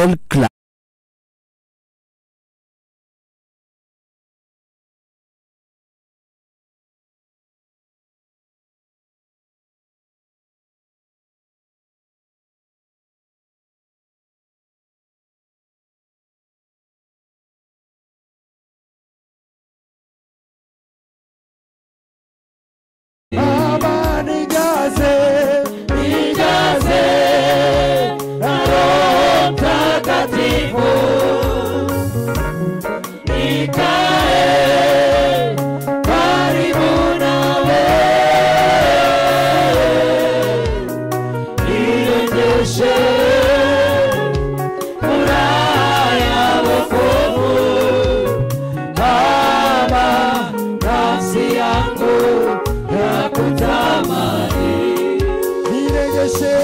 Gospel Club. Baba nijaze, nijaze na Roho Mtakatifu, nikae karibu nawe, nirejeshe furaha ya wokovu. Baba, nafsi yangu nakutamani, nirejeshe,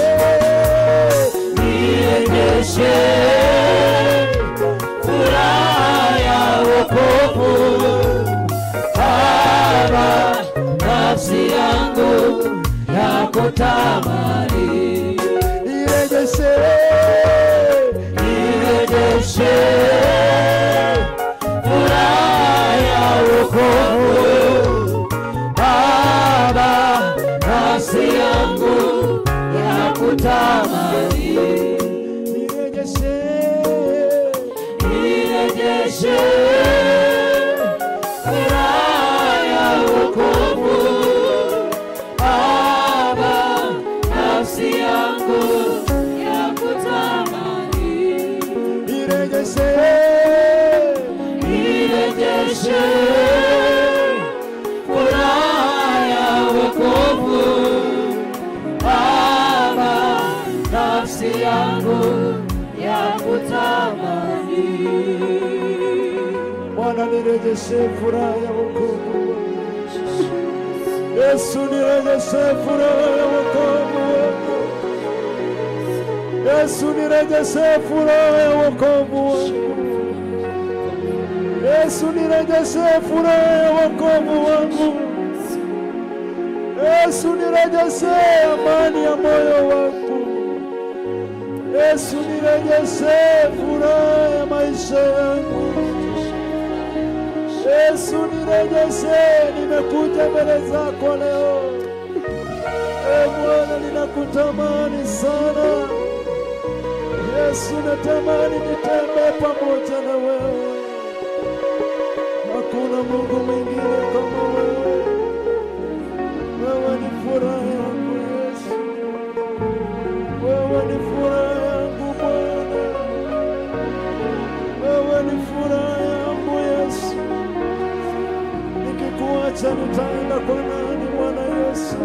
nirejeshe furaha ya wokovu. Baba, nafsi yangu nakutamani, nirejeshe, nirejeshe furaha ya wokovu. Baba, nafsi yangu nakutamani, nirejeshe, nirejeshe furaha ya wokovu. Baba, nafsi yangu nakutamani, nirejeshe, nirejeshe furaha ya wokovu. Baba, nafsi yangu yakutamani. Bwana nirejeshe furaha ya wokovu. Yesu nirejeshe furaha ya wokovu. Yesu nirejeshe furaha ya wokovu. Yesu nirejeshe furaha ya wokovu wangu. Yesu nirejeshe amani ya moyo wangu. Yesu nirejeshe furaha ya maisha yangu. Yesu nirejeshe, nimekuja mbele zako leo. E Bwana, ninakutamani sana. Yesu, natamani nitembee pamoja na wewe. Hakuna Mungu mwingine kama wewe. Wewe ni furaha yangu Yesu. Wewe ni furaha yangu Bwana. Wewe ni furaha yangu Yesu. Nikikuacha nitaenda kwa nani Bwana Yesu?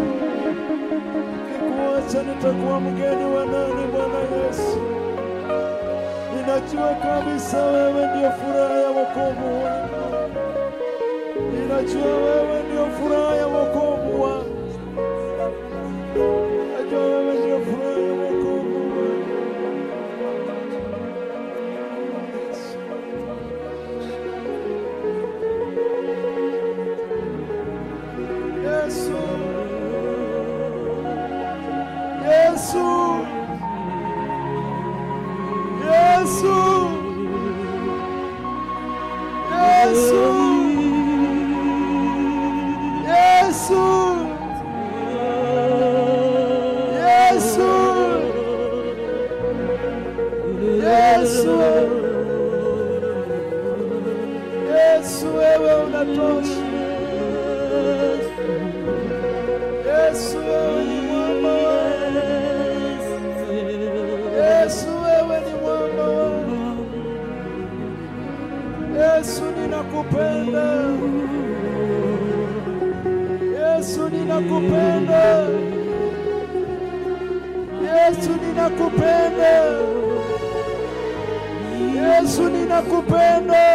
Nikikuacha nitakuwa mgeni wa nani Bwana Yesu? Ninajua kabisa wewe ndio furaha ya wokovu wangu. Ninajua wewe ndio furaha ya wokovu wangu. Najua wewe ndio furaha ya wokovu wangu. Yesu, Yesu, Yesu, Yesu, Yesu, Yesu, Yesu, Yesu, wewe unatosha. Yesu, wewe ni mwamba wangu. Yesu, wewe ni mwamba wangu. Yesu, ninakupenda. Yesu, ninakupenda. Yesu, ninakupenda. Yesu, ninakupenda.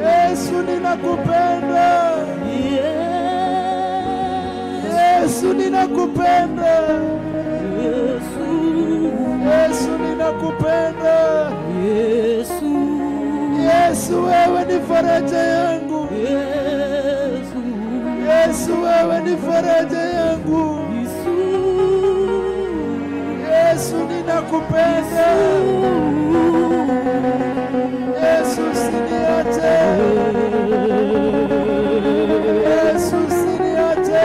Yesu, ninakupenda. Yesu, ninakupenda. Yesu, ninakupenda. Yesu, wewe ni faraja yangu. Yesu, wewe ni faraja yangu. Yesu ninakupenda. Yesu usiniache. Yesu usiniache.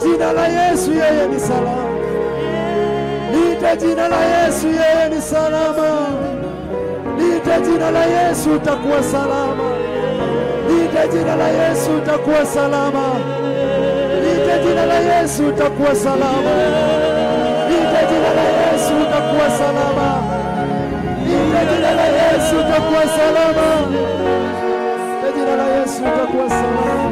Jina la Yesu yeye ni salama. Liite jina la Yesu yeye ni salama. Liite jina la Yesu utakuwa salama. Liite jina la Yesu utakuwa salama. Liite jina la Yesu utakuwa salama. Liite jina la Yesu utakuwa salama. Liite jina la Yesu utakuwa salama. Liite jina la Yesu utakuwa salama.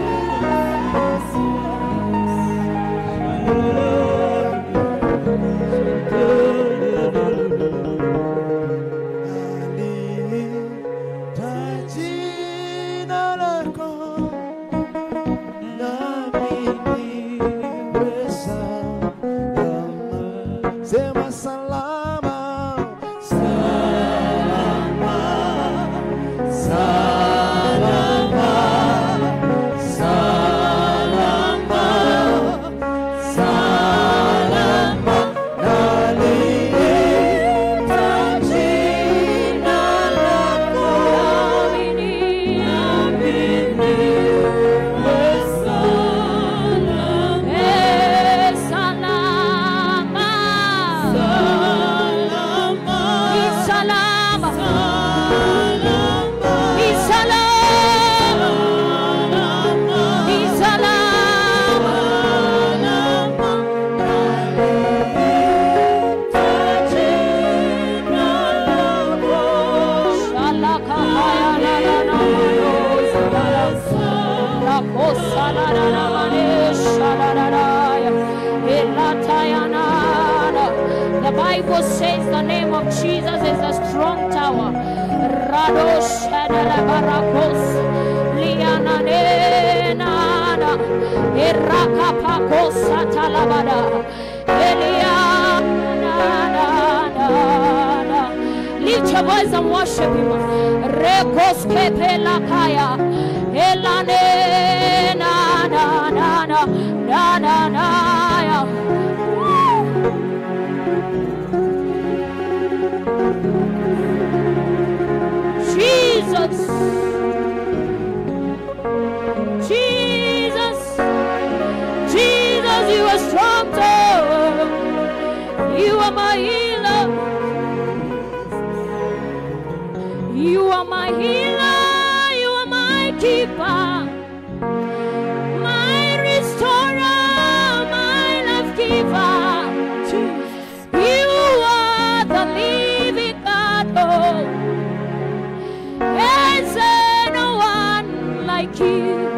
The Bible says the name of Jesus is a strong tower. Lift your voice and worship him. Jesus, Jesus, Jesus, you are strong tower. are my healer, you are my keeper, my restorer, my life giver. You are the living God. Oh, there's no one like you.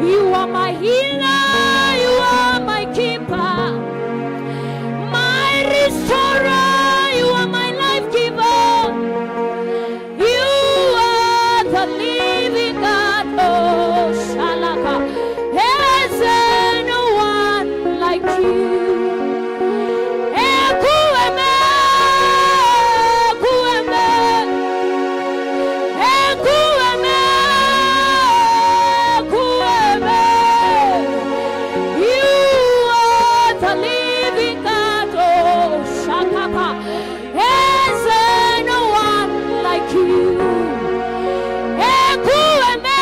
You are my healer, you are my keeper, my restorer, you are my life giver. You are the living God. Oh, Shalaka, there's no one like you. Ekueme, ekueme, ekueme, ekueme. You are the living God. Oh, Shakapa, there's no one like you. Ekueme,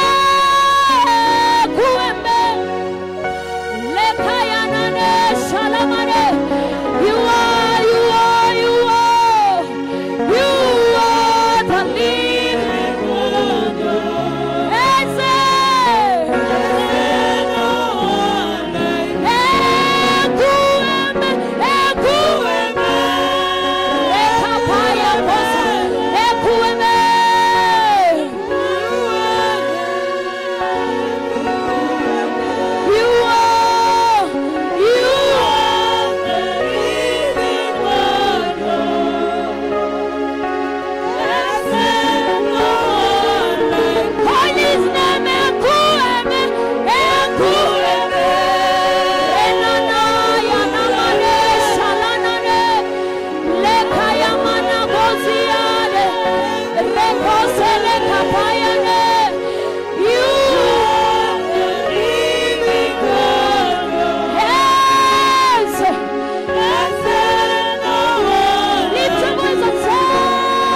ekueme, lekayanane, shalamane. You are, you are, you are, you are the living God. Eze, ekueme, ekueme, ekapaya kosa, ekueme. You are, you are the living God. Call his name, Ekueme, Ekueme. Enana yanamane, shalanane, lekayamana goziane, rekosele kapayane. You are the living God. Yes. Lift your voice and say,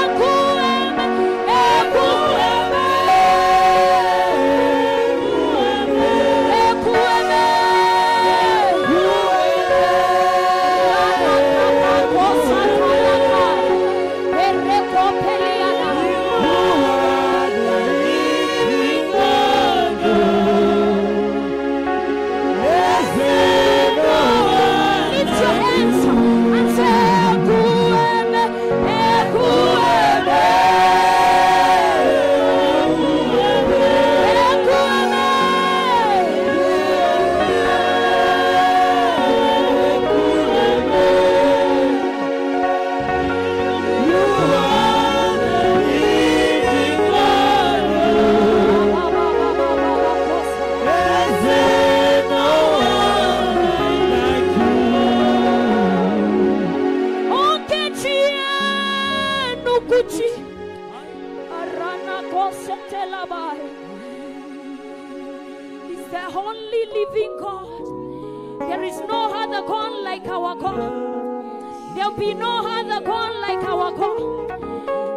Ekueme, Ekueme, Ekueme. Lift your hands and say, Ekueme, Ekueme, Okechi Arana kosetelabai. Is the only living God. There is no other God like our God. There'll be no other God like our God.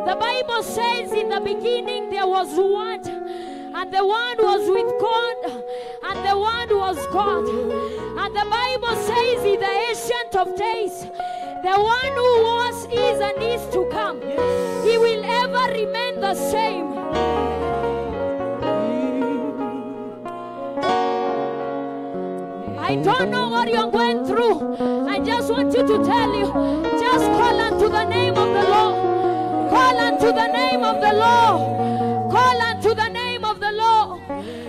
The Bible says in the beginning there was Word, and the Word was with God, and the Word was God. And the Bible says in the Ancient of Days, the one who was, is, and is to come, he will ever remain the same. I don't know what you're going through. I just want you to tell you, just call unto the name of the Lord. Call unto the name of the Lord. Call unto the name of the Lord.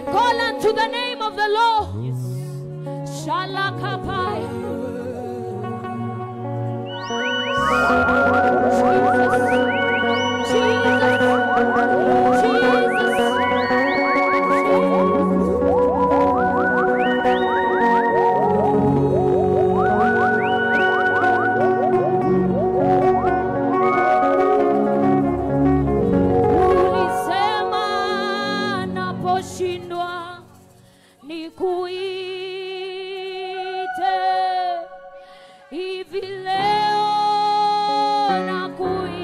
Call unto the name of the Lord. Shalakapai. Jesus. Jesus. Jesus. Ulisema naposhindwa nikuite, hivi leo nakuita.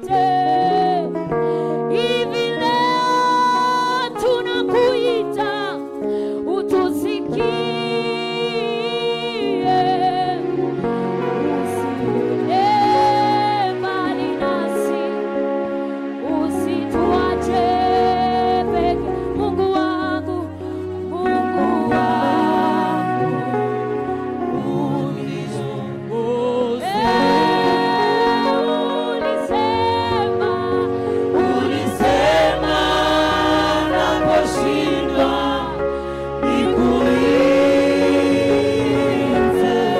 nikuite. Hivi leo tunakuita, utusikie. Usiende mbali nasi, usituache peke. Mungu wangu, Mungu wangu, ulisema, Ulisema naposhindwa nikuite.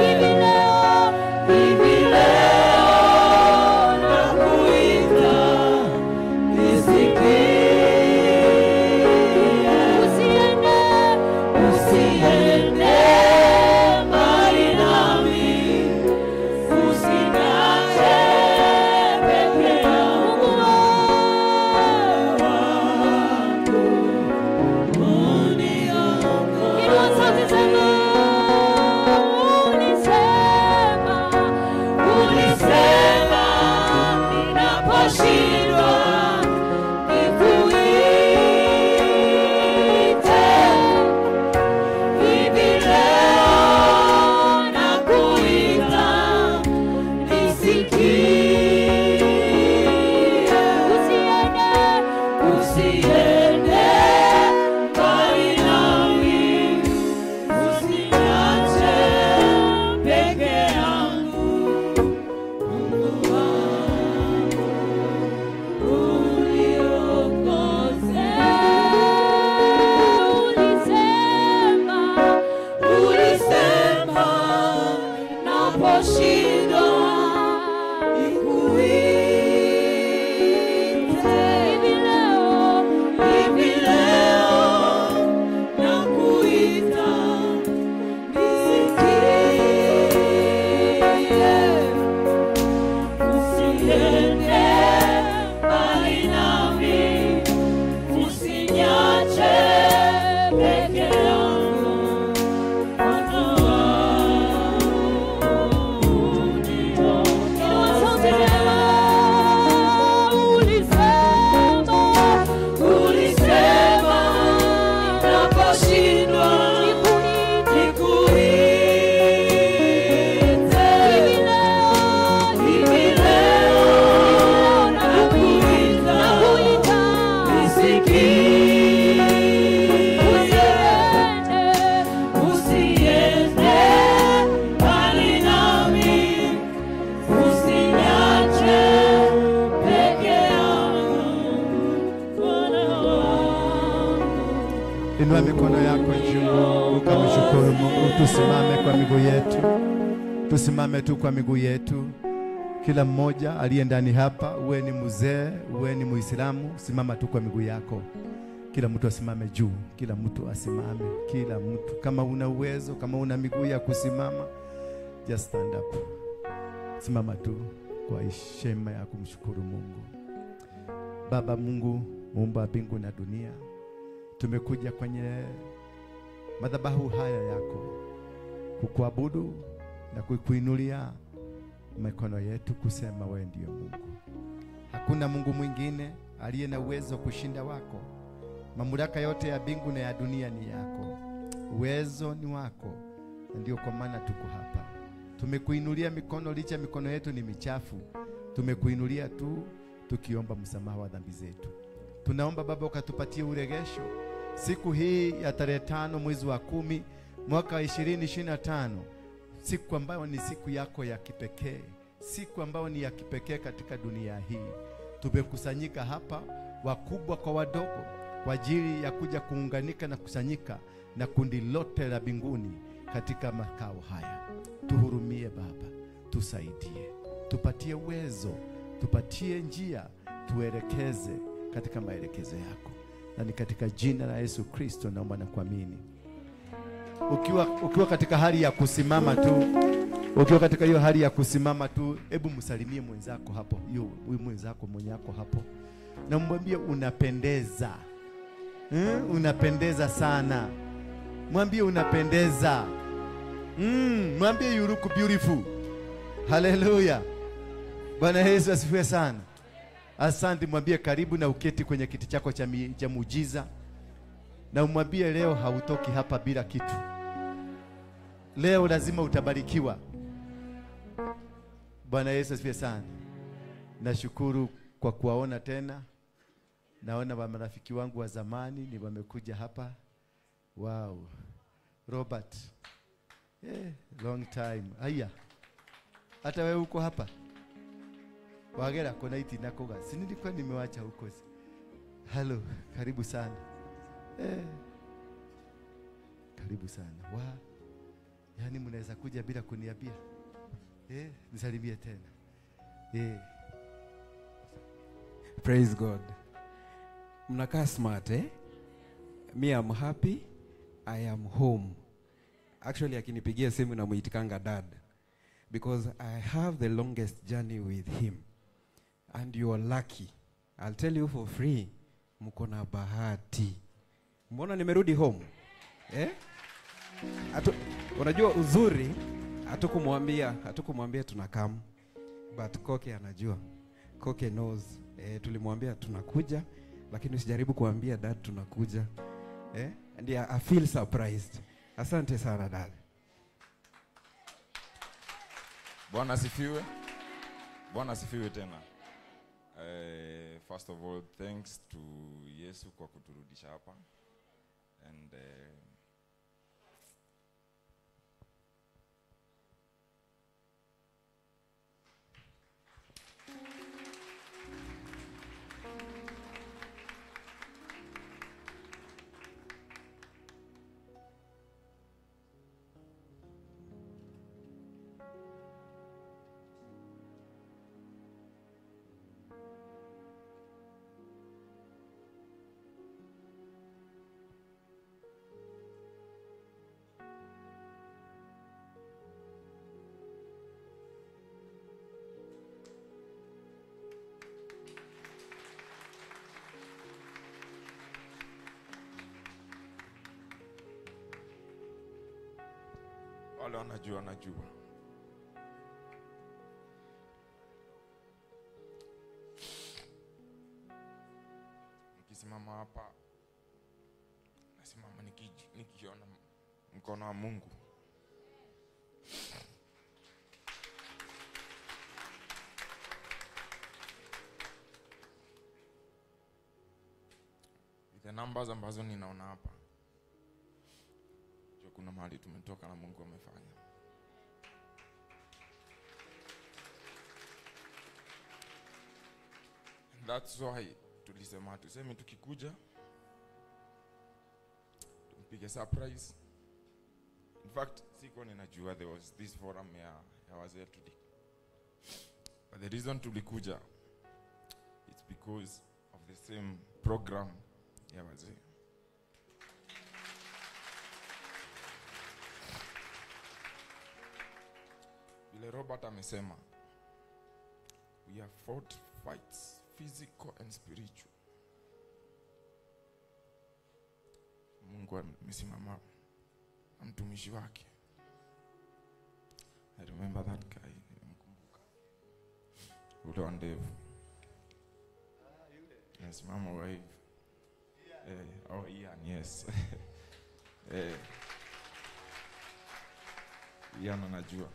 Hivi leo, Hivi leo nakuita, nisikie. Usiende, Usiende mbali nami, usiniache peke yangu. Mungu Uniongoze. Inua sauti sema, ulisema, Ulisema ninaposhindwa nikuite. Hivi leo nakuita, nisikie. Usiende, Usiende mbali nami, usiniache peke yangu. Mungu wangu, uniongoze. Ulisema, Ulisema naposhindwa nikuite. Hivi leo, Hivi leo nakuita, nisikie. Usiende mbali nami, usiniache peke yangu. Bwana wangu, inua sauti uniongoze. sema, ulisema, Ulisema naposhindwa nikuite. nikuite. Hivi leo, Hivi leo nakuita, nakuita, nisikie. Usiende, Usiende mbali nami, usiniache peke yangu. Bwana wangu, Inua mikono yako juu ukamshukuru Mungu. Tusimame kwa miguu yetu, tusimame tu kwa miguu yetu. Kila mmoja aliye ndani hapa, uwe ni mzee, uwe ni Muislamu, simama tu kwa miguu yako. Kila mtu asimame juu, kila mtu asimame, kila mtu. Kama una uwezo, kama una miguu ya kusimama, just stand up. Simama tu kwa heshima ya kumshukuru Mungu. Baba Mungu, muumba wa mbingu na dunia, tumekuja kwenye madhabahu haya yako kukuabudu na kukuinulia mikono yetu kusema wewe ndiyo Mungu. Hakuna Mungu mwingine aliye na uwezo wa kushinda wako. Mamlaka yote ya mbingu na ya dunia ni yako, uwezo ni wako, na ndio kwa maana tuko hapa. Tumekuinulia mikono licha mikono yetu ni michafu, tumekuinulia tu tukiomba msamaha wa dhambi zetu. Tunaomba Baba ukatupatie uregesho siku hii ya tarehe 5 mwezi wa 10 mwaka 2025, siku ambayo ni siku yako ya kipekee, siku ambayo ni ya kipekee katika dunia hii. Tumekusanyika hapa wakubwa kwa wadogo kwa ajili ya kuja kuunganika na kusanyika na kundi lote la mbinguni katika makao haya. Tuhurumie Baba, tusaidie, tupatie uwezo, tupatie njia, tuelekeze katika maelekezo yako, na ni katika jina la Yesu Kristo naomba na kuamini. Ukiwa katika hali ya kusimama tu, ukiwa katika hiyo hali ya kusimama tu, hebu msalimie mwenzako hapo, huyu mwenzako mwenyako hapo, na mwambie unapendeza. Unapendeza sana. Mwambie unapendeza. Mwambie you look beautiful. Hallelujah. Bwana Yesu asifiwe sana. Asante, mwambie karibu na uketi kwenye kiti chako cha muujiza. Na umwambie leo hautoki hapa bila kitu. Leo lazima utabarikiwa. Bwana Yesu asifiwe sana. Nashukuru kwa kuwaona tena. Naona wa marafiki wangu wa zamani ni wamekuja hapa. Wow. Robert. Long time. Haya. Hata wewe uko hapa? Wagera kona iti nakoga. Si nilikuwa nimewacha huko. Hello, karibu sana. Karibu sana. Wa. Yaani mnaweza kuja bila kuniambia. Nisalimie tena. Praise God. Mnakaa smart, eh? Me, I'm happy. I am home. Actually, akinipigia simu na muitikanga dad. Because I have the longest journey with him. And you are lucky. I'll tell you for free. Mko na bahati. Mbona nimerudi home? Eh? Unajua uzuri, hatukumwambia tunakam. But Koke anajua. Koke knows. Tulimwambia tunakuja, lakini usijaribu kuambia dad tunakuja. And I feel surprised. Asante sana dad. Bwana asifiwe. Bwana asifiwe tena. First of all, thanks to Yesu kwa kuturudisha hapa. And wale wanajua. Nikisimama hapa, nasimama nikiona mkono wa Mungu. The numbers ambazo ninaona hapa, kuna mahali tumetoka na Mungu amefanya. And that's why tulisema tuseme tukikuja tumpige surprise. In fact, siko ninajua there was this forum ya wazee today. But the reason tulikuja, it's because of the same program ya wazee. Vile Robert amesema, we have fought fights, physical and spiritual. Mungu amesimama na mtumishi wake. I remember that guy, nilimkumbuka. Ule wa ndevu. Amesimama wa hivi. Oh, Ian, yes. Ian anajua.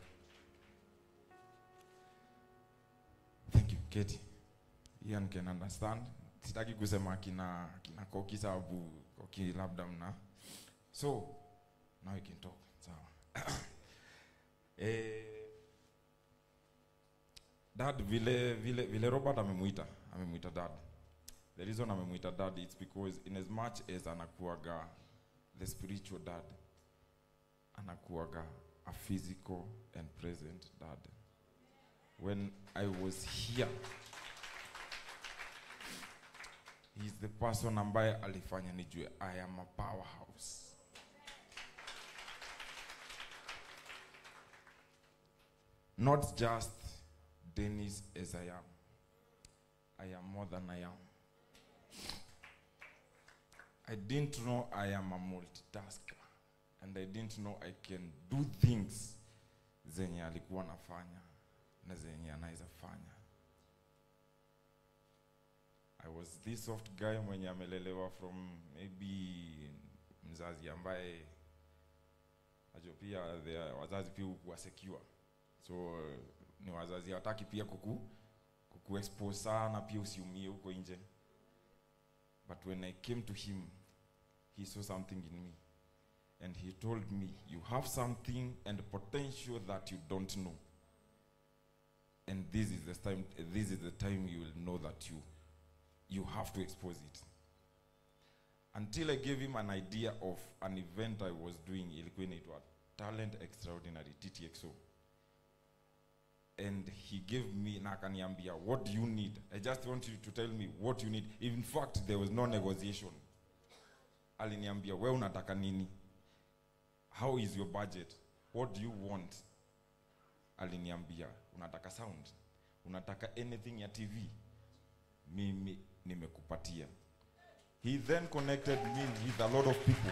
Katie, Ian can understand. Sitaki kusema kina Koki sababu Koki labda mna. So, now you can talk. Sawa. Dad, vile Robert amemuita dad. The reason amemuita dad is because in as much as anakuaga the spiritual dad, anakuaga a physical and present dad. When I was here, he's the person ambaye alifanya nijue I am a powerhouse. Not just Dennis as I am. I am more than I am. I didn't know I am a multitasker. And I didn't know I can do things zenye alikuwa nafanya na zenye anaweza fanya. Was this soft guy mwenye amelelewa from maybe mzazi ambaye ajo pia wazazi pia hukuwa secure. So ni wazazi hawataki pia kuku expose sana, pia usiumie huko nje. But when I came to him, he saw something in me. And he told me, you have something and potential that you don't know. And this is the time, this is the time you will know that you have to expose it. Until I gave him an idea of an event I was doing, ilikuwa inaitwa Talent Extraordinary, TTXO. And he gave me, na akaniambia, what do you need? I just want you to tell me what you need. In fact, there was no negotiation. Aliniambia, we unataka nini? How is your budget? What do you want? Aliniambia, unataka sound? Unataka anything ya TV? Mimi nimekupatia. He then connected me with a lot of people.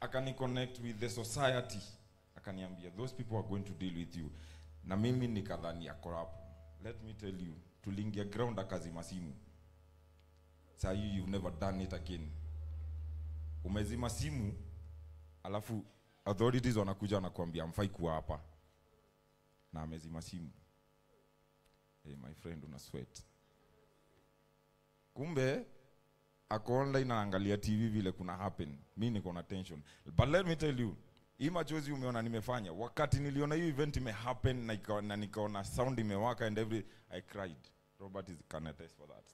Akani connect with the society. Akaniambia, those people are going to deal with you. Na mimi nikadhani ako hapo. Let me tell you, tuliingia ground akazima simu. Saa hii you've never done it again. Umezima simu, alafu authorities wanakuja wanakuambia hamfai kuwa hapa. Na amezima simu. Hey, my friend, una sweat. Kumbe ako online anaangalia TV vile kuna happen. Mimi niko na tension. But let me tell you, hii machozi umeona nimefanya. Wakati niliona hiyo event ime happen na nikaona sound imewaka and every, I cried. Robert is can attest for that.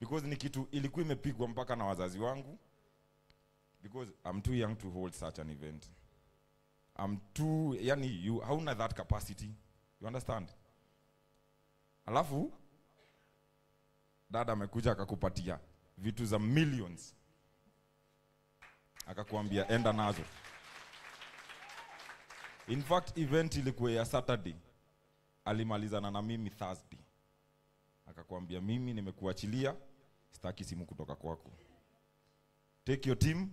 Because ni kitu ilikuwa imepigwa mpaka na wazazi wangu. Because I'm too young to hold such an event. I'm too, yani you hauna that capacity. You understand? Alafu dada amekuja akakupatia vitu za millions. Akakuambia enda nazo. In fact, event ilikuwa ya Saturday. Alimalizana na mimi Thursday. Akakuambia mimi nimekuachilia, sitaki simu kutoka kwako. Take your team,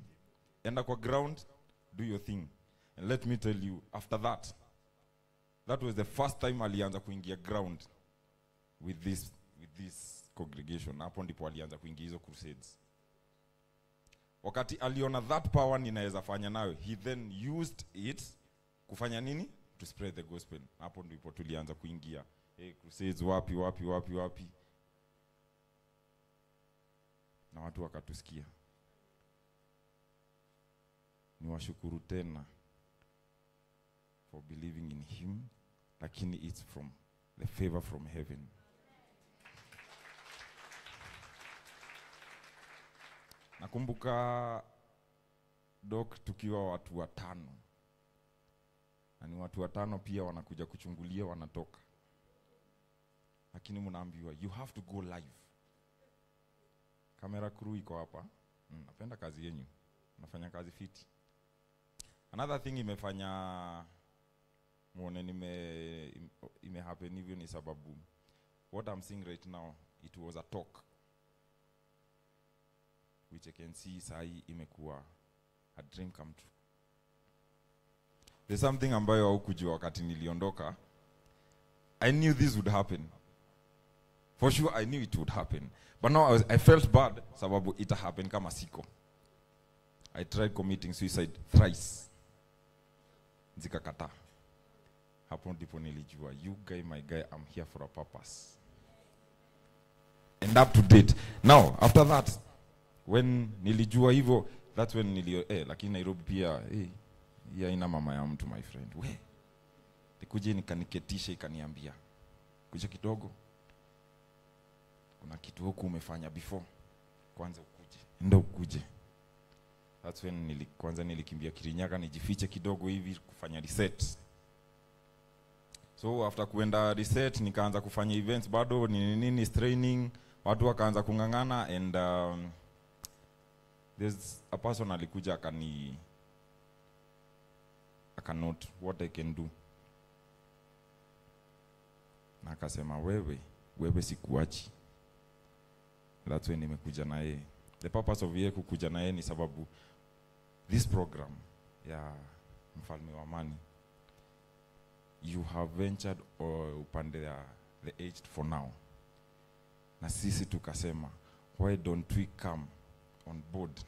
enda kwa ground, do your thing. And let me tell you, after that, that was the first time alianza kuingia ground with this congregation. Hapo ndipo alianza kuingia hizo crusades. Wakati aliona that power ninaweza fanya nayo, he then used it kufanya nini? To spread the gospel. Hapo ndipo tulianza kuingia hey, crusades wapi wapi wapi wapi, na watu wakatusikia. Niwashukuru tena for believing in him, lakini it's from the favor from heaven. Nakumbuka Doc tukiwa watu watano. Na ni watu watano pia wanakuja kuchungulia wanatoka. Lakini mnaambiwa you have to go live. Camera crew iko hapa. Napenda kazi yenu. Nafanya kazi fiti. Another thing imefanya muone ime happen hivyo ni sababu what I'm seeing right now, it was a talk which I can see sahi imekuwa a dream come true. There's something ambayo haukujua wakati niliondoka. I knew this would happen. For sure I knew it would happen. But now I felt bad sababu ita happen kama siko. I tried committing suicide thrice. Zikakata. Hapo ndipo nilijua, you guy, my guy, I'm here for a purpose. And up to date. Now, after that, when nilijua hivyo, that's when nilio, lakini Nairobi pia, hii haina mama ya mtu, my friend. We, nikuje nikaniketisha ikaniambia, kuja kidogo. Kuna kitu huku umefanya before. Kwanza ukuje. Ndio ukuje. That's when kwanza nilikimbia Kirinyaga nijifiche kidogo hivi kufanya reset. So after kuenda reset nikaanza kufanya events bado nini training, watu wakaanza kungangana and there's a person alikuja akanote what I can do. Na akasema wewe sikuachi. That's when nimekuja na yeye. The purpose of yeye kukuja na yeye ni sababu this program ya Mfalme wa Amani, you have ventured or upande ya the aged for now. Na sisi tukasema, why don't we come on board?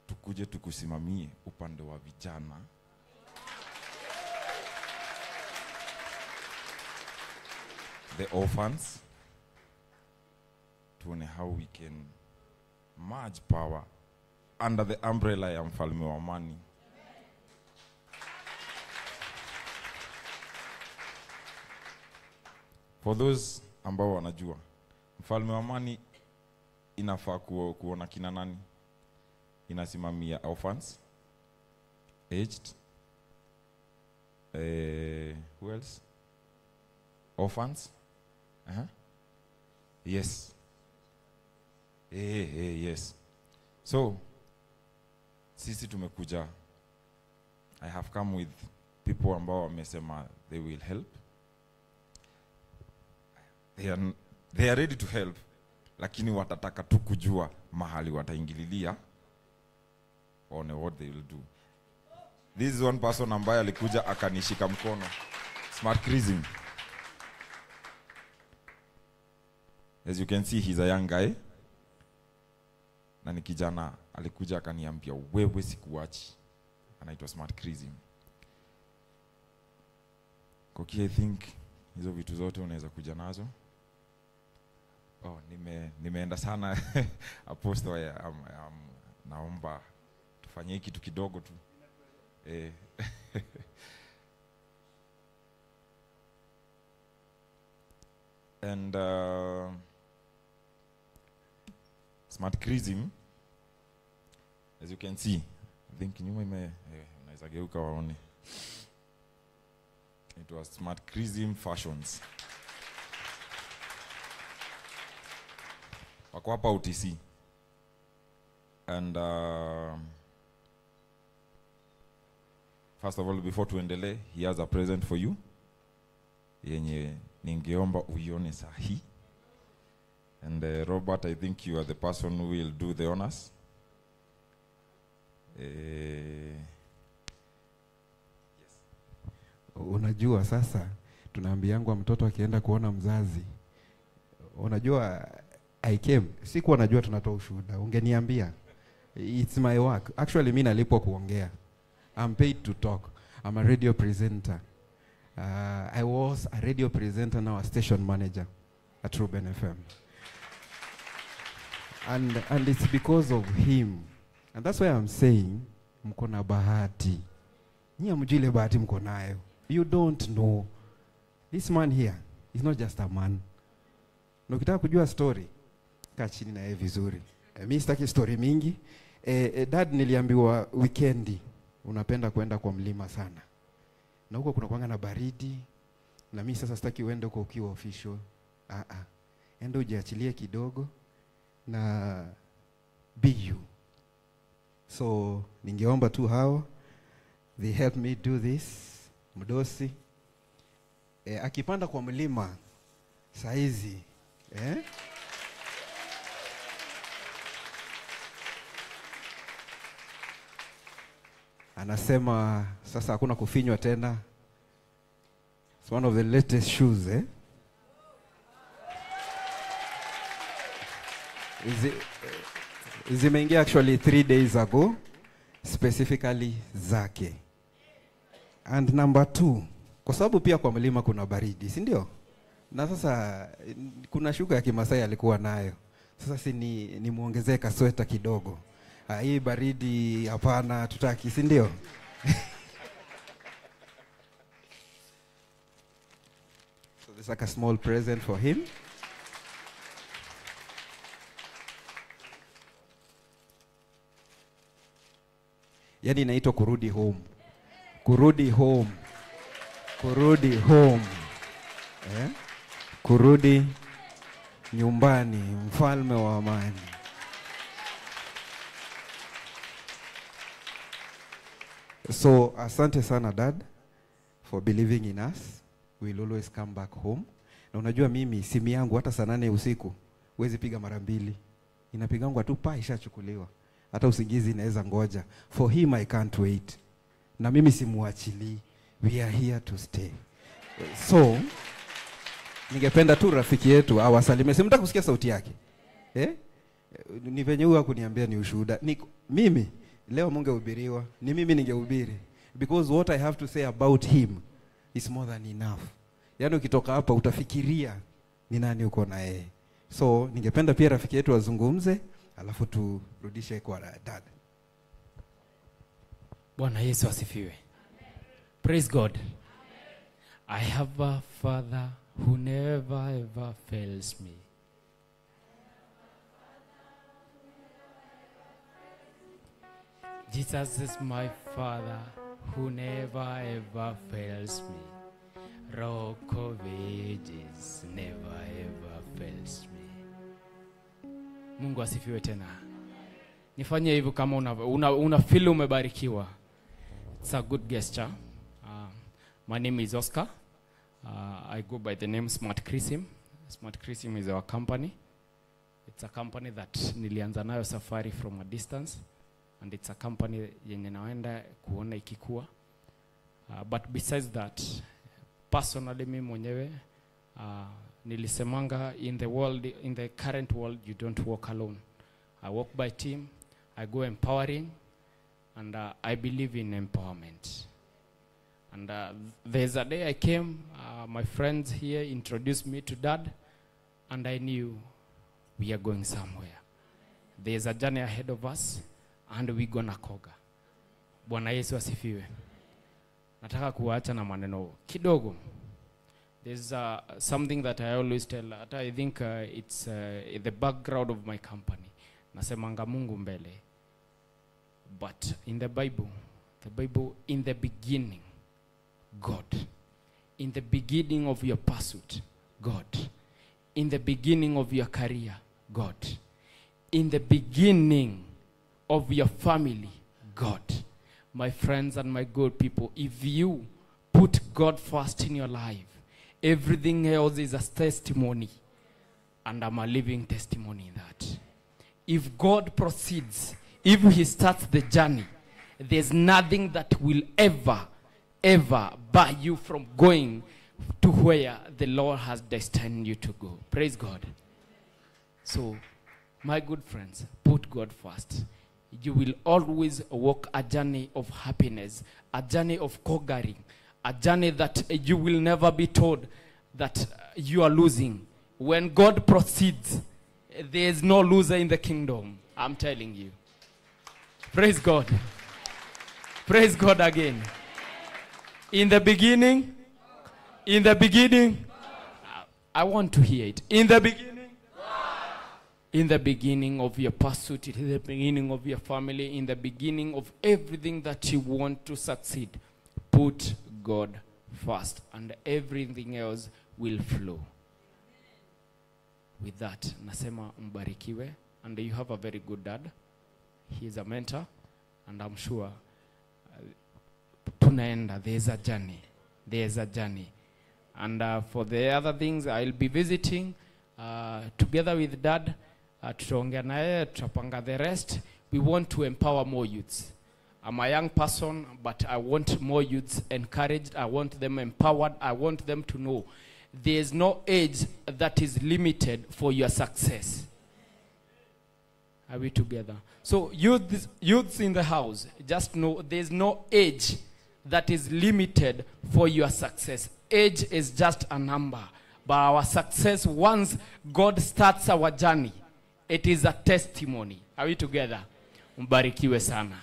Tukuje tukusimamie upande wa vijana. The orphans, tuone how we can merge power under the umbrella ya Mfalme wa Amani. For those ambao wanajua, Mfalme wa Amani inafaa kuona kina nani? Inasimamia orphans, aged, who else? Orphans? Uh-huh. Yes. Yes. So, sisi tumekuja. I have come with people ambao wamesema they will help. They are ready to help, lakini watataka tu kujua mahali wataingililia, waone what they will do. This is one person ambaye alikuja akanishika mkono. Smart Crism. As you can see, he's a young guy. Na ni kijana alikuja akaniambia wewe sikuachi. Anaitwa Smart Crism. Koki, I think hizo vitu zote unaweza kuja nazo. Oh, nimeenda sana. Apostle, naomba tufanye kitu kidogo tu. And Smart Crism, as you can see, I think nyuma ime unaweza geuka waone. It was Smart Crism Fashions. Wako hapa UTC. And first of all, before tuendelee, he has a present for you. Yenye ningeomba uione sahi. And Robert, I think you are the person who will do the honors. Yes. Unajua sasa tunaambiangwa mtoto akienda kuona mzazi. Unajua I came, sikuwa najua tunatoa ushuhuda. Ungeniambia. It's my work. Actually mimi nalipwa kuongea. I'm paid to talk. I'm a radio presenter. I was a radio presenter, now a station manager at Ruben FM. And it's because of him. And that's why I'm saying, mko na bahati. Nyie hamjui ile bahati mko nayo. You don't know. This man here is not just a man. Na ukitaka kujua story, kaa chini na yeye vizuri. Mimi sitaki story mingi. Dad, niliambiwa weekendi unapenda kwenda kwa mlima sana. Na huko kuna kuanga na baridi. Na mimi sasa sitaki uende huko ukiwa official. Enda ujiachilie kidogo na be you. So ningeomba tu hao, they help me do this. Mdosi akipanda kwa mlima saizi, anasema sasa hakuna kufinywa tena. It's one of the latest shoes, Zimeingia actually 3 days ago, specifically zake. And number 2, kwa sababu pia kwa mlima kuna baridi, si ndio? Na sasa kuna shuka ya Kimasai alikuwa nayo. Sasa si ni muongezee kasweta kidogo. Hii baridi hapana tutaki, si ndio? So this is like a small present for him. Yani inaitwa kurudi home. Kurudi home. Kurudi home. Kurudi nyumbani, mfalme wa amani. So asante sana Dad for believing in us. We'll always come back home. Na unajua mimi simu yangu hata saa 8 usiku huwezi piga mara mbili. Inapigangwa tu pa ishachukuliwa. Hata usingizi inaweza ngoja. For him I can't wait. Na mimi simuachili. We are here to stay. So Ningependa tu rafiki yetu awasalimie. Si mtaka kusikia sauti yake? Eh? Ni venye huyu hakuniambia ni ushuhuda. Ni mimi leo mungehubiriwa, ni mimi ningehubiri, because what I have to say about him is more than enough. Yaani ukitoka hapa utafikiria ni nani uko na yeye. So ningependa pia rafiki yetu azungumze, alafu turudishe kwa dad. Bwana Yesu asifiwe. Praise God. I have a father who never ever fails me. Jesus is my father who never ever fails me. Rock of ages never ever fails me. Mungu asifiwe tena. Nifanye hivyo kama una feel umebarikiwa. It's a good gesture. My name is Oscar. I go by the name Smart Chrism. Smart Chrism is our company. It's a company that nilianza nayo safari from a distance, and it's a company yenye naenda kuona ikikua. But besides that, personally mimi mwenyewe nilisemanga in the world, in the current world, you don't walk alone. I work by team, I go empowering, and I believe in empowerment. And there's a day I came, my friends here introduced me to Dad, and I knew we are going somewhere. There's a journey ahead of us, and we gonna conquer. Bwana Yesu asifiwe. Nataka kuacha na maneno kidogo. There's something that I always tell. I think it's the background of my company. Nasemanga Mungu mbele. But in the Bible, in the beginning, God. In the beginning of your pursuit, God. In the beginning of your career, God. In the beginning of your family, God. My friends and my good people, if you put God first in your life, everything else is a testimony. And I'm a living testimony in that. If God proceeds, if he starts the journey, there's nothing that will ever, ever bar you from going to where the Lord has destined you to go. Praise God. So, my good friends, put God first. You will always walk a journey of happiness, a journey of conquering, a journey that you will never be told that you are losing. When God proceeds, there is no loser in the kingdom. I'm telling you. Praise God. Praise God again. In the beginning, in the beginning, I want to hear it. In the beginning, in the beginning of your pursuit, in the beginning of your family, in the beginning of everything that you want to succeed, put God first and everything else will flow. With that, nasema mbarikiwe, and you have a very good dad. He is a mentor, and I'm sure tunaenda, there's a journey. There's a journey. And for the other things, I'll be visiting together with Dad. Tutaongea naye, tutapanga the rest. We want to empower more youths. I'm a young person, but I want more youths encouraged. I want them empowered. I want them to know there's no age that is limited for your success. Are we together? So youths in the house, just know there's no age that is limited for your success. Age is just a number. But our success, once God starts our journey, it is a testimony. Are we together? Mbarikiwe sana.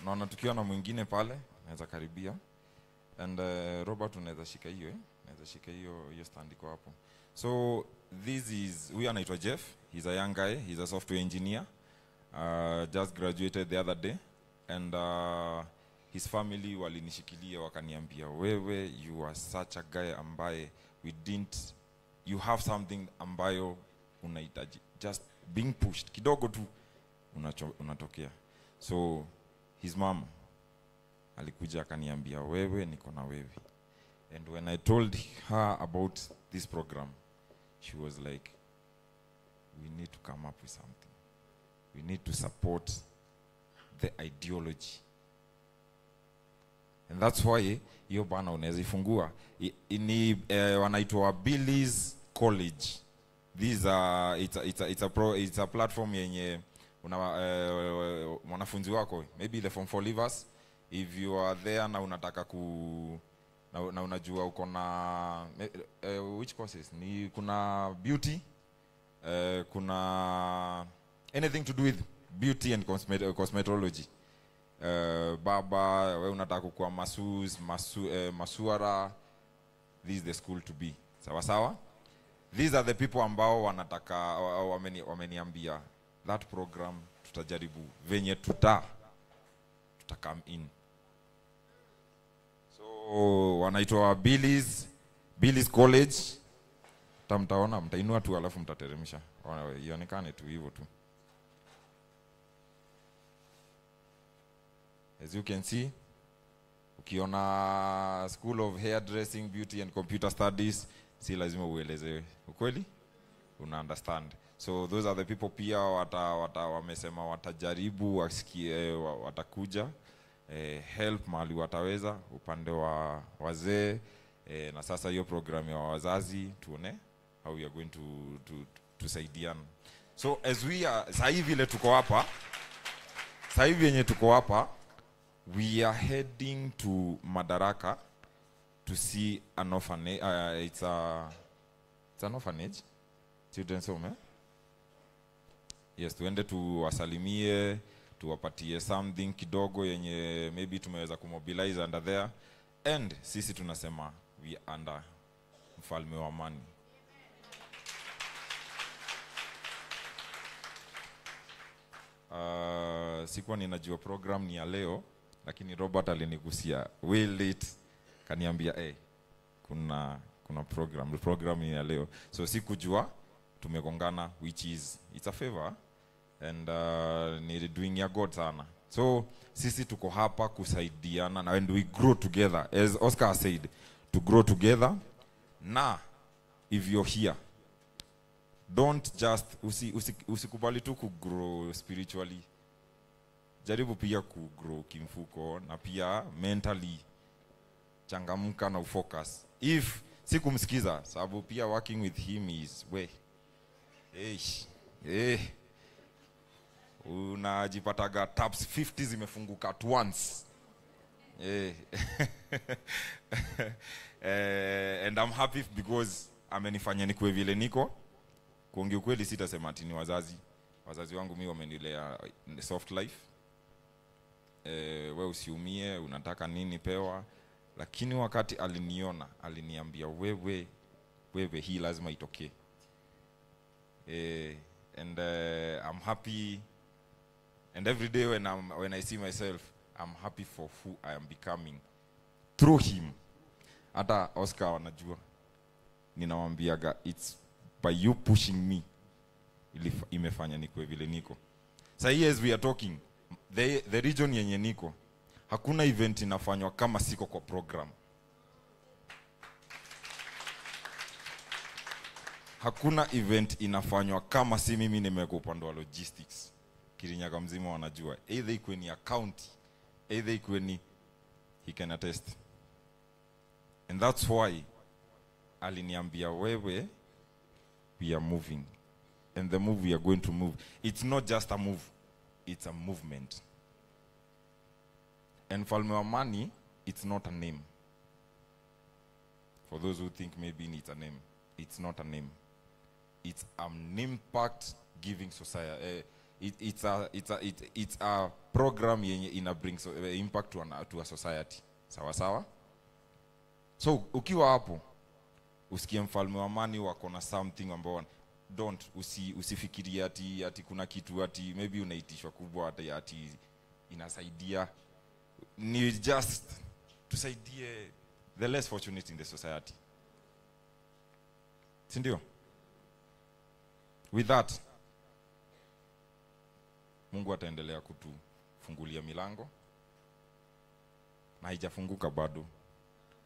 Naona tukiwa na mwingine pale, naweza karibia. And Robert, unaweza shika hiyo, eh? Unaweza shika hiyo stand iko hapo. So this is, huyu anaitwa Jeff. He's a young guy, he's a software engineer. Just graduated the other day, and his family walinishikilia wakaniambia, wewe, you are such a guy ambaye we didn't, you have something ambayo unahitaji, just being pushed kidogo tu unatokea. So his mom alikuja akaniambia, wewe, niko na wewe. And when I told her about this program, she was like, we need to come up with something. We need to support the ideology. And that's why hiyo bana unaweza ifungua. Ni wanaitwa Billy's College. These are it's a platform yenye una mwanafunzi wako, maybe the form 4 leavers, if you are there na unataka ku na unajua uko na which courses ni kuna beauty, kuna anything to do with beauty and cosmetology. Baba wewe unataka kuwa masuara, this is the school to be. Sawa sawa? These are the people ambao wanataka wameniambia that program tutajaribu venye tuta come in. So wanaitwa Billy's College. Mtaona, mtainua tu alafu mtateremsha. Ionekane tu hivyo tu. As you can see, ukiona School of Hairdressing, Beauty and Computer Studies, si lazima uelezewe. Ukweli? Una understand. So those are the people pia wamesema watajaribu, wasikie, watakuja, help mahali wataweza upande wa wazee, na sasa hiyo program ya wazazi tuone how we are going to tusaidiana. So as we are sasa hivi vile tuko hapa, sasa hivi yenye tuko hapa, we are heading to Madaraka to see an orphanage. It's an orphanage, children's home, eh? Yes, tuende tuwasalimie, tuwapatie something kidogo yenye maybe tumeweza kumobilize under there. And sisi tunasema we are under Mfalme wa Amani. Sikuwa ninajua program ni ya leo, lakini Robert alinigusia will it, kaniambia kuna program ni ya leo. So sikujua tumegongana, which is it's a favor and ni doing ya God sana. So sisi tuko hapa kusaidiana and we grow together, as Oscar said, to grow together. Na if you're here, don't just usikubali tu ku grow spiritually. Jaribu pia ku grow kimfuko na pia mentally. Changamka na ufocus. If sikumsikiza, sababu pia working with him is way. Unajipataga tabs 50 zimefunguka at once. And I'm happy because amenifanya nikuwe vile niko. Kuongea ukweli sitasema ati ni wazazi. Wazazi wangu mimi wamenilea soft life. Wewe usiumie, unataka nini pewa. Lakini wakati aliniona, aliniambia wewe hii lazima itokee. And I'm happy, and every day when I see myself, I'm happy for who I am becoming through him. Hata Oscar wanajua, ninawambiaga it's by you pushing me imefanya nikuwe vile niko. Sasa as we are talking, the region yenye niko, hakuna event inafanywa kama siko kwa program. Hakuna event inafanywa kama si mimi nimeweka upande wa logistics. Kirinyaga mzima wanajua. Either ikuwe ni account, either ikuwe ni, he can attest. And that's why aliniambia wewe, we are moving. And the move we are going to move, it's not just a move, it's a movement. And Mfalme wa Amani, it's not a name. For those who think maybe it's a name, it's not a name. It's an impact giving society. It's a program yenye ina bring impact to a society. Sawa sawa. So ukiwa hapo usikie Mfalme wa Amani wako na something ambao don't usifikirie ati kuna kitu ati maybe unaitishwa kubwa ati inasaidia. Ni just tusaidie the less fortunate in the society. Si ndio? With that, Mungu ataendelea kutufungulia milango. Na haijafunguka bado.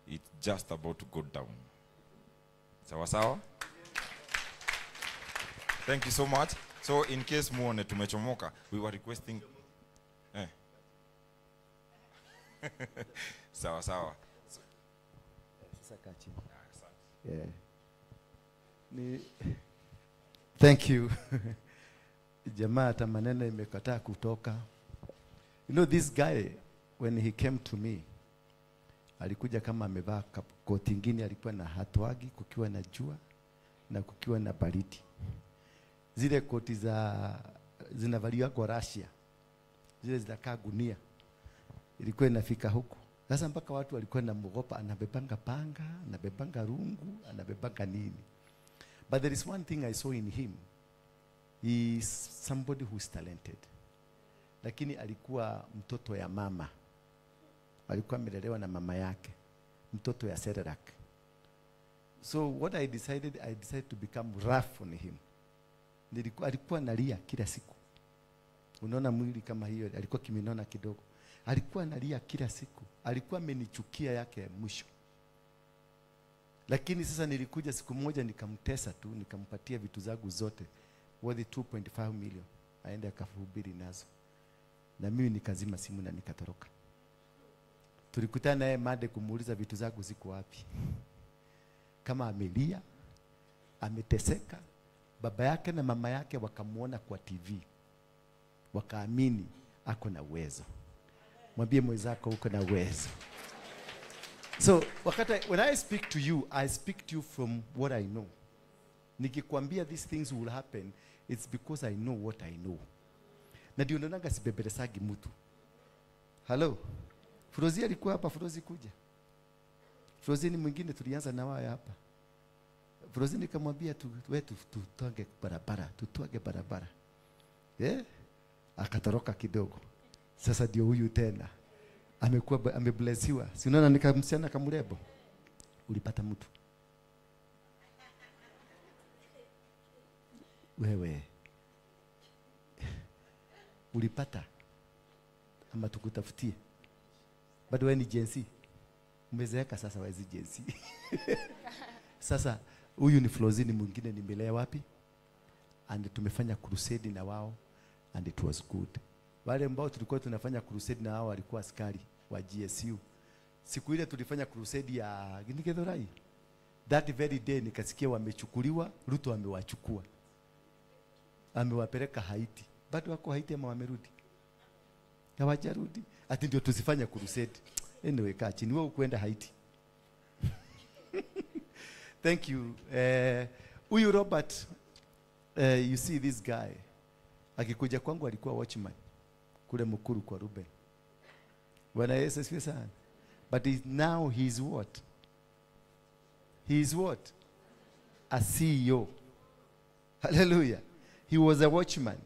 It's just about to go down. Sawa sawa? Thank you so much. So in case muone tumechomoka, we were requesting. Sawa sawa. Sasa kaa chini. Yeah. Ni thank you. Jamaa hata maneno imekataa kutoka. You know this guy when he came to me alikuja kama amevaa koti ingine, alikuwa na hatwagi kukiwa na jua na kukiwa na baridi. Zile koti za zinavaliwa kwa Russia. Zile zinakaa gunia. Ilikuwa inafika huku. Sasa mpaka watu walikuwa wanamuogopa, anabebanga panga, anabebanga rungu, anabebanga nini. But there is one thing I saw in him. He is somebody who is talented. Lakini alikuwa mtoto ya mama. Alikuwa amelelewa na mama yake. Mtoto ya Serarak. So what I decided to become rough on him. Alikuwa analia kila siku. Unaona mwili kama hiyo, alikuwa kiminona kidogo. Alikuwa analia kila siku. Alikuwa amenichukia yake mwisho. Lakini sasa nilikuja siku moja nikamtesa tu, nikampatia vitu zangu zote worth 2.5 million. Aende akahubiri nazo. Na mimi nikazima simu na nikatoroka. Tulikutana naye Made kumuuliza vitu zangu ziko wapi. Kama amelia, ameteseka, baba yake na mama yake wakamuona kwa TV. Wakaamini ako na uwezo. Mwambie mwenzako uko na uwezo. So, wakati when I speak to you, I speak to you from what I know. Nikikwambia these things will happen, it's because I know what I know. Na ndio naonanga sibebelesagi mtu. Hello. Furozi alikuwa hapa, Furozi kuja. Furozi ni mwingine tulianza na wao hapa. Furozi nikamwambia tutwange barabara, tutwange barabara. Yeah? Akatoroka kidogo. Sasa ndio huyu tena. Amekuwa ameblessiwa. Si unaona nikamsiana kamurebo. Ulipata mtu. Wewe. Ulipata ama tukutafutie? Bado wewe ni Gen Z. Umezeeka sasa wewe si Gen Z. Sasa huyu ni Flozini mwingine nimelea wapi? And tumefanya crusade na wao and it was good. Wale ambao tulikuwa tunafanya crusade na wao walikuwa askari wa GSU. Siku ile tulifanya crusade ya Githurai. That very day nikasikia wamechukuliwa, Ruto amewachukua. Amewapeleka Haiti. Bado wako Haiti ama wamerudi? Hawajarudi. Ati ndio tusifanye crusade. Anyway, kaa chini wewe ukwenda Haiti. Thank you. Huyu Robert, you see this guy. Akikuja kwangu alikuwa watchman kule Mukuru kwa Ruben. Bwana Yesu asifiwe sana. But now he is what? He is what? A CEO. Hallelujah. He was a watchman.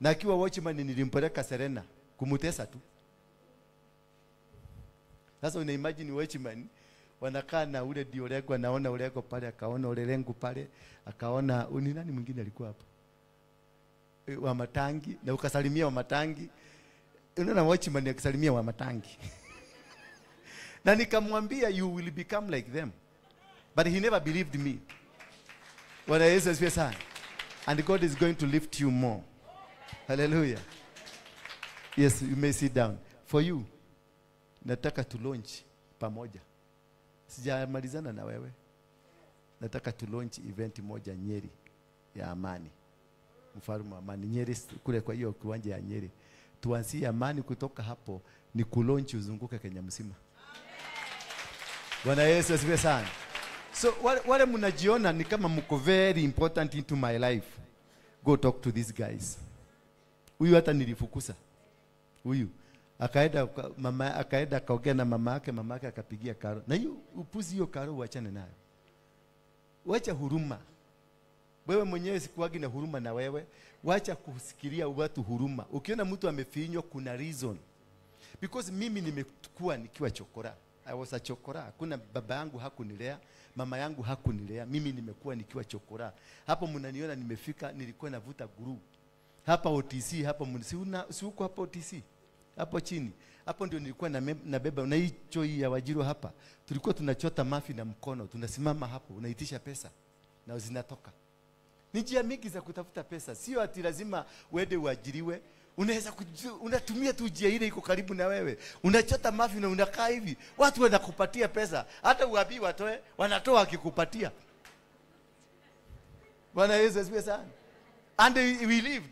Na akiwa watchman nilimpeleka Serena kumutesa tu. Sasa una imagine watchman wanakaa na ule Diorego, anaona Ulego pale, akaona Olelengu pale, akaona ni nani mwingine alikuwa hapo? Wa Matangi, na ukasalimia wa Matangi. Unaona watchman akisalimia wa Matangi. Na nikamwambia you will become like them. But he never believed me. Bwana Yesu asifiwe sana. And God is going to lift you more. Hallelujah. Yes, you may sit down. For you, nataka to launch pamoja. Sijamalizana na wewe. Nataka to launch event moja Nyeri ya amani. Mfalme wa amani Nyeri kule kwa hiyo kiwanja ya Nyeri. Tuanzie amani kutoka hapo ni kulaunch uzunguke Kenya mzima. Bwana Yesu asifiwe sana. So wale mnajiona ni kama mko very important into my life. Go talk to these guys. Huyu hata nilifukusa. Huyu akaenda mama, akaenda akaongea na mama yake akapigia karo. Na hiyo upuzi hiyo karo uachane nayo. Wacha huruma. Wewe mwenyewe sikuagi na huruma na wewe. Wacha kusikilia watu huruma. Ukiona mtu amefinywa kuna reason. Because mimi nimekuwa nikiwa chokora. I was a chokora. Kuna baba yangu hakunilea, mama yangu hakunilea. Mimi nimekuwa nikiwa chokora. Hapo mnaniona nimefika, nilikuwa navuta guru. Hapa OTC, hapa si huko hapa OTC. Hapo chini. Hapo ndio nilikuwa nabeba na hii choi ya Wajiro hapa. Tulikuwa tunachota mafi na mkono, tunasimama hapo, unaitisha pesa na zinatoka. Ni njia mingi za kutafuta pesa. Sio ati lazima uende uajiriwe. Unaweza unatumia tu njia ile iko karibu na wewe. Unachota mafi na unakaa hivi. Watu wanakupatia pesa. Hata uabii watoe, wanatoa wakikupatia. Bwana Yesu asifiwe sana. And we lived.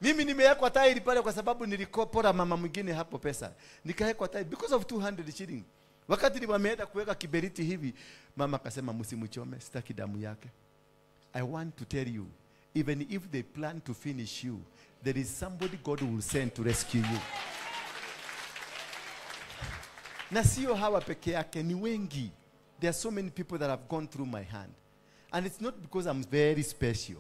Mimi nimewekwa tairi pale kwa sababu nilikopora mama mwingine hapo pesa. Nikawekwa tairi because of 200 shilling. Wakati wameenda kuweka kiberiti hivi, mama akasema msimuchome, sitaki damu yake. I want to tell you, even if they plan to finish you, there is somebody God will send to rescue you. Na sio hawa peke yake, ni wengi. There are so many people that have gone through my hand. And it's not because I'm very special,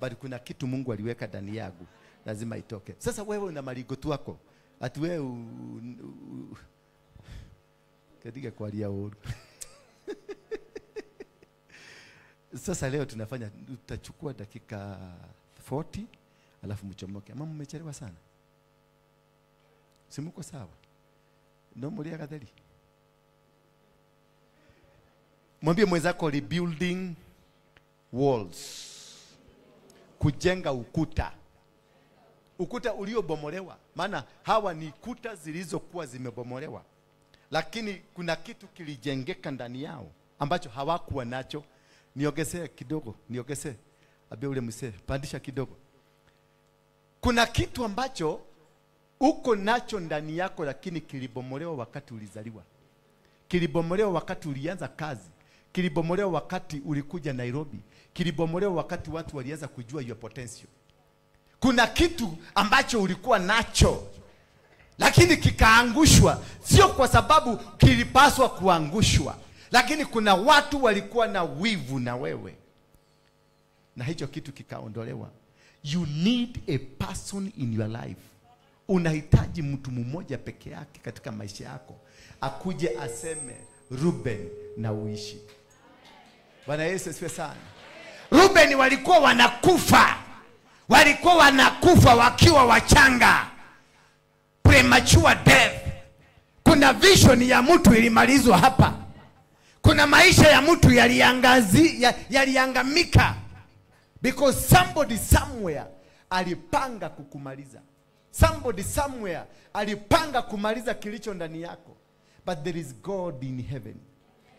but kuna kitu Mungu aliweka ndani yangu, lazima itoke. Sasa wewe una marigo tu wako. Ati wewe katika kwalia uhuru. Sasa leo tunafanya, tutachukua dakika 40 alafu mchomoke. Mama mmechelewa sana. Si mko sawa? No mulia kadhali. Mwambie mwenzako rebuilding walls. Kujenga ukuta. Ukuta uliobomolewa. Maana hawa ni kuta zilizokuwa zimebomolewa. Lakini kuna kitu kilijengeka ndani yao ambacho hawakuwa nacho. Niongezee kidogo, niongezee. Abia ule msee, pandisha kidogo. Kuna kitu ambacho uko nacho ndani yako lakini kilibomolewa wakati ulizaliwa. Kilibomolewa wakati ulianza kazi. Kilibomolewa wakati ulikuja Nairobi. Kilibomolewa wakati watu walianza kujua your potential. Kuna kitu ambacho ulikuwa nacho lakini kikaangushwa, sio kwa sababu kilipaswa kuangushwa, lakini kuna watu walikuwa na wivu na wewe na hicho kitu kikaondolewa. You need a person in your life. Unahitaji mtu mmoja peke yake katika maisha yako akuje aseme Ruben na uishi. Bwana Yesu asifiwe sana. Ruben walikuwa wanakufa. Walikuwa wanakufa wakiwa wachanga. Premature death. Kuna vision ya mtu ilimalizwa hapa. Kuna maisha ya mtu yaliangamika. Because somebody somewhere alipanga kukumaliza. Somebody somewhere alipanga kumaliza kilicho ndani yako. But there is God in heaven.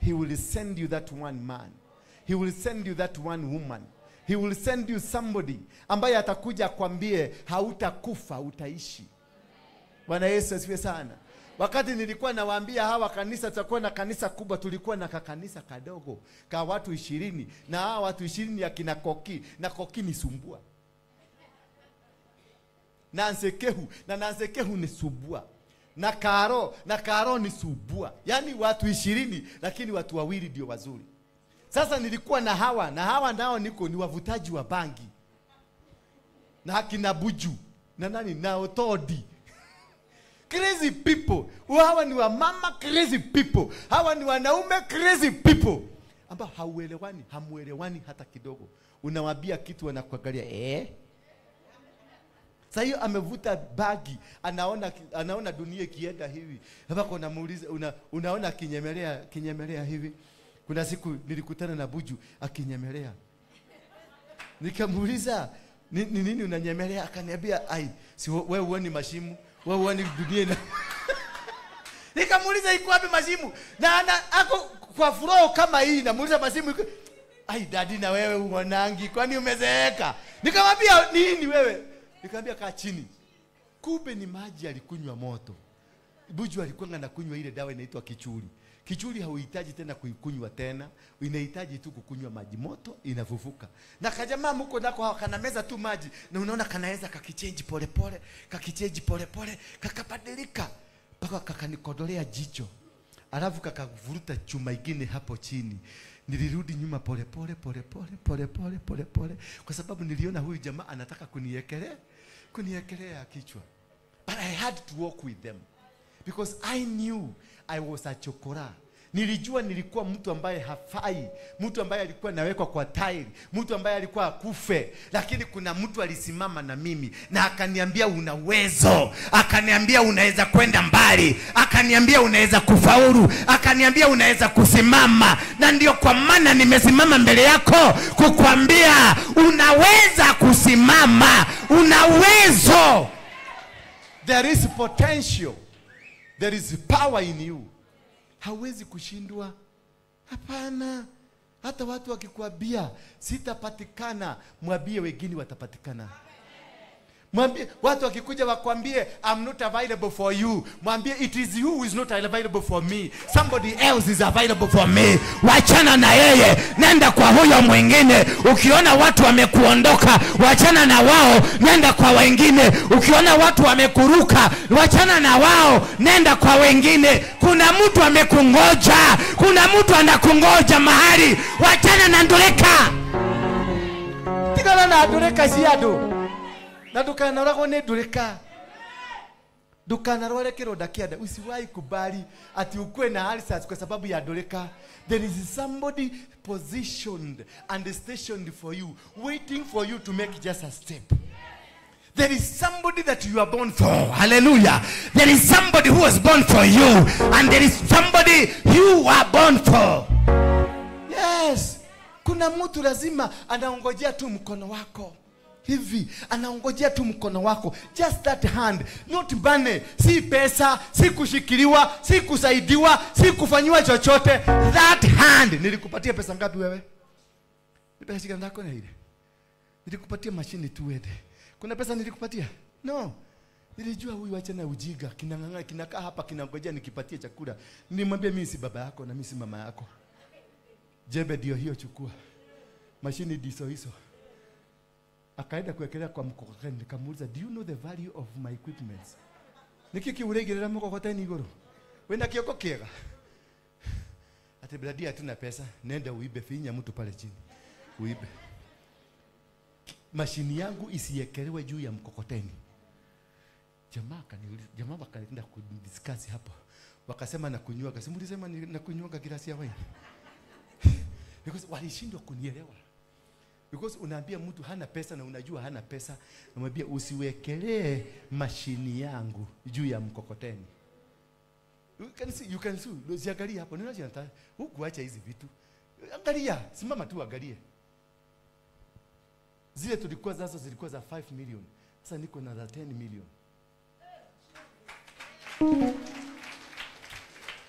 He will send you that one man. He will send you that one woman. He will send you somebody ambaye atakuja akwambie hautakufa, utaishi. Bwana Yesu asifiwe sana. Wakati nilikuwa nawaambia hawa kanisa tutakuwa na kanisa kubwa, tulikuwa na kakanisa kadogo ka watu 20, na hawa watu 20 akina Koki, na Koki ni sumbua. Na Nsekehu, na Nsekehu ni sumbua. Na Karo ni sumbua. Yaani watu 20 lakini watu wawili ndio wazuri. Sasa nilikuwa na hawa, na hawa nao niko ni wavutaji wa bangi. Na akina Buju, na nani, na Otodi. Crazy people. Hawa ni wamama crazy people. Hawa ni wanaume crazy people. Ambao hauelewani, hamuelewani hata kidogo. Unawaambia kitu wanakuangalia eh. Sasa hiyo amevuta bagi, anaona dunia ikienda hivi. Hapa unamuuliza, unaona kinyemelea hivi. Kuna siku nilikutana na Buju akinyemelea. Nikamuuliza, ni nini unanyemelea? Akaniambia, ai, si wewe huoni mashimu? Wewe huoni dunia ina. Nikamuuliza iko wapi mashimu? Na ako kwa flow kama hii, namuuliza mashimu iko. Ai daddy, na wewe uonangi, kwani umezeeka? Nikamwambia nini wewe? Nikamwambia kaa chini. Kumbe ni maji alikunywa moto. Buju alikuwa anakunywa ile dawa inaitwa kichuri. Kichuri hauhitaji tena kuikunywa tena, inahitaji tu kukunywa maji moto, inafufuka. Na kajamaa mko nako kana meza tu maji na unaona kanaweza kakichange pole pole, kakichange pole pole, kakabadilika mpaka kakanikodolea jicho. Alafu kakavuruta chuma ingine hapo chini. Nilirudi nyuma pole pole pole pole pole pole pole pole kwa sababu niliona huyu jamaa anataka kuniekelea kichwa. But I had to walk with them because I knew I was a chokora. Nilijua nilikuwa mtu ambaye hafai, mtu ambaye alikuwa nawekwa kwa tairi, mtu ambaye alikuwa akufe. Lakini kuna mtu alisimama na mimi na akaniambia una uwezo, akaniambia unaweza kwenda mbali, akaniambia unaweza kufaulu, akaniambia unaweza kusimama. Na ndio kwa maana nimesimama mbele yako kukwambia unaweza kusimama, una uwezo. There is potential. There is power in you. Hawezi kushindwa. Hapana. Hata watu wakikuambia sitapatikana, mwambie wengine watapatikana. Mwambie watu wakikuja wakwambie I'm not available for you, mwambie it is you who is not available for me. Somebody else is available for me. Wachana na yeye, nenda kwa huyo mwingine. Ukiona watu wamekuondoka, wachana na wao, nenda kwa wengine. Ukiona watu wamekuruka, wachana na wao, nenda kwa wengine. Kuna mtu amekungoja, kuna mtu anakungoja mahali. Wachana na ndureka. Tigana na ndureka ciandu. Na ndukanaroragwo nĩ ndũrĩka. Ndukanarware kĩronda kĩa nda. Usiwahi kubali ati ukue na ulcers kwa sababu ya ndũrĩka. There is somebody positioned and stationed for you, waiting for you to make just a step. There is somebody that you are born for. Hallelujah. There is somebody who was born for you, and there is somebody you are born for. Yes. Kuna mtu lazima anaongojea tu mkono wako. Hivi, anaongojea tu mkono wako. Just that hand. Not money. Si pesa, si kushikiliwa, si kusaidiwa, si kufanyiwa chochote. That hand. Nilikupatia pesa ngapi wewe? Ni pesa shika ndako na ile. Nilikupatia mashini tu wewe. Kuna pesa nilikupatia? No. Nilijua huyu acha na ujiga, kinang'ang'a, kinakaa hapa kinangojea nikipatie chakula. Nilimwambia mimi si baba yako na mimi si mama yako. Jembe ndio hiyo, chukua. Mashini ndizo hizo. Akaenda kuwekelea kwa mkokoteni. Nikamuuliza, do you know the value of my equipment? Niki uregerera mkokoteni iguru? Wenda kioko kiega. Ati bradi hatuna pesa, nenda uibe, finya mtu pale chini. Uibe. Mashini yangu isiekelewe juu ya mkokoteni. Jamaa akaniuliza, jamaa wakaenda kudiscuss hapo. Wakasema na kunywa, akasema ulisema na kunywa glasi ya wine. Because walishindwa kunielewa. Because unaambia mtu hana pesa na unajua hana pesa, unamwambia usiwekelee mashini yangu juu ya mkokoteni. You can see, you can see. Usiangalie hapo. Nini unataka? Huku acha hizi vitu. Angalia, simama tu angalie. Zile tulikuwa zazo zilikuwa za 5 million. Sasa niko na za 10 million.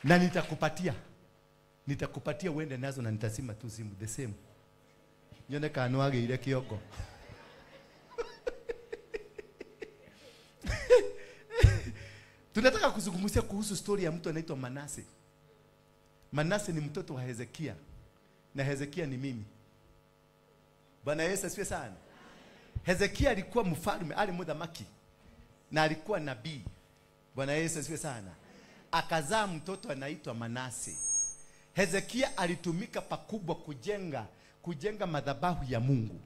Na nitakupatia. Nitakupatia uende nazo na nitasima tu simu the same. Nyone kanuage ile kioko. Tunataka kuzungumzia kuhusu story ya mtu anaitwa Manase. Manase ni mtoto wa Hezekia. Na Hezekia ni mimi. Bwana Yesu asifiwe sana. Hezekia alikuwa mfalme, ali muthamaki na alikuwa nabii. Bwana Yesu asifiwe sana. Akazaa mtoto anaitwa Manase. Hezekia alitumika pakubwa kujenga madhabahu ya Mungu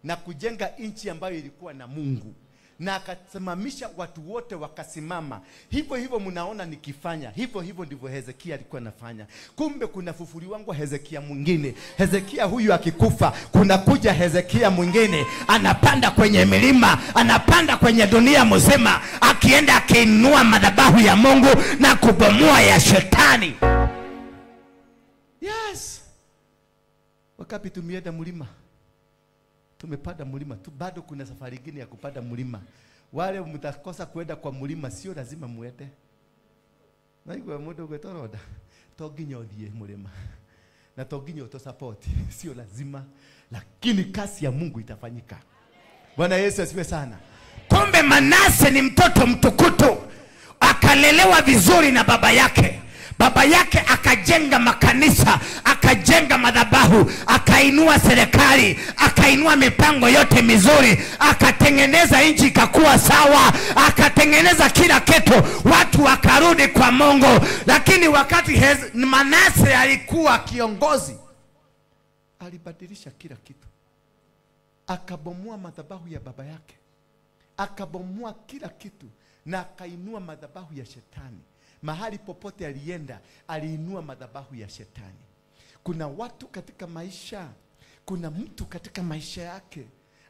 na kujenga nchi ambayo ilikuwa na Mungu, na akasimamisha watu wote wakasimama. Hivyo hivyo mnaona nikifanya hivyo hivyo ndivyo Hezekia alikuwa anafanya. Kumbe kuna fufuliwangwa Hezekia mwingine. Hezekia huyu akikufa, kuna kuja Hezekia mwingine, anapanda kwenye milima, anapanda kwenye dunia mzima, akienda akiinua madhabahu ya Mungu na kubomoa ya shetani. Yes. Wakati tumeenda mlima, tumepanda mlima tu, bado kuna safari nyingine ya kupanda mlima. Wale mtakosa kuenda kwa mlima, sio lazima muende. Na igwe mundu gwetoroda to nginya uthie mlima na to nginya uto support, sio lazima, lakini kazi ya Mungu itafanyika. Bwana Yesu asifiwe sana. Kumbe Manase ni mtoto mtukutu, akalelewa vizuri na baba yake. Baba yake akajenga makanisa, akajenga madhabahu, akainua serikali, akainua mipango yote mizuri, akatengeneza nchi ikakuwa sawa, akatengeneza kila kitu, watu wakarudi kwa Mungu. Lakini wakati Manase alikuwa kiongozi, alibadilisha kila kitu. Akabomoa madhabahu ya baba yake, akabomoa kila kitu na akainua madhabahu ya shetani. Mahali popote alienda, aliinua madhabahu ya shetani. Kuna watu katika maisha, kuna mtu katika maisha yake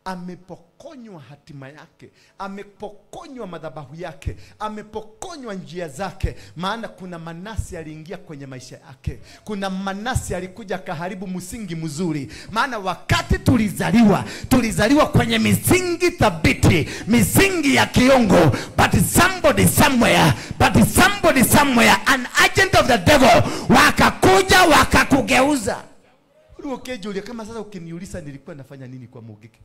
Amepokonywa hatima yake, amepokonywa madhabahu yake, amepokonywa njia zake. Maana kuna Manase aliingia kwenye maisha yake. Kuna Manase alikuja akaharibu msingi mzuri. Maana wakati tulizaliwa, tulizaliwa kwenye misingi thabiti, misingi ya kiongo. But somebody somewhere, but somebody somewhere, an agent of the devil, wakakuja wakakugeuza. Ukijulia kama sasa ukiniuliza nilikuwa nafanya nini kwa Mugiki?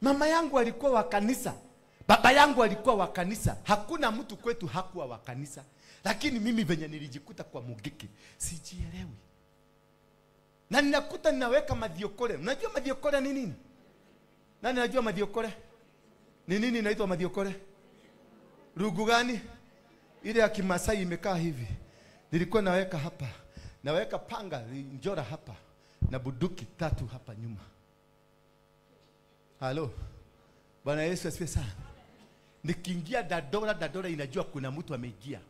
Mama yangu alikuwa wa kanisa, baba yangu alikuwa wa kanisa. Hakuna mtu kwetu hakuwa wa kanisa. Lakini mimi venye nilijikuta kwa Mugiki sijielewi. Na ninakuta ninaweka mathiokore. Unajua mathiokore ni nini? Nani anajua mathiokore? Ni nini inaitwa mathiokore? Rugu gani? Ile ya Kimasai imekaa hivi. Nilikuwa naweka hapa, naweka panga njora hapa na buduki 3 hapa nyuma. Halo. Bwana Yesu asifiwe sana. Nikiingia Dadora, Dadora inajua kuna mtu ameingia.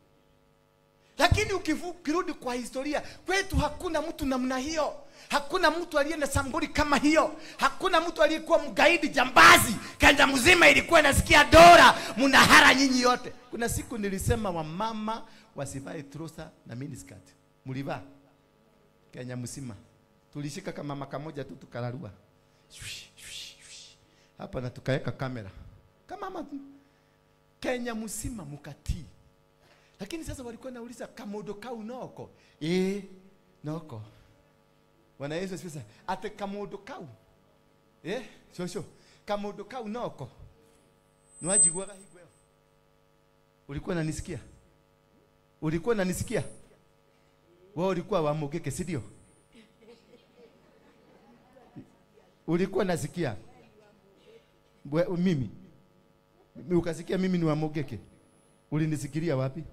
Lakini ukirudi kwa historia, kwetu hakuna mtu namna hiyo. Hakuna mtu aliye na samburi kama hiyo. Hakuna mtu aliyekuwa mgaidi jambazi. Kanda mzima ilikuwa nasikia Dora, mnahara nyinyi yote. Kuna siku nilisema wamama wasivae trouser na miniskirt. Mlivaa Kenya mzima. Tulishika kama mama kamoja tu tukalarua. Hapa na tukaweka kamera. Kama mama Kenya mzima mkatii. Lakini sasa walikuwa nauliza kamodo kau noko. Noko. Bwana Yesu asifiwe. Ate kamodo kau. Shosho. Kamodo kau noko. Nwajigwaga higweo. Ulikuwa unanisikia? Ulikuwa unanisikia? Wewe ulikuwa wa Mugiki, si ndio? Ulikuwa unasikia? Mimi. Ukasikia mimi ni wa Mugiki. Ulinisikilia wapi?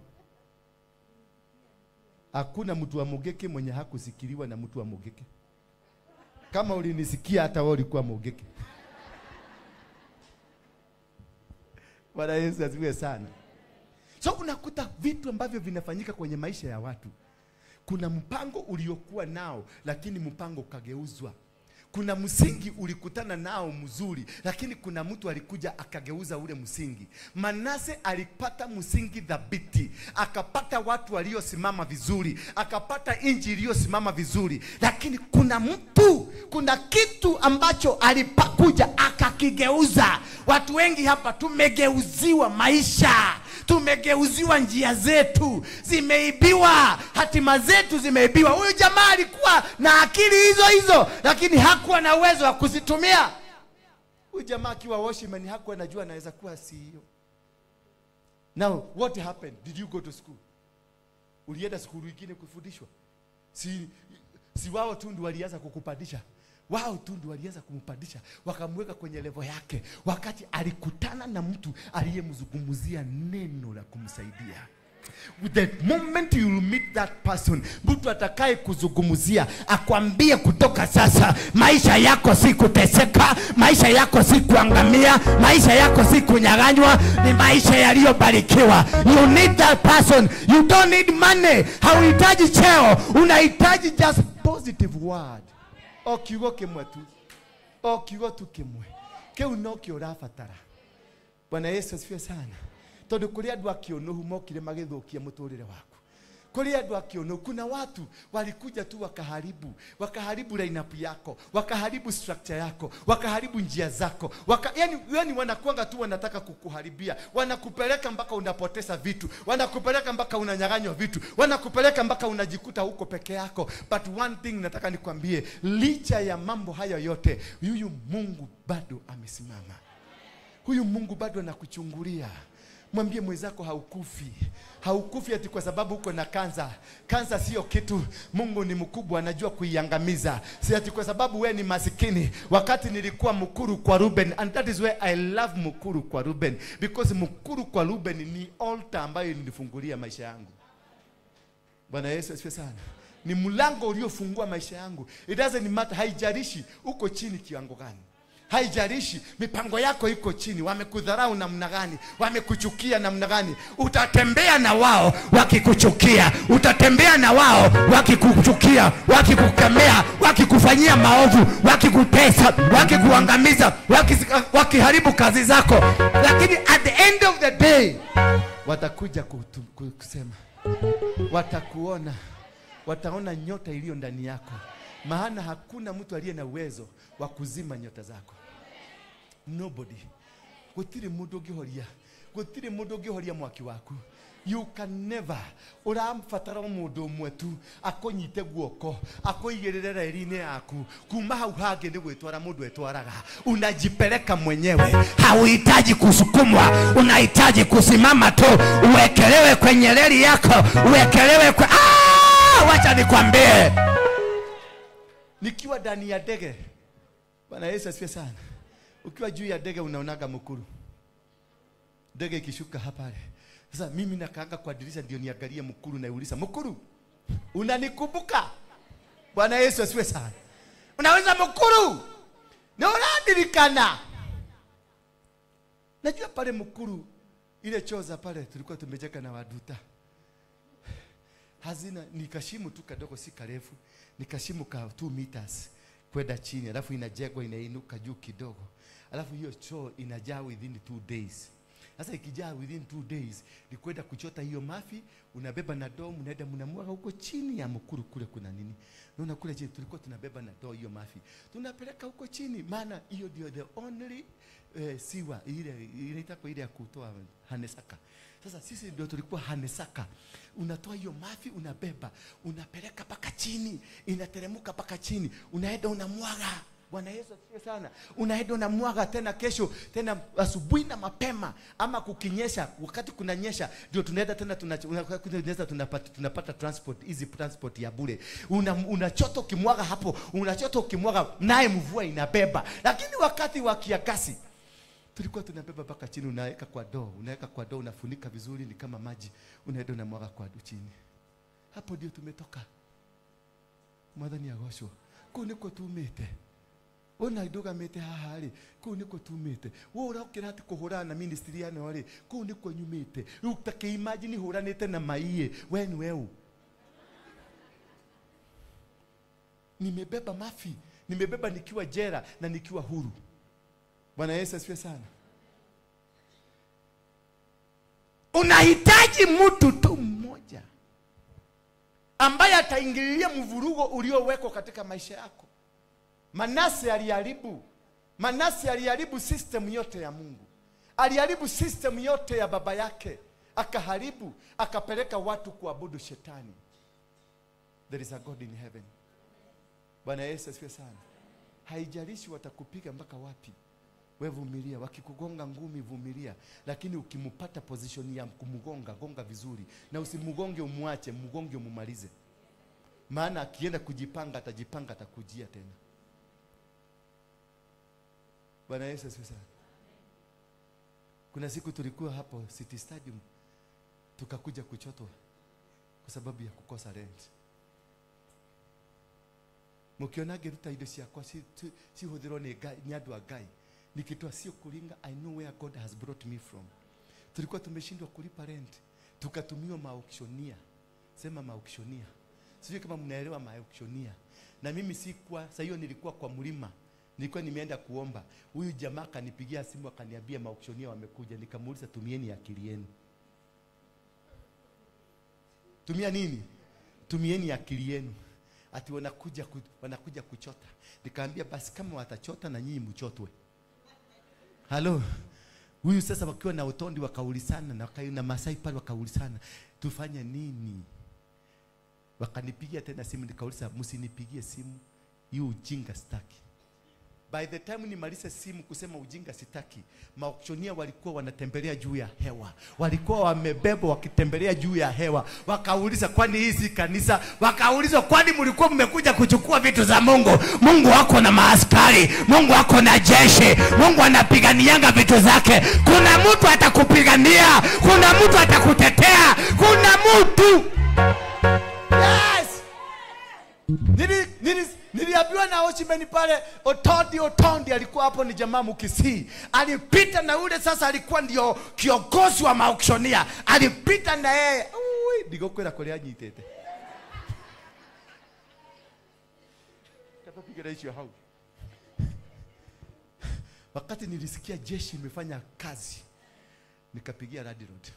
Hakuna mtu wa Mugiki mwenye hakusikiliwa na mtu wa Mugiki. Kama ulinisikia hata wewe ulikuwa Mugiki. Bwana Yesu asifiwe sana. So unakuta vitu ambavyo vinafanyika kwenye maisha ya watu. Kuna mpango uliokuwa nao, lakini mpango ukageuzwa. Kuna msingi ulikutana nao mzuri, lakini kuna mtu alikuja akageuza ule msingi. Manase alipata msingi dhabiti, akapata watu waliosimama vizuri, akapata inji iliyosimama vizuri, lakini kuna mtu, kuna kitu ambacho alipakuja akakigeuza. Watu wengi hapa tumegeuziwa maisha, tumegeuziwa njia zetu, zimeibiwa, hatima zetu zimeibiwa. Huyu jamaa alikuwa na akili hizo hizo, lakini hakuwa na uwezo wa kuzitumia. Huyu jamaa akiwa watchman hakuwa anajua anaweza kuwa CEO. Now what happened? Did you go to school? Ulienda shule nyingine kufundishwa? Si wao tu ndio walianza kukupandisha. Wao tu ndio walianza kumpandisha, wakamweka kwenye level yake, wakati alikutana na mtu aliyemzungumzia neno la kumsaidia. The moment you meet that person, mtu atakaye kuzungumzia akwambie kutoka sasa maisha yako si kuteseka, maisha yako si kuangamia, maisha yako si kunyang'anywa, ni maisha yaliyobarikiwa. You need that person. You don't need money. Hauhitaji cheo, unahitaji just positive word. O kiugo kimwe tu. O kiugo tu kimwe. Kiu no kio ũrabatara. Bwana Yesu asifiwe sana. Tondu kuri andu akionuhu mokire magithukia muturire waku. Kuri andu akionuhu, kuna watu walikuja tu wakaharibu, wakaharibu lineup yako, wakaharibu structure yako, wakaharibu njia zako. Yani wanakuanga tu wanataka kukuharibia, wanakupeleka mpaka unapoteza vitu, wanakupeleka mpaka unanyang'anywa vitu, wanakupeleka mpaka unajikuta huko peke yako. But one thing nataka nikwambie, licha ya mambo hayo yote, huyu Mungu bado amesimama. Huyu Mungu bado anakuchungulia. Mwambie mwenzako haukufi. Haukufi ati kwa sababu uko na kansa. Kansa sio kitu. Mungu ni mkubwa, anajua kuiangamiza. Si ati kwa sababu wewe ni masikini. Wakati nilikuwa Mukuru kwa Ruben, and that is why I love Mukuru kwa Ruben, because Mukuru kwa Ruben ni altar ambayo ilinifungulia maisha yangu. Bwana Yesu asifiwe sana. Ni mlango uliofungua maisha yangu. It doesn't matter, haijalishi uko chini kiwango gani. Haijalishi mipango yako iko chini, wamekudharau namna gani, wamekuchukia namna gani, utatembea na wao wakikuchukia, utatembea na wao wakikuchukia, wakikukemea, wakikufanyia maovu, wakikutesa, wakikuangamiza, wakiharibu kazi zako. Lakini at the end of the day watakuja kusema, watakuona, wataona nyota iliyo ndani yako. Maana hakuna mtu aliye na uwezo wa kuzima nyota zako. Nobody. Gutiri mundu ungihoria. Gutiri mundu ungihoria mwaki waku. You can never. Urambatara mundu umwe tu akunyite guoko, akuigirire reri-inĩ yaku. Kuma hau hangi ni gwitwara mundu etwaraga. Unajipeleka mwenyewe. Hauhitaji kusukumwa, unahitaji kusimama tu, uwekelewe kwenye reli yako, uwekelewe kwa wacha nikwambie. Nikiwa ndani ya ndege, Bwana Yesu asifiwe sana. Ukiwa juu ya ndege unaonaga mukuru. Ndege ikishuka hapa. Sasa mimi nakaanga kwa dirisha ndio niangalie mukuru na uliza, mukuru, unanikumbuka? Bwana Yesu asifiwe sana. Unaweza mukuru? Na unadirikana. Najua pale mukuru ile choza pale tulikuwa tumejeka na waduta. Hazina ni kashimu tu kadogo, si karefu. Ni kashimu ka 2 meters kwenda chini, alafu inajengwa inainuka juu kidogo. Alafu hiyo choo inajaa within 2 days. Sasa ikijaa within 2 days ni kwenda kuchota hiyo mafi, unabeba na doo, mnaenda mnamwaga huko chini ya mukuru kule kuna nini. Unaona kule chini tulikuwa tunabeba na doo hiyo mafi. Tunapeleka huko chini, maana hiyo ndio the only siwa ile inaitwa ile ya kutoa hanesaka. Sasa sisi ndio tulikuwa hanesaka. Unatoa hiyo mafi, unabeba, unapeleka paka chini, inateremka paka chini, unaenda unamwaga. Bwana Yesu asifiwe sana. Unaenda unamwaga tena kesho, tena asubuhi na mapema, ama kukinyesha, wakati kunanyesha ndio tunaenda tena tunapata transport, easy transport ya bure. Unachota ukimwaga hapo, unachota ukimwaga, naye mvua inabeba. Lakini wakati wa kiangazi tulikuwa tunabeba mpaka chini, unaweka kwa doo, unaweka kwa doo, unafunika vizuri ni kama maji, unaenda unamwaga kwa chini. Hapo ndio tumetoka. Mwathani agocwo. Kuu nikuo tumite. Ona ndugamite haha ri, kuu nikuo tumite. Wewe urokira ati kuhurana na ministry yano ri, kuu nikuo nyumite. Riu ta imagine huranite na maiye, we ni wewe. Nimebeba mafi, nimebeba nikiwa jera na nikiwa huru. Bwana Yesu asifiwe sana. Unahitaji mtu tu mmoja ambaye ataingililia mvurugo uliowekwa katika maisha yako. Manase aliharibu. Manase aliharibu system yote ya Mungu. Aliharibu system yote ya baba yake. Akaharibu, akapeleka watu kuabudu shetani. There is a God in heaven. Bwana Yesu asifiwe sana. Haijalishi watakupiga mpaka wapi. Wewe vumilia, wakikugonga ngumi vumilia, lakini ukimpata position ya kumgonga, gonga vizuri. Na usimgonge umwache, mgonge umumalize. Maana akienda kujipanga atajipanga, atakujia tena. Bwana Yesu asifiwe sana. Kuna siku tulikuwa hapo City Stadium, tukakuja kuchotwa kwa sababu ya kukosa rent. Mukionage ruta indo ciakwa cihuthirwo ni Ngai, ni andu a Ngai. Nikitoa sio kulinga, I know where God has brought me from. Tulikuwa tumeshindwa kulipa rent, tukatumiwa maauctionia. Sema maauctionia. Sijui kama mnaelewa maauctionia. Na mimi sikuwa, saa hiyo nilikuwa kwa mlima. Nilikuwa nimeenda kuomba. Huyu jamaa akanipigia simu akaniambia maauctionia wamekuja. Nikamuuliza tumieni akili yenu. Tumia nini? Tumieni akili yenu. Ati wanakuja kuchota. Nikaambia basi kama watachota na nyinyi mchotwe. Halo. Huyu sasa wakiwa na utondi wakaulisana na Masai pale wakaulisana, tufanye nini? Wakanipigia tena simu, nikauliza msinipigie simu, hiyo ujinga sitaki. By the time nimalize simu kusema ujinga sitaki, maauctionia walikuwa wanatembelea juu ya hewa. Walikuwa wamebebwa wakitembelea juu ya hewa. Wakauliza kwani hii si kanisa? Wakauliza kwani mlikuwa mmekuja kuchukua vitu za Mungu? Mungu wako na maaskari, Mungu wako na jeshi, Mungu anapiganianga vitu zake. Kuna mtu atakupigania, kuna mtu atakutetea, kuna mtu. Yes. Tuliambiwa na Ochimen pale, Otondi Otondi alikuwa hapo, ni jamaa Mkisii. Alipita na ule sasa alikuwa ndio kiongozi wa maauctioneer. Alipita na yeye. Ui, ndigokwira kuria nyitete. Katapigira icio hau. Wakati nilisikia jeshi imefanya kazi, nikapigia Radi Road.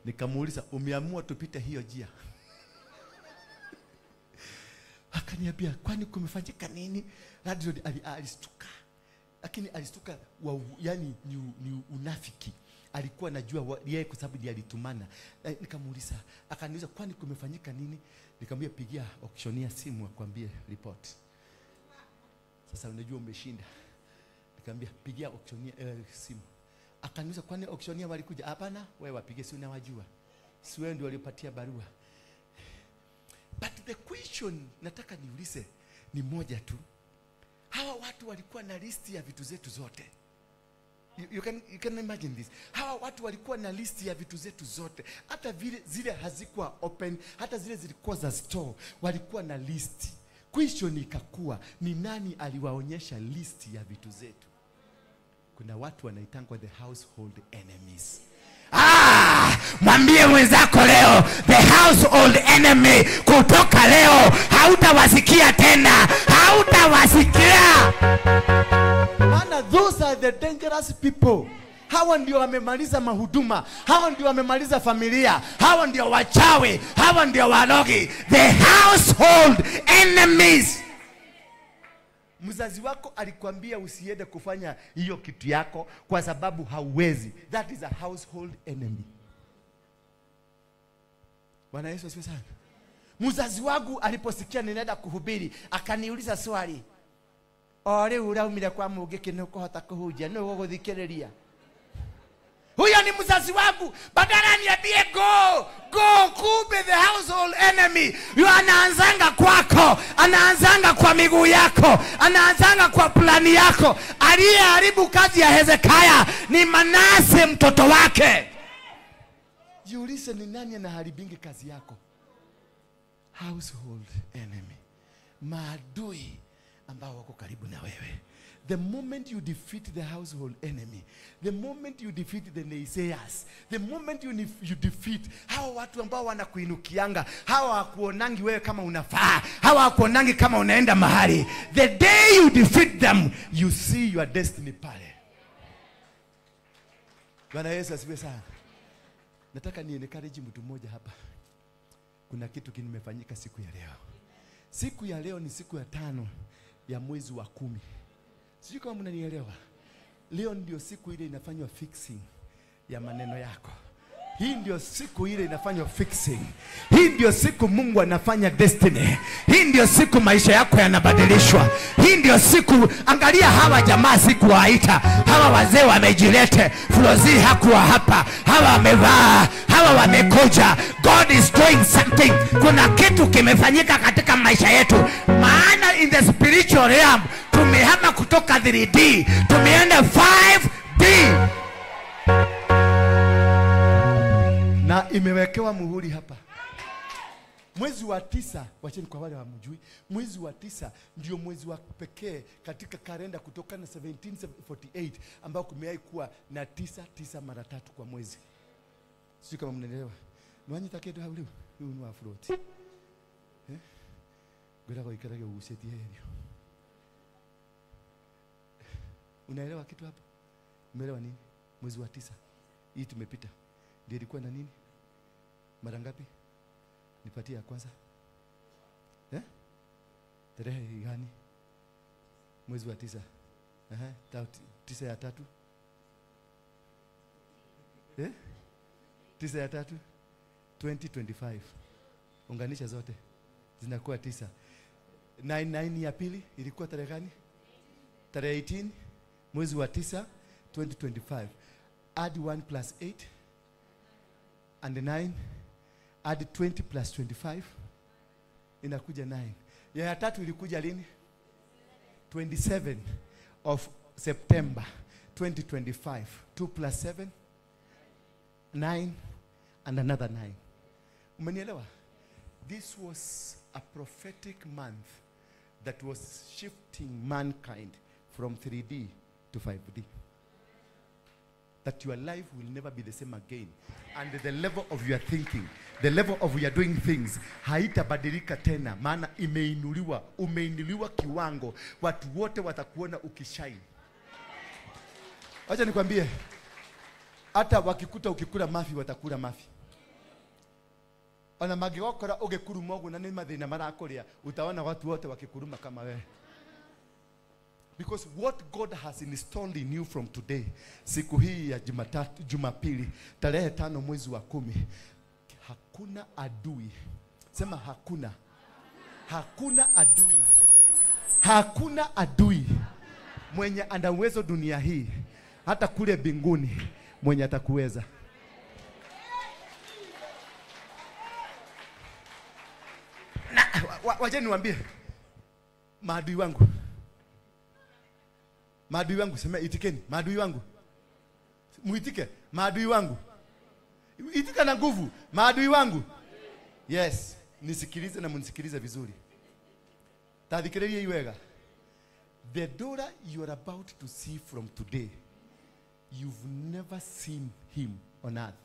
Nikamuuliza, umeamua tupite hiyo njia? Akaniambia, kwani kumefanyika nini? Radi Road alistuka. Lakini alistuka yani ni unafiki. Alikuwa anajua yeye kwa sababu ndiye alitumana. Nikamuuliza, akaniuliza kwani kumefanyika nini? Nikamwambia pigia auctioneer simu akwambie report. Sasa unajua umeshinda. Nikamwambia pigia auctioneer simu. Akaniuliza kwani auctioneer walikuja? Hapana, wewe wapige, si unawajua. Si wewe ndio walipatia barua. But the question nataka niulize ni moja tu. Hawa watu walikuwa na listi ya vitu zetu zote. You can imagine this. Hawa watu walikuwa na listi ya vitu zetu zote. Hata vile zile hazikuwa open, hata zile zilikuwa za store, walikuwa na listi. Question ikakuwa ni nani aliwaonyesha listi ya vitu zetu? Kuna watu wanaitangwa the household enemies. Ah, mwambie mwenzako leo, the household enemy, kutoka leo hautawasikia tena, hautawasikia. Maana those are the dangerous people. Hawa ndio wamemaliza mahuduma, hawa ndio wamemaliza familia, hawa ndio wachawi, hawa ndio warogi, the household enemies. Mzazi wako alikwambia usiende kufanya hiyo kitu yako kwa sababu hauwezi. That is a household enemy. Bwana Yesu asifiwe sana. Mzazi wangu aliposikia ninaenda kuhubiri, akaniuliza swali. O riu uraumire kwa Mungiki ni ukuhota kuhunjia, ni uguguthikiriria? Huyo ni mzazi wangu. Badala niambie go, go, kumbe the household enemy. Yu anaanzanga kwako, anaanzanga kwa miguu yako, anaanzanga kwa plani yako. Aliyeharibu kazi ya Hezekia ni Manase mtoto wake. Jiulize ni nani anaharibingi kazi yako? Household enemy. Maadui ambao wako karibu na wewe. The moment you defeat the household enemy, the moment you defeat the naysayers, the moment you defeat hawa watu ambao wanakuinukianga, hawa hawakuonangi wewe kama unafaa, hawa hawakuonangi kama unaenda mahali. The day you defeat them, you see your destiny pale. Bwana Yesu asifiwe sana. Nataka ni encourage mtu mmoja hapa. Kuna kitu kimefanyika siku ya leo. Siku ya leo ni siku ya 5 ya mwezi wa 10. Sijui kama mnanielewa. Leo ndio siku ile inafanywa fixing ya maneno yako. Hii ndio siku ile inafanywa fixing. Hii ndio siku Mungu anafanya destiny. Hii ndio siku maisha yako yanabadilishwa. Hii ndio siku, angalia hawa jamaa sikuwaita. Hawa wazee wamejilete. Flozi hakuwa hapa. Hawa wamevaa, hawa wamekuja. God is doing something. Kuna kitu kimefanyika katika maisha yetu. Maana in the spiritual realm tumehama kutoka 3D, tumeenda 5D. Na imewekewa muhuri hapa. Mwezi wa 9, wacheni kwa wale hawamjui, mwezi wa 9 ndio mwezi wa pekee katika kalenda kutoka na 1748 ambao kumewahi kuwa na 9 9 mara 3 kwa mwezi. Sijui kama mnaelewa. Nwanyita kedu hau riu, riu ni wa float. Eh? Ngwira goikarage ugucetie herio. Unaelewa kitu hapo? Umeelewa nini? Mwezi wa 9. Hii tumepita. Ndio ilikuwa na nini? Mara ngapi? Nipatie ya kwanza. Eh? Tarehe gani? Mwezi wa 9. 9 ya 3. Eh? 9 ya 3 2025. Unganisha zote. Zinakuwa 9. 9 9 ya pili ilikuwa tarehe gani? Tarehe 18 mwezi wa 9 2025. Add 1 plus 8 and 9. Add 20 plus 25 inakuja 9. Ya tatu ilikuja lini? 27 of September 2025. 2 plus 7 9 and another 9. Umenielewa? This was a prophetic month that was shifting mankind from 3D to 5D. That your life will never be the same again. And the level of your thinking, the level of your doing things, haitabadilika tena, maana imeinuliwa, umeinuliwa kiwango, watu wote watakuona ukishine. Acha nikwambie, hata wakikuta ukikula mafi watakula mafi. Ona magigokora ugikuruma uguo na ni mathina marakuria, utaona watu wote wakikuruma kama wewe. Because what God has installed in you from today, siku hii ya Jumatatu, Jumapili, tarehe 5 mwezi wa 10, hakuna adui. Sema hakuna. Hakuna adui. Hakuna adui mwenye ana uwezo dunia hii, hata kule mbinguni, mwenye atakuweza. Na waje niwaambie maadui wangu. Maadui wangu, sema itikeni, maadui wangu. Muitike, maadui wangu. Itika na nguvu, maadui wangu. Yes, nisikilize na munisikilize vizuri. Tadhikirerie iwega. The Dora you are about to see from today, you've never seen him on earth.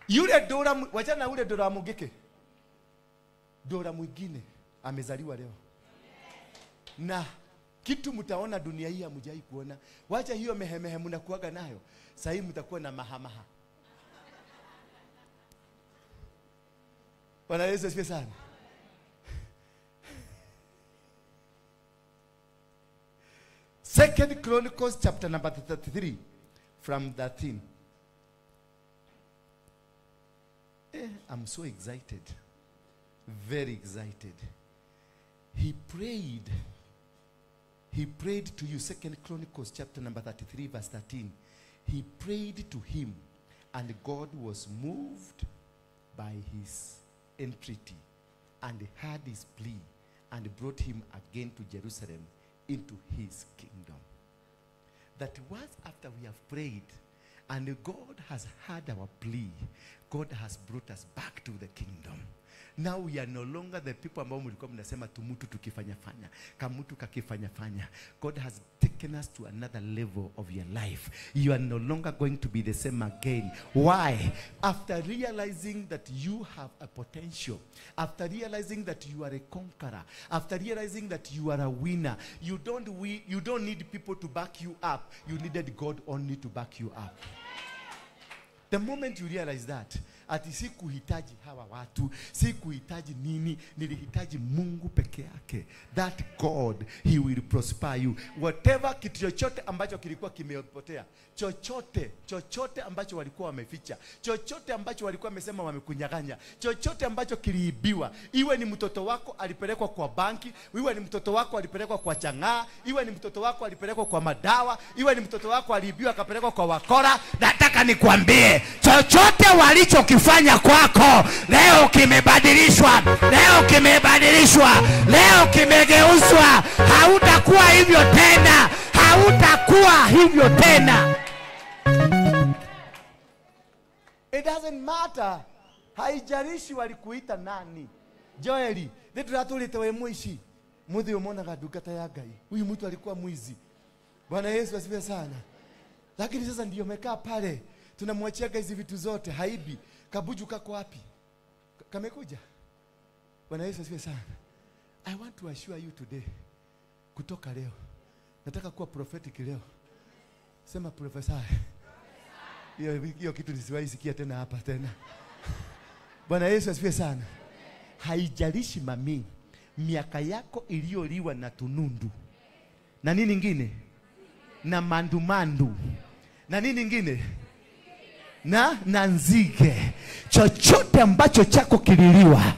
Yule Dora, wachana ule Dora Mugeke. Dora mwingine amezaliwa leo. Na kitu mtaona dunia hii hamjai kuona. Wacha hiyo mehemehe mnakuaga nayo. Sasa hii mtakuwa na mahamaha. Bwana Yesu asifiwe sana. Second Chronicles chapter number 33 from 13. I'm so excited. Very excited. He prayed. He prayed to you. Second Chronicles chapter number 33 verse 13. He prayed to him, and God was moved by his entreaty and heard his plea and brought him again to Jerusalem into his kingdom. That once after we have prayed and God has heard our plea, God has brought us back to the kingdom. Now we are no longer the people ambao mlikuwa mnasema tumutu tukifanya fanya, kamutu kakifanya fanya. God has taken us to another level of your life. You are no longer going to be the same again. Why? After realizing that you have a potential, after realizing that you are a conqueror, after realizing that you are a winner, you don't need people to back you up. You needed God only to back you up. The moment you realize that, ati sikuhitaji hawa watu, sikuhitaji nini, nilihitaji Mungu peke yake. That God, he will prosper you. Whatever, kitu chochote ambacho kilikuwa kimepotea, chochote, chochote ambacho walikuwa wameficha, chochote ambacho walikuwa wamesema wamekunyang'anya, chochote ambacho kiliibiwa, iwe ni mtoto wako alipelekwa kwa banki, iwe ni mtoto wako alipelekwa kwa chang'aa, iwe ni mtoto wako alipelekwa kwa madawa, iwe ni mtoto wako aliibiwa akapelekwa kwa wakora, nataka nikwambie, chochote walichokifanya kwako leo kimebadilishwa, leo kimebadilishwa, leo kimegeuzwa. Hautakuwa hivyo tena, hautakuwa hivyo tena. It doesn't matter. Haijalishi walikuita nani. Joeli, ndio we mwishi. Muthi umonaga ndungata ya Ngai. Huyu mtu alikuwa mwizi. Bwana Yesu asifiwe sana. Lakini sasa ndio amekaa pale. Tunamwachia hizi vitu zote, haibi. Kabuju kako wapi? Kamekuja. Bwana Yesu asifiwe sana. I want to assure you today, kutoka leo, nataka kuwa prophetic leo. Sema prophesy. Hiyo kitu nisiwahi sikia tena hapa tena. Bwana Yesu asifiwe sana. Haijalishi mami, miaka yako iliyoliwa na tunundu, na nini nyingine, na mandumandu, na nini nyingine, na nzige, chochote ambacho chako kililiwa,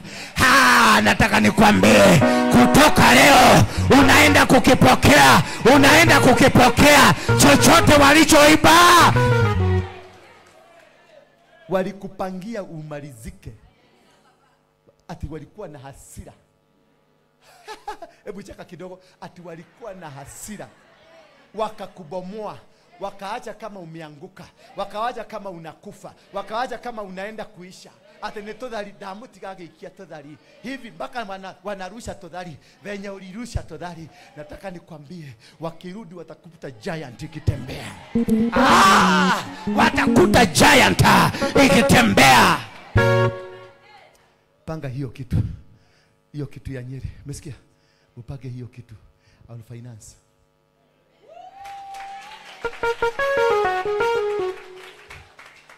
nataka nikwambie, kutoka leo unaenda kukipokea, unaenda kukipokea chochote walichoiba. Walikupangia umalizike. Ati walikuwa na hasira. Hebu cheka kidogo. Ati walikuwa na hasira, wakakubomoa, Wakaacha kama umeanguka, wakaacha kama unakufa, wakaacha kama unaenda kuisha. Ate ni tothari ndamutigageikia tothari hivi mpaka wanarusha tothari venye ulirusha tothari. Nataka nikwambie, wakirudi watakuta giant ikitembea. Watakuta giant ikitembea. Panga hiyo kitu, hiyo kitu ya Nyeri, umesikia? Upange hiyo kitu on finance.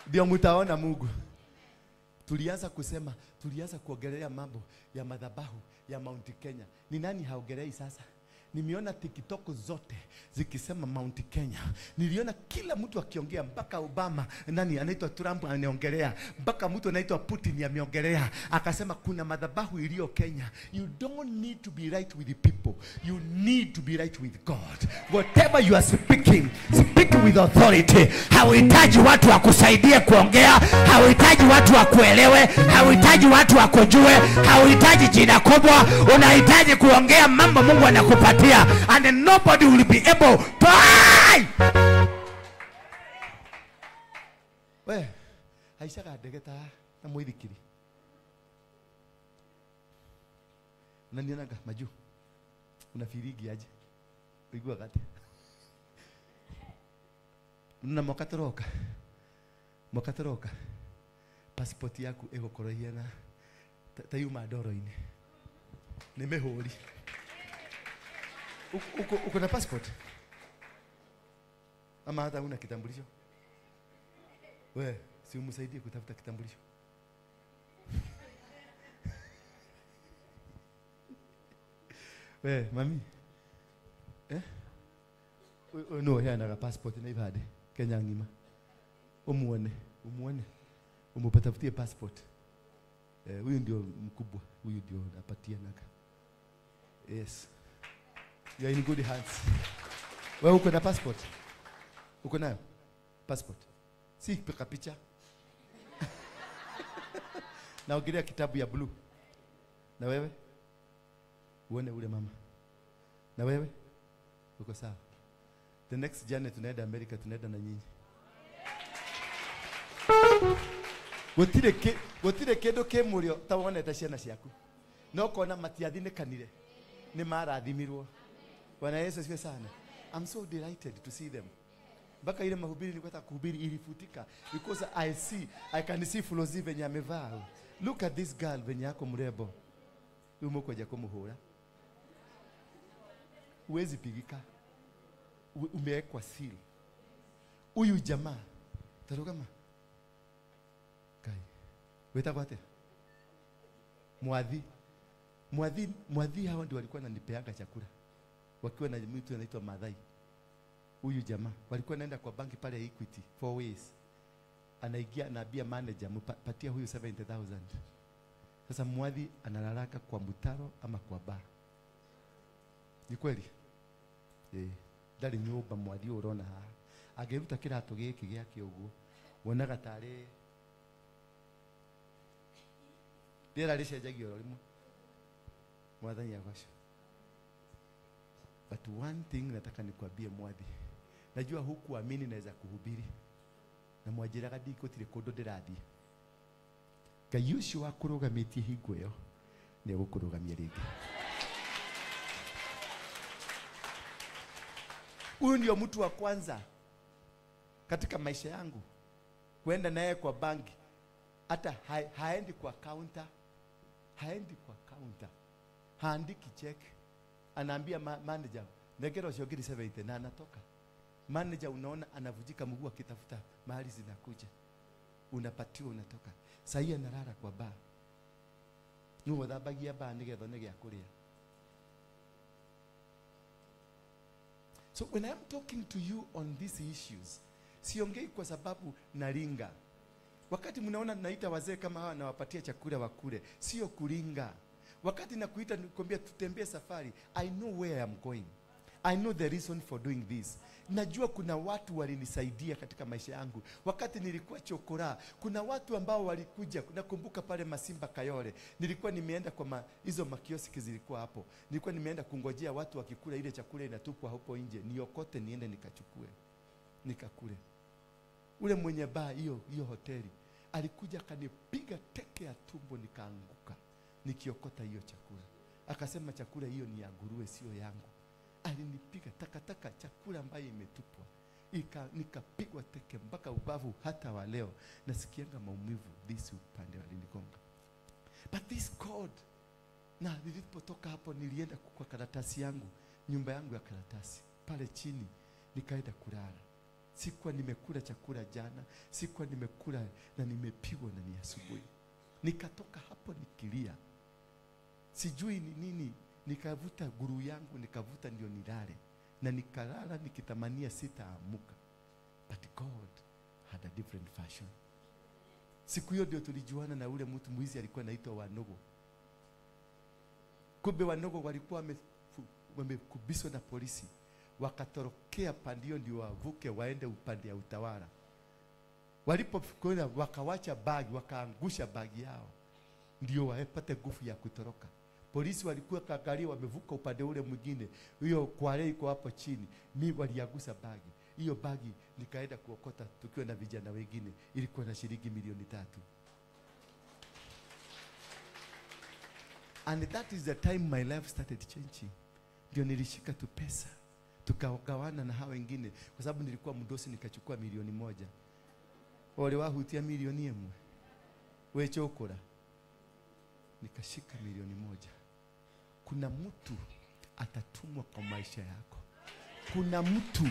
Ndio mtaona Mungu. Tulianza kusema, tulianza kuongelea mambo ya madhabahu ya Mount Kenya. Ni nani haongelei sasa? Nimeona TikTok zote zikisema Mount Kenya. Niliona kila mtu akiongea, mpaka Obama, nani anaitwa Trump anaongelea, mpaka mtu anaitwa Putin ameongelea, akasema kuna madhabahu iliyo Kenya. You don't need to be right with the people. You need to be right with God. Whatever you are speaking, speak with authority. Hauhitaji watu wakusaidie kuongea, hauhitaji watu wakuelewe, hauhitaji watu wakujue, hauhitaji jina kubwa. Unahitaji kuongea mambo Mungu anakupatia, and then nobody will be able to. We, haicaga ndege ta na mwithikiri. Unanionaga maju? Unafirigi aje? Uiguaga atia? Na mwaka tũroka, mwaka tũroka, passport yaku ĩgũkorwo ihana ta yuma ndoro-inĩ. Nĩ mĩhũri. Uko na passport? Ama hata una kitambulisho? We, si umsaidie kutafuta kitambulisho. We, mami. Eh? No, heanaga passport na ibade Kenya ng'ima. Umuone, umuone. Umupatafutie passport. Huyu ndio mkubwa, huyu ndio napatianaga. Yes. You are in good hands. Wewe uko na passport? Uko nayo? Passport. Si pika picha. Naongelea kitabu ya blue. Na wewe? Uone ule mama. Na wewe? Uko sawa. The next journey tunaenda America, tunaenda na nyinyi. Gutire kindu ki murio ta wonete ciana ciaku. No kona matiathinikanire. Ni marathimirwo. Bwana Yesu asifiwe sana. I'm so delighted to see them. Mpaka ile mahubiri nilikuwa nataka kuhubiri ilifutika because I can see Flozi venye amevaa. Look at this girl venye yako mrembo. Huyu mkoja kumuhura. Huwezi pigika. Umewekwa seal. Huyu jamaa tarugama. Kai. Wetagwa atia? Mwadhi. Mwadhi hao ndio walikuwa wananipeanga chakula. Wakiwa na mtu anaitwa Madhai. Huyu jamaa walikuwa naenda kwa banki pale Equity 4 ways. Anaingia anaambia manager mpatie huyu 70,000. Sasa Mwadhi analalaka kwa mutaro ama kwa bar. Ni kweli? Ndari nyumba Mwadhi urona haha. Angeruta kirato giki giake uguo wonaga tari rĩera rĩcenjagia oro rĩmwe. Mwathani agocwo. But one thing nataka nikwambie Mwadhi, najua hukuamini naweza kuhubiri na mwanjĩraga ndigũtirĩ kũndũ ndĩrathiĩ. Ngai ũcio wakũrũgamĩtie hingo ĩyo nĩ egũkũrũgamia rĩngĩ. Huyu ndio mtu wa kwanza katika maisha yangu kuenda naye kwa banki. Hata haendi kwa counter, haendi kwa counter, haandiki check. Anaambia manager negero ucio ngiri 70 na anatoka. Manager unaona anavujika mguu akitafuta mahali zinakuja. Unapatiwa unatoka. Sasa analala kwa bar. Nuo thambagia bar nigetha one gĩa kũrĩa. So when I'm talking to you on these issues, siongei kwa sababu naringa. Wakati mnaona naita wazee kama hawa nawapatia chakula wakule, sio kuringa. Wakati nakuita nikwambia tutembee safari, I know where I'm going. I know the reason for doing this. Najua kuna watu walinisaidia katika maisha yangu. Wakati nilikuwa chokora, kuna watu ambao walikuja. Nakumbuka pale Masimba Kayole, nilikuwa nimeenda kwa hizo makioski zilikuwa hapo. Nilikuwa nimeenda kungojea watu wakikula ile chakula inatupwa hapo nje, niokote niende nikachukue. Nikakule. Ule mwenye baa hiyo hoteli alikuja akanipiga teke ya tumbo, nikaanguka nikiokota hiyo chakula. Akasema chakula hiyo ni ya nguruwe, sio yangu. Alinipiga takataka, chakula ambayo imetupwa. Nikapigwa teke mpaka ubavu, hata wa leo nasikianga maumivu this upande walinigonga. But this God, na nilipotoka hapo nilienda kwa karatasi yangu, nyumba yangu ya karatasi pale chini, nikaenda kulala. Sikuwa nimekula chakula jana, sikuwa nimekula na nimepigwa na ni asubuhi. Nikatoka hapo nikilia, sijui ni nini. Nikavuta guru yangu, nikavuta ndio nilale. Na nikalala nikitamania sitaamuka. But God had a different fashion. Siku hiyo ndio tulijuana na ule mtu mwizi alikuwa anaitwa Wanogo. Kumbe Wanogo walikuwa wamekubiswa na polisi. Wakatorokea pandio ndio wavuke waende upande ya utawala. Walipofika wakawacha bagi, wakaangusha bagi yao ndio wapate nguvu ya kutoroka. Polisi walikuwa kaangalia wamevuka upande ule mwingine. Hiyo kwale iko hapo chini. Mimi waliagusa bagi. Hiyo bagi nikaenda kuokota tukiwa na vijana wengine. Ilikuwa na shilingi 3,000,000. And that is the time my life started changing. Ndio nilishika tu pesa. Tukagawana na hao wengine kwa sababu nilikuwa mdosi, nikachukua 1,000,000. Wale wahutia 1,000,000. Wechokora. Nikashika 1,000,000. Kuna mtu atatumwa kwa maisha yako. Kuna mtu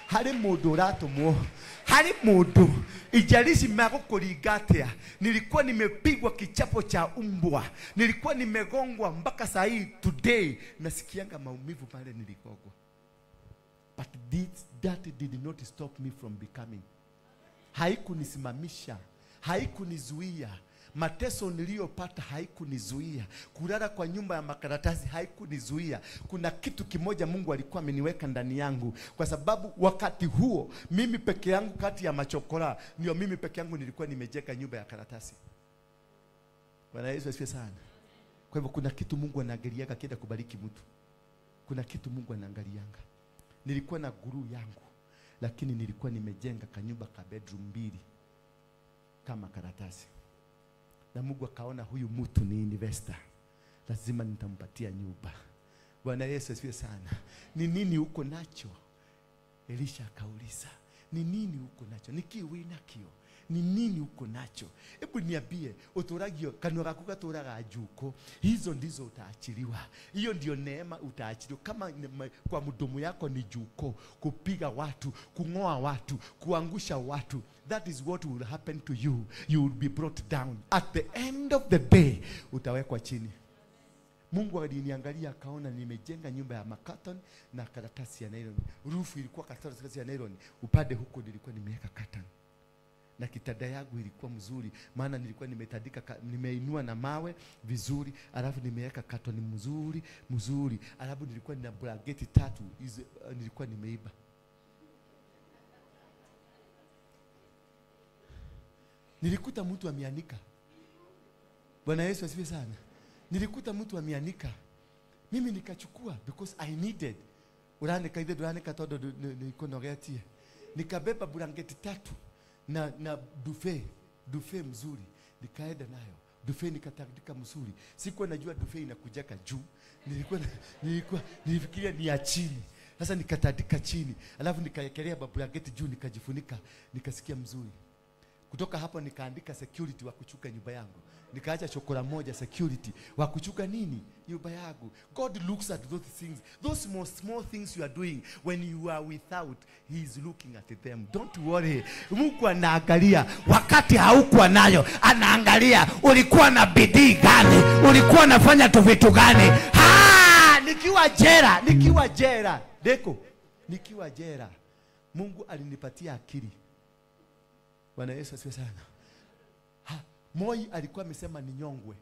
hari mundu uratumwo, hari mundu ijalishi magukuringatia. Nilikuwa nimepigwa kichapo cha umbwa, nilikuwa nimegongwa mpaka saa hii today nasikianga maumivu pale niligongwa. But that did not stop me from becoming. Haikunisimamisha, haikunizuia. Mateso niliyopata haikunizuia. Kulala kwa nyumba ya makaratasi haikunizuia. Kuna kitu kimoja Mungu alikuwa ameniweka ndani yangu. Kwa sababu wakati huo mimi peke yangu kati ya machokora, ndio mimi peke yangu nilikuwa nimejenga nyumba ya karatasi. Bwana Yesu asifiwe sana. Kwa hivyo kuna kitu Mungu anaangaliaga akienda kubariki mtu. Kuna kitu Mungu anaangalianga. Nilikuwa na guru yangu, lakini nilikuwa nimejenga kanyumba ka bedroom 2 kama karatasi. Na Mungu akaona huyu mtu ni investor, lazima nitampatia nyumba. Bwana Yesu asifiwe sana. Ni nini uko nacho? Elisha akauliza, ni nini uko nacho? Nikiwi nakio. Ni nini uko nacho? Hebu niambie, uturagio kanwa gaku gaturaga njuko, hizo ndizo utaachiliwa. Hiyo ndio neema utaachiliwa. Kama kwa mdomo yako ni juko, kupiga watu, kungoa watu, kuangusha watu, that is what will happen to you. You will be brought down. At the end of the day utawekwa chini. Mungu aliniangalia akaona nimejenga nyumba ya makaton na karatasi ya nylon. Roof ilikuwa karatasi ya nylon, upande huko nilikuwa nimeweka curtain. Na kitanda yangu ilikuwa mzuri, maana nilikuwa nimetandika, nimeinua na mawe vizuri, alafu nimeweka katoni mzuri mzuri, alafu nilikuwa nina blanketi 3 hizo nilikuwa nimeiba. Nilikuta mtu ameanika. Bwana Yesu asifiwe sana. Nilikuta mtu ameanika. Mimi nikachukua because I needed. Uranika ile uranika todo nikonogetie. Nikabeba blanketi 3 na dufe mzuri, nikaenda nayo dufe, nikatandika mzuri. Sikuwa najua dufe inakujaka juu, nilikuwa nilifikiria ni ya chini. Sasa nikatandika chini, alafu nikaekelea blanketi juu, nikajifunika, nikasikia mzuri. Kutoka hapo nikaandika security wa kuchuka nyumba yangu. Nikaacha chokora moja security wa kuchuka nini? Nyumba yangu. God looks at those things. Those small, small things you are doing when you are without, he is looking at them. Don't worry. Mungu anaangalia wakati haukuwa nayo, anaangalia ulikuwa na bidii gani, ulikuwa unafanya tu vitu gani. Ha, nikiwa jera. Deko, nikiwa jera, Mungu alinipatia akili. Bwana Yesu asifiwe sana. Moi alikuwa amesema ninyongwe.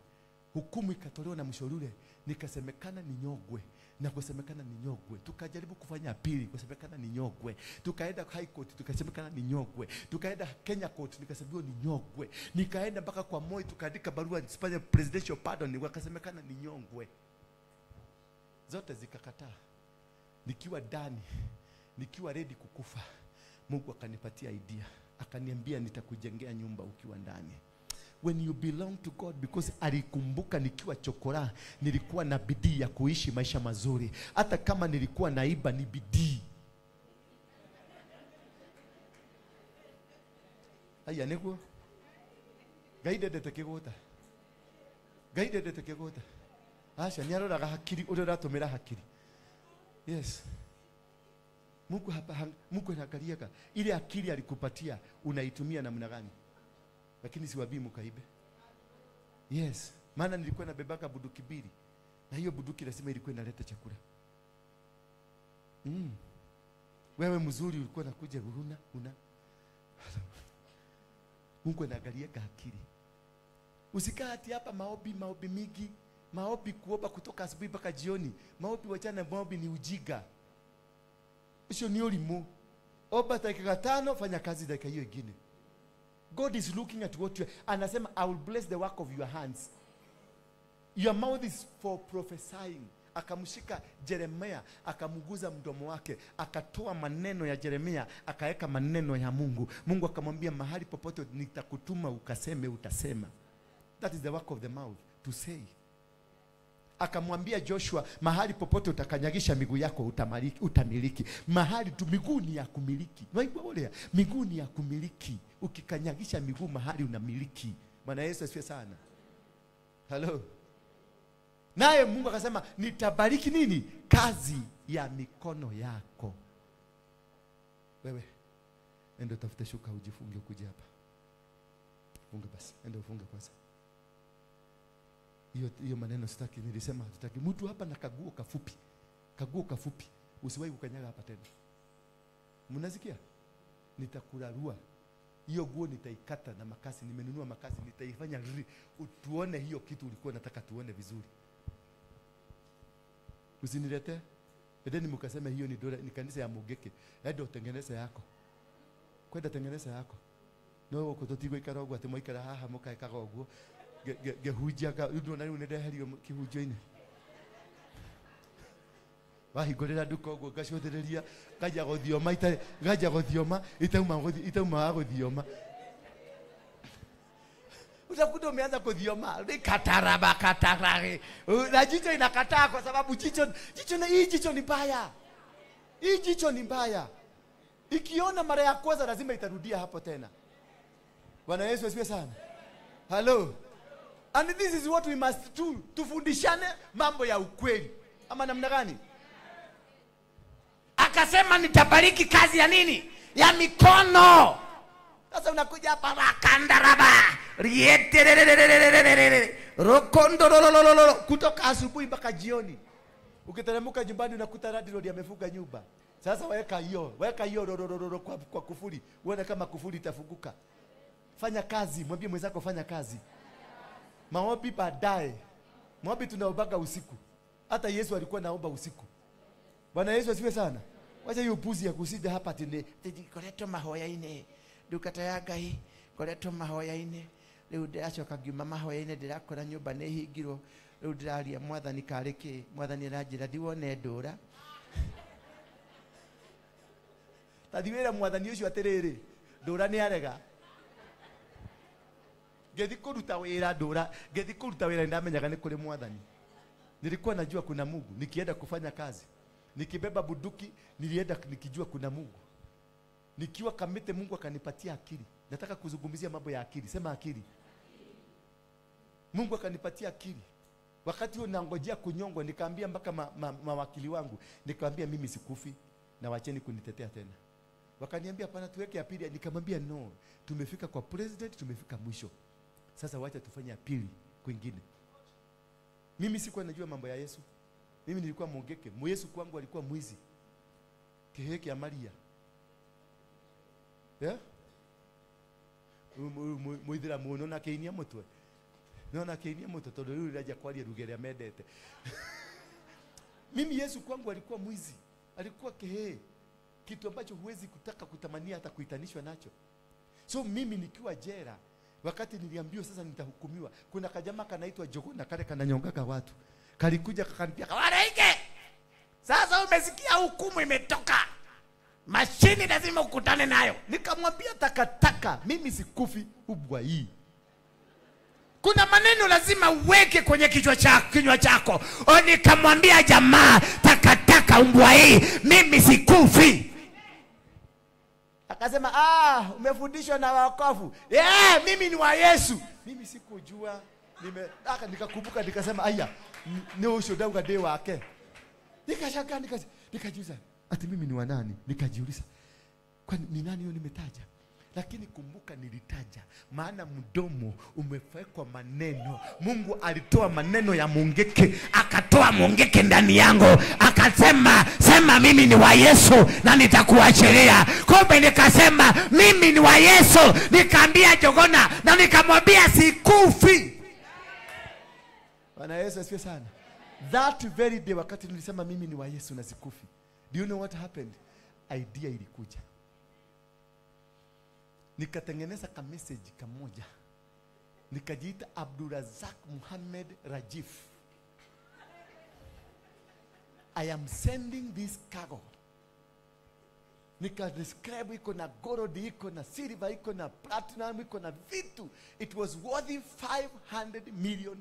Hukumu ikatolewa na mshorure, nikasemekana ninyongwe. Na kusemekana ninyongwe. Tukajaribu kufanya apili, kusemekana ninyongwe. Tukaenda High Court, tukasemekana ninyongwe. Tukaenda Kenya Court, nikasemekana ninyongwe. Nikaenda mpaka kwa Moi, tukaandika barua nisipate presidential pardon, wakasemekana ninyongwe. Zote zikakataa. Nikiwa ndani, nikiwa ready kukufa, Mungu akanipatia idea, akaniambia nitakujengea nyumba ukiwa ndani. When you belong to God, because alikumbuka nikiwa chokora nilikuwa na bidii ya kuishi maisha mazuri. Hata kama nilikuwa naiba ni bidii. Aya niguo. Ngai ndendete kigũta. Ngai ndendete kigũta. Aca nĩ aroraga hakiri ũrĩa ũratũmĩra hakiri. Yes. Mungu hapa, Mungu anaangaliaga ile akili alikupatia unaitumia namna gani. Lakini siwabii mkaibe. Yes, maana nilikuwa nabebaka bunduki mbili. Na hiyo bunduki lazima ilikuwa inaleta chakula. Wewe mzuri ulikuwa nakuja huna. Mungu anaangalia akili. Usikaa ati hapa maombi mingi, maombi kuomba kutoka asubuhi mpaka jioni. Maombi wachana, maombi ni ujiga. Ucio ni ulimu. Omba dakika 5, fanya kazi dakika hiyo ingine. God is looking at what you are. Anasema, I will bless the work of your hands. Your mouth is for prophesying. Akamshika Jeremia, akamuguza mdomo wake, akatoa maneno ya Jeremia, akaweka maneno ya Mungu. Mungu akamwambia mahali popote nitakutuma ukaseme, utasema. That is the work of the mouth, to say. Akamwambia Joshua, mahali popote utakanyagisha miguu yako utamiliki. Mahali tu miguu ni ya kumiliki. Miguu ni ya kumiliki. Ukikanyagisha miguu mahali unamiliki. Bwana Yesu asifiwe sana. Hello. Naye Mungu akasema nitabariki nini? Kazi ya mikono yako. Wewe enda tafute shuka ujifunge ukuje hapa. Funga basi, enda ufunge kwanza. Hiyo maneno sitaki, nilisema hatutaki. Mtu hapa na kaguo kafupi. Kaguo kafupi. Usiwahi kukanyaga hapa tena. Mnasikia? Nitakurarua. Hiyo guo nitaikata na makasi, nimenunua makasi, nitaifanya tuone hiyo kitu ulikuwa nataka tuone vizuri. Usinilete. Edeni mkasema hiyo ni dola, ni kanisa ya Mugeke. Enda utengeneze yako. Kwenda tengeneza yako. No uko totigwe ikara uguo ati mwaikara haha mukaekaga uguo. Ngehunjaga ndona riu nindeherio kihunjo-ini. Wahingũrĩra nduka ũguo ngacũthĩrĩria nganja gũthioma nganja gũthioma itauma gũthioma. Utakuta umeanza kuthioma kataraba katarare na jicho inakataa kwa sababu jicho na hii jicho ni mbaya. Hii jicho ni mbaya. Ikiona mara ya kwanza lazima itarudia hapo tena. Bwana Yesu asifiwe sana. Hello. And this is what we must do. Tufundishane mambo ya ukweli. Ama namna gani? Akasema nitabariki kazi ya nini? Ya mikono. Sasa unakuja hapa rakandaraba rieterererererere rokondorolololo kutoka asubuhi mpaka jioni. Ukiteremka nyumbani unakuta landlord amefunga nyumba. Sasa weka hiyo rorororo kwa kufuli. Uone kama kufuli itafunguka. Fanya kazi, mwambie mwenzako fanya kazi. Maombi baadaye. Maombi tunaombaga usiku. Hata Yesu alikuwa naomba usiku. Bwana Yesu asifiwe sana. Wacha hiyo upuzi ya kusida hapa ati koretwo mahoya-inĩ ndungata ya Ngai koretwo mahoya-inĩ rĩu ndĩracoka ngiuma mahoya-inĩ ndĩrakora nyũmba nĩ hingirwo rĩu ndĩraria mwathani karĩ kĩ mwathani aranjĩra thiĩ wone ndũra. Ta thiĩ wĩre mwathani ũcio atĩrĩrĩ ndũra nĩ arega. Ngĩthiĩ kũruta wĩra ndũra, ngĩthiĩ kũruta wĩra nĩndamenyaga nĩ kũrĩ mwathani. Nilikuwa najua kuna Mungu nikienda kufanya kazi. Nikibeba bunduki nilienda nikijua kuna Mungu. Nikiwa Kamete Mungu akanipatia akili. Nataka kuzungumzia mambo ya akili. Sema akili. Mungu akanipatia akili. Wakati huo nangojea kunyongwa nikaambia mpaka mawakili wangu, nikamwambia mimi sikufi na wacheni kunitetea tena. Wakaniambia hapana tuweke apili. Nikamwambia no, tumefika kwa president, tumefika mwisho. Sasa wacha tufanye apili kwingine. Mimi sikuwa najua mambo ya Yesu. Mimi nilikuwa Mungeke. Yesu kwangu alikuwa mwizi. Kiheke ya Maria. Yeah? Muithira muno na keinia mutwe. Nona keinia mutwe tondu riu riraja kwaria ruga ria mendete. Mimi Yesu kwangu alikuwa mwizi. Alikuwa kehe. Kitu ambacho huwezi kutaka kutamania hata kuitanishwa nacho. So mimi nikiwa jela, wakati niliambiwa sasa nitahukumiwa, kuna kajamaa kanaitwa Jogona kale kananyongaka watu. Kalikuja kakaniambia, "Waraike! Sasa umesikia hukumu imetoka. Mashini lazima ukutane nayo. Nikamwambia takataka, mimi sikufi ubwa hii. Kuna maneno lazima uweke kwenye kichwa chako, kinywa chako. Nikamwambia jamaa, takataka umbwa hii, mimi sikufi. Akasema, umefundishwa na wokovu. Mimi ni wa Yesu. Mimi sikujua. Nikakumbuka nikasema aya, ni ushuhuda ugade wake. Nikashangaa, nikajiuliza, ati mimi ni wa nani? Nikajiuliza, kwani ni nani huyo nimetaja? Lakini kumbuka nilitaja, maana mdomo umewekwa maneno. Mungu alitoa maneno ya Mungiki, akatoa Mungiki ndani yangu, akasema, sema mimi ni wa Yesu na nitakuachilia. Kumbe nikasema mimi ni wa Yesu, nikaambia Jogona na nikamwambia sikufi. Bwana Yesu asifiwe sana. That very day wakati nilisema mimi ni wa Yesu na sikufi, do you know what happened? Idea ilikuja. Nikatengeneza ka message kamoja. Nikajiita Abdurazak Muhammad Rajif. I am sending this cargo. Nika describe iko na gold, iko na silver, iko na platinum, iko na vitu. It was worth $500 million.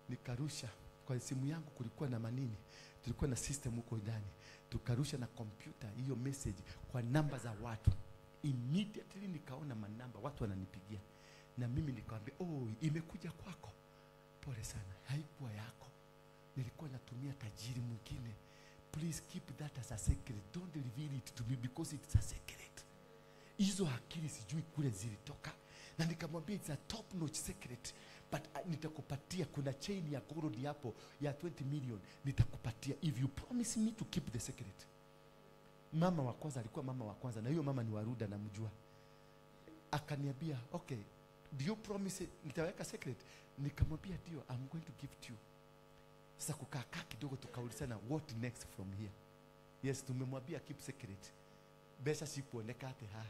Nikarusha kwa simu yangu, kulikuwa na manini, tulikuwa na system huko ndani. Tukarusha na computer hiyo message kwa namba za watu. Immediately nikaona manamba watu wananipigia. Na mimi nikamwambia, oh, imekuja kwako. Pole sana, haikuwa yako. Nilikuwa natumia tajiri mwingine. Please keep that as a secret. Don't reveal it to me because it's a secret. Hizo akili sijui kule zilitoka. Na nikamwambia it's a top notch secret. But nitakupatia, kuna chain ya gold hapo ya 20 million. Nitakupatia if you promise me to keep the secret. Mama wa kwanza alikuwa mama wa kwanza, na hiyo mama ni Waruda namjua. Akaniambia, okay, do you promise nitaweka secret? Nikamwambia ndio, I'm going to give to you. Sasa kukaa kidogo tukaulizana what next from here. Yes, tumemwambia keep secret. Besa sikuoneka ate ha.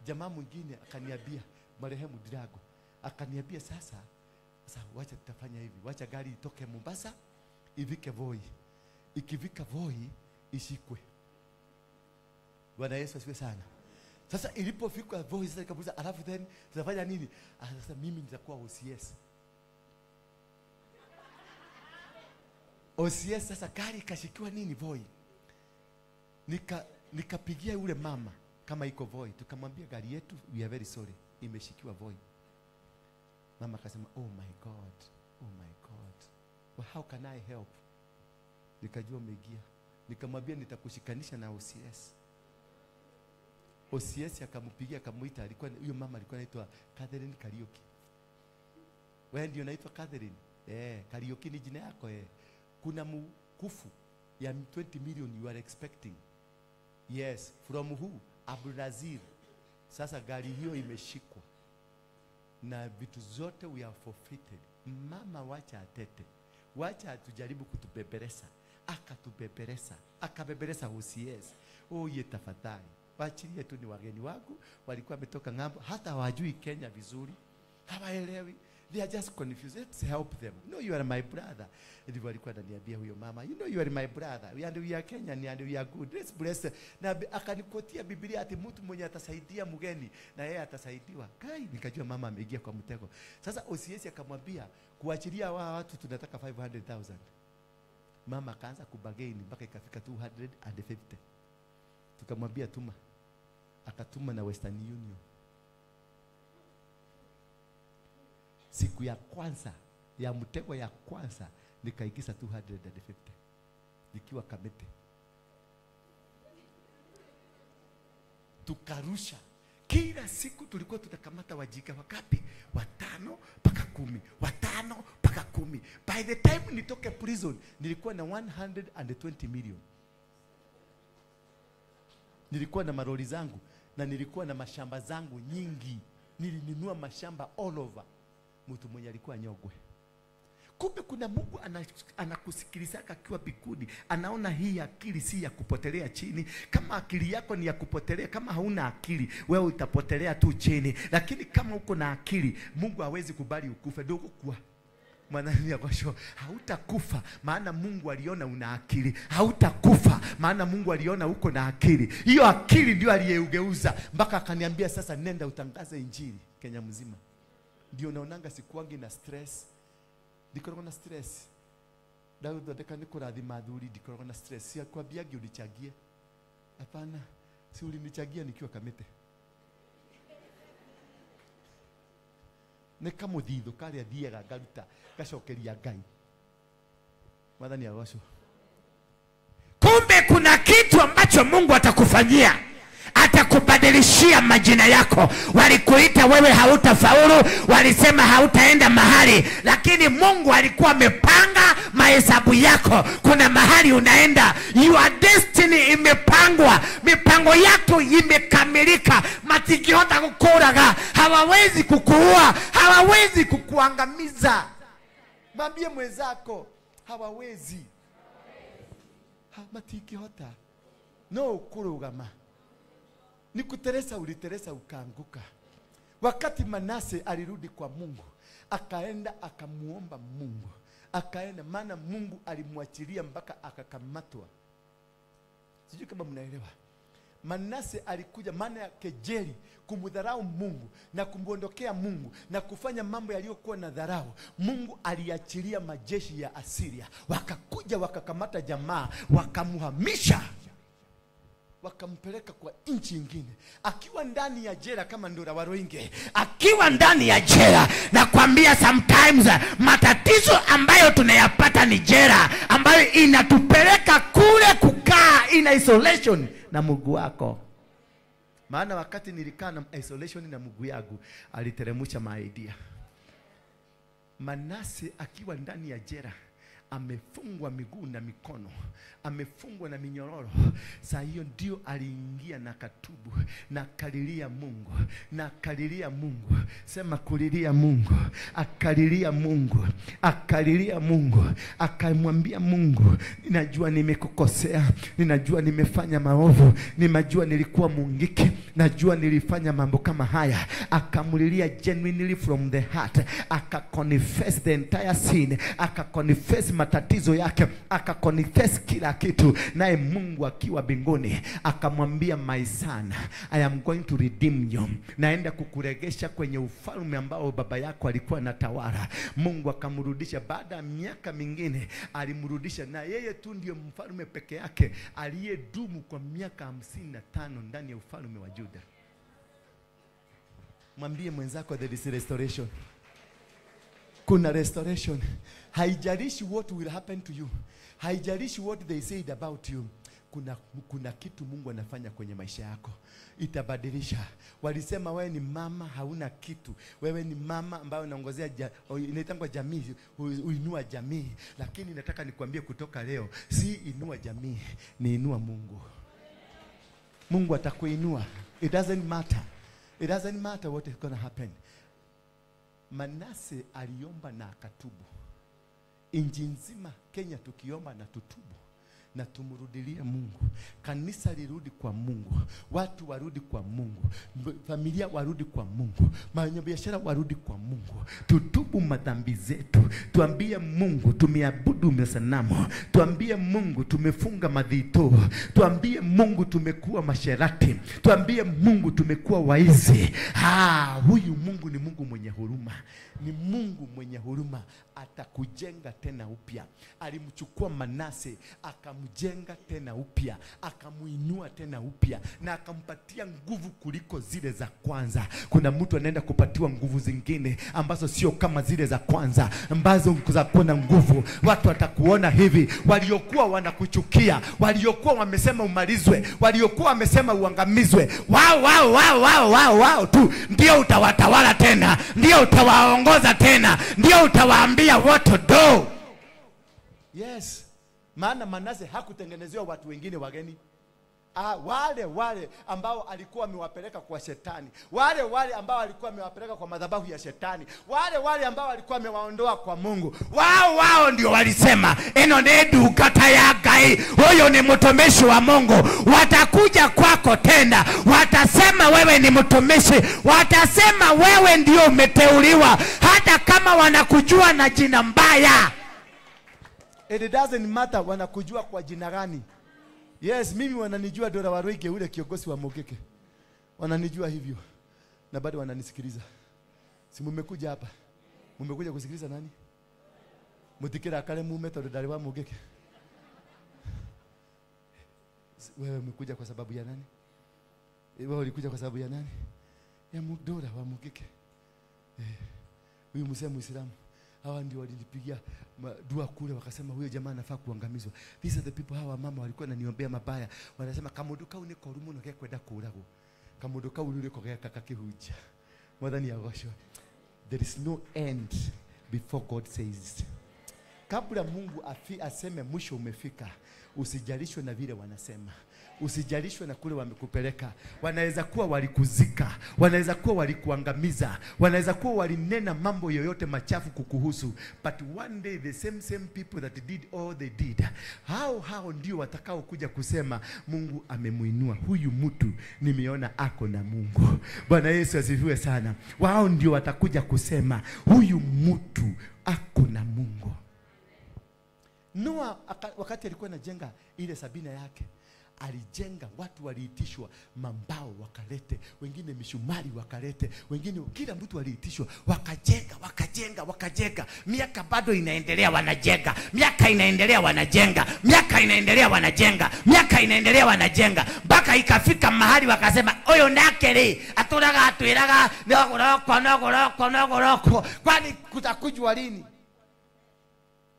Jamaa mwingine akaniambia, marehemu Drago, akaniambia sasa wacha tutafanya hivi, wacha gari itoke Mombasa ifike Voi. Ikifika Voi ishikwe. Bwana Yesu asifiwe sana. Sasa ilipofika Voi sasa nikamuuliza, alafu then tutafanya nini? Sasa mimi nitakuwa OCS. OCS. Sasa gari ikashikiwa nini Voi. Nikapigia yule mama kama iko Voi, tukamwambia gari yetu, we are very sorry, imeshikiwa Voi. Mama akasema, oh my God, oh my God, well, how can I help? Nikajua umeingia. Nikamwambia nitakushikanisha na OCS. OCS akampigia akamuita, alikuwa huyo mama alikuwa anaitwa Catherine Kariuki. Wewe ndio unaitwa Catherine? Kariuki ni jina yako eh. Kuna mkufu ya 20 million you are expecting. Yes, from who? Abdulrazir. Sasa gari hiyo imeshikwa na vitu zote we are forfeited. Mama wacha atete, wacha atujaribu kutubeberesa. Akatubeberesa, akabeberesa OCS. Oh ye tafadhali, waachilie tu, ni wageni wangu, walikuwa wametoka ng'ambo, hata hawajui Kenya vizuri, hawaelewi. They are just confused. Let's help them. No, you are my brother. Ndivyo alikuwa ananiambia huyo mama. You know you are my brother. And we are Kenyan and we are good. Let's bless. Na akanikotia Biblia ati mtu mwenye atasaidia mgeni na yeye atasaidiwa. Kai, nikajua mama ameingia kwa mtego. Sasa OCS akamwambia kuachilia watu tunataka 500,000. Mama akaanza kubagain mpaka ikafika 250. Tukamwambia tuma. Akatuma na Western Union. Siku ya kwanza ya mtego ya kwanza nikaingiza 250 nikiwa Kamete. Tukarusha kila siku, tulikuwa tunakamata wajika wakapi 5 mpaka 10, 5 mpaka 10. By the time nitoke prison nilikuwa na 120 million. Nilikuwa na maroli zangu na nilikuwa na mashamba zangu nyingi. Nilinunua mashamba all over. Mtu mwenye alikuwa nyogwe. Kumbe kuna Mungu anakusikiliza akiwa bikuni. Anaona hii akili si ya kupotelea chini. Kama akili yako ni ya kupotelea, kama hauna akili, wewe utapotelea tu chini. Lakini kama uko na akili, Mungu hawezi kubali ukufe. Ndio kwa Mwanani akosho, hautakufa maana Mungu aliona una akili. Hautakufa maana Mungu aliona uko na akili. Hiyo akili ndio aliyeugeuza mpaka akaniambia sasa nenda utangaze injili Kenya mzima. Ndio naonanga sikuangi na stress. Ndikoragwo na stress. Ndathondeka nĩ kũrathima athuri, ndikoragwo na stress. Sikwambiagi unichagie. Hapana, si ulinichagia nikiwa Kamete. Nĩ kamũthithũ karĩa thiaga ngaruta ngacokeria Ngai. Mwathani agocwo. Kumbe kuna kitu ambacho Mungu atakufanyia. Atakubadilishia majina yako. Walikuita wewe hautafaulu, walisema hautaenda mahali, lakini Mungu alikuwa amepanga mahesabu yako. Kuna mahali unaenda. Your destiny imepangwa, mipango yako imekamilika. Matigihota kukuraga, hawawezi kukuua, hawawezi kukuangamiza. Mwambie mwenzako hawawezi. Matigihota no kurugama. Ni kuteresa, uliteresa ukaanguka. Wakati Manase alirudi kwa Mungu, akaenda akamuomba Mungu. Akaenda, maana Mungu alimwachilia mpaka akakamatwa. Sijui kama mnaelewa. Manase alikuja maana ya kejeli, kumdharau Mungu na kumuondokea Mungu na kufanya mambo yaliyokuwa na dharau. Mungu aliachilia majeshi ya Asiria, wakakuja wakakamata jamaa, wakamuhamisha, wakampeleka kwa nchi nyingine. Akiwa ndani ya jela kama Ndura Waruinge, akiwa ndani ya jela, nakwambia sometimes matatizo ambayo tunayapata ni jela ambayo inatupeleka kule kukaa in isolation na Mungu wako. Maana wakati nilikaa na isolation na Mungu yangu, aliteremusha maidia. Manase akiwa ndani ya jela, amefungwa miguu na mikono, amefungwa na minyororo. Saa hiyo ndio aliingia na katubu na kalilia Mungu, na kalilia Mungu. Sema kulilia Mungu. Akalilia Mungu, akalilia Mungu, akamwambia Mungu, ninajua nimekukosea, ninajua nimefanya maovu, ninajua nilikuwa mungiki, najua nilifanya mambo kama haya. Akamlilia genuinely from the heart, akaconfess the entire sin, akaconfess matatizo yake, akaconfess kila kitu. Naye Mungu akiwa mbinguni akamwambia, my son, I am going to redeem you. Naenda kukuregesha kwenye ufalme ambao baba yako alikuwa anatawala. Mungu akamrudisha. Baada ya miaka mingine alimrudisha, na yeye tu ndiyo mfalme peke yake aliyedumu kwa miaka 55 ndani ya ufalme wa Juda. Mwambie mwenzako there is restoration. Kuna restoration. Haijalishi what will happen to you. Haijalishi what they said about you. Kuna kitu Mungu anafanya kwenye maisha yako. Itabadilisha. Walisema wewe ni mama hauna kitu. Wewe ni mama ambaye unaongozea inaitangwa jamii, uinua jamii. Lakini nataka nikwambie kutoka leo, si inua jamii, ni inua Mungu. Mungu atakuinua. It doesn't matter. It doesn't matter what is going to happen. Manase aliomba na akatubu. Inji nzima Kenya tukiomba na tutubu na tumrudilie Mungu. Kanisa lirudi kwa Mungu, watu warudi kwa Mungu, familia warudi kwa Mungu, wafanyabiashara warudi kwa Mungu. Tutubu madhambi zetu, tuambie Mungu tumeabudu masanamu, tuambie Mungu tumefunga madhito, tuambie Mungu tumekuwa masherati, tuambie Mungu tumekuwa waizi. Huyu Mungu ni Mungu mwenye huruma, ni Mungu mwenye huruma, atakujenga tena upya. Alimchukua Manase akamjenga tena upya, akamuinua tena upya, na akampatia nguvu kuliko zile za kwanza. Kuna mtu anaenda kupatiwa nguvu zingine ambazo sio kama zile za kwanza, ambazo za kuwa na nguvu. Watu watakuona hivi, waliokuwa wanakuchukia, waliokuwa wamesema umalizwe, waliokuwa wamesema uangamizwe, wao wao wao wao wao wao tu ndio utawatawala tena, ndio utawaongoza tena, ndio utawaambia what to do. Yes. Maana Manase hakutengenezewa watu wengine wageni. Wale wale ambao alikuwa amewapeleka kwa shetani, wale wale ambao alikuwa amewapeleka kwa madhabahu ya shetani, wale wale ambao alikuwa amewaondoa kwa Mungu, wao wao ndio walisema eno nedu kata ya Ngai, huyo ni mtumishi wa Mungu. Watakuja kwako tena, watasema Watasema wewe ni mtumishi, watasema wewe ndio umeteuliwa, hata kama wanakujua na jina mbaya. It doesn't matter wanakujua kwa jina gani. Yes, mimi wananijua Dora Waruige, ule kiongozi wa Mugeke. Wananijua hivyo na bado wananisikiliza. Si mmekuja hapa? Mmekuja kusikiliza nani? Mutikira kale mume tondu ndari wa Mugeke. Wewe umekuja kwa sababu ya nani? Wewe ulikuja kwa sababu ya nani? Ya Dora wa Mugeke. Huyu mzee Muislamu. Hawa ndio walinipigia dua kule, wakasema huyo jamaa anafaa kuangamizwa. These are the people, hawa mama walikuwa wananiombea mabaya. Wanasema kamundu kau ni koru muno gekwenda kuragwo. Kamundu kau ruriko geka kakihunjia. Mwathani agocwo. There is no end before God says. Kabla Mungu aseme mwisho umefika, usijalishwe na vile wanasema. Usijalishwe na kule wamekupeleka. Wanaweza kuwa walikuzika, wanaweza kuwa walikuangamiza, wanaweza kuwa walinena mambo yoyote machafu kukuhusu. But one day the same people that did all they did, hao ndio watakao kuja kusema Mungu amemuinua huyu mtu, nimeona ako na Mungu. Bwana Yesu asifiwe sana. Wao ndio watakuja kusema huyu mtu ako na Mungu. Noa wakati alikuwa anajenga ile sabina yake, alijenga, watu waliitishwa mambao wakalete, wengine mishumari wakalete, wengine kila mtu aliitishwa, wakajenga, wakajenga, wakajenga. Miaka bado inaendelea wanajenga, miaka inaendelea wanajenga, miaka inaendelea wanajenga, miaka inaendelea wanajenga, mpaka ikafika mahali wakasema oyo nakere aturaga atwiraga nogoroko nogoroko nogoroko, kwani kutakujwa lini?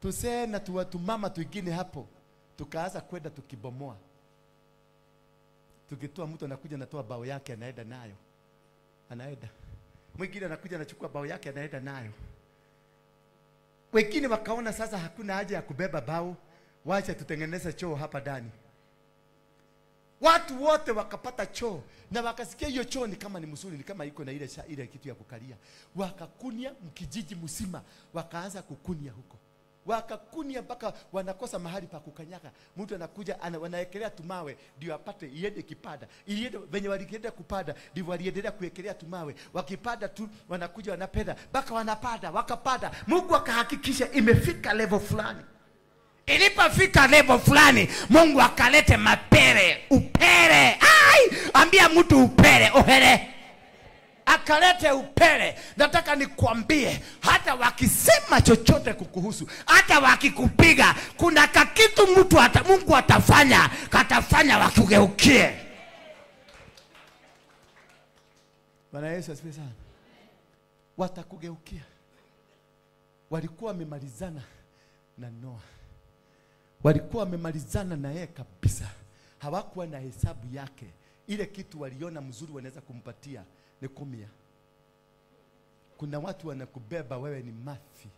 Tusee na tuwatumama tuingine hapo, tukaanza kwenda tukibomoa. Tukitoa, mtu anakuja anatoa bao yake anaenda nayo. Anaenda. Mwingine anakuja anachukua bao yake anaenda nayo. Wengine wakaona sasa hakuna haja ya kubeba bao, wacha tutengeneze choo hapa ndani. Watu wote wakapata choo na wakasikia hiyo choo ni kama ni mzuri, ni kama iko na ile kitu ya kukalia. Wakakunia mkijiji mzima, wakaanza kukunia huko. Wakakunia mpaka wanakosa mahali pa kukanyaga. Mtu anakuja wanaekelea tumawe ndio apate iende kipada. Iende venye walienda kupada ndivyo waliendelea kuekelea tumawe. Wakipada tu wanakuja wanapenda mpaka wanapada, wakapada. Mungu akahakikisha imefika level fulani. Ilipofika level fulani, Mungu akalete mapere, upere. Ai, ambia mtu upere, ohere. Akalete upele. Nataka nikwambie, hata wakisema chochote kukuhusu, hata wakikupiga, kuna kakitu mtu Mungu atafanya, katafanya wakugeukie. Bwana Yesu asifiwe sana. Watakugeukia. Walikuwa wamemalizana na Noa. Walikuwa wamemalizana na yeye kabisa. Hawakuwa na hesabu yake. Ile kitu waliona mzuri wanaweza kumpatia ni 10. Kuna watu wanakubeba wewe ni mafi.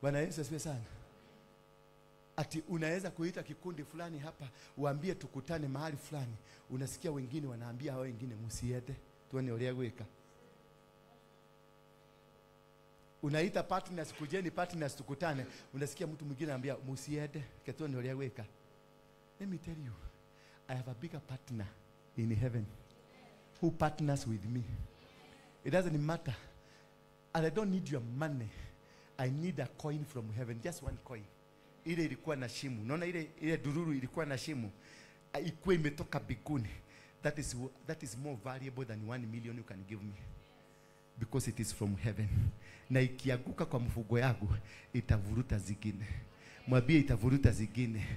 Bwana Yesu asifiwe sana. Ati unaweza kuita kikundi fulani hapa, uambie tukutane mahali fulani. Unasikia wengine wanaambia hao wengine msiende, tuone ulia gwika. Unaita partners, kujeni partners tukutane. Unasikia mtu mwingine anaambia msiende, tuone ulia gwika. Let me tell you, I have a bigger partner in heaven who partners with me. It doesn't matter. And I don't need your money. I need a coin from heaven. Just one coin. Ile ilikuwa na shimo. Unaona ile dururu ilikuwa na shimo. Ilikuwa imetoka biguni. That is more valuable than 1 million you can give me. Because it is from heaven. Na ikianguka kwa mfugo yangu, itavuruta zingine. Mwambie itavuruta zingine.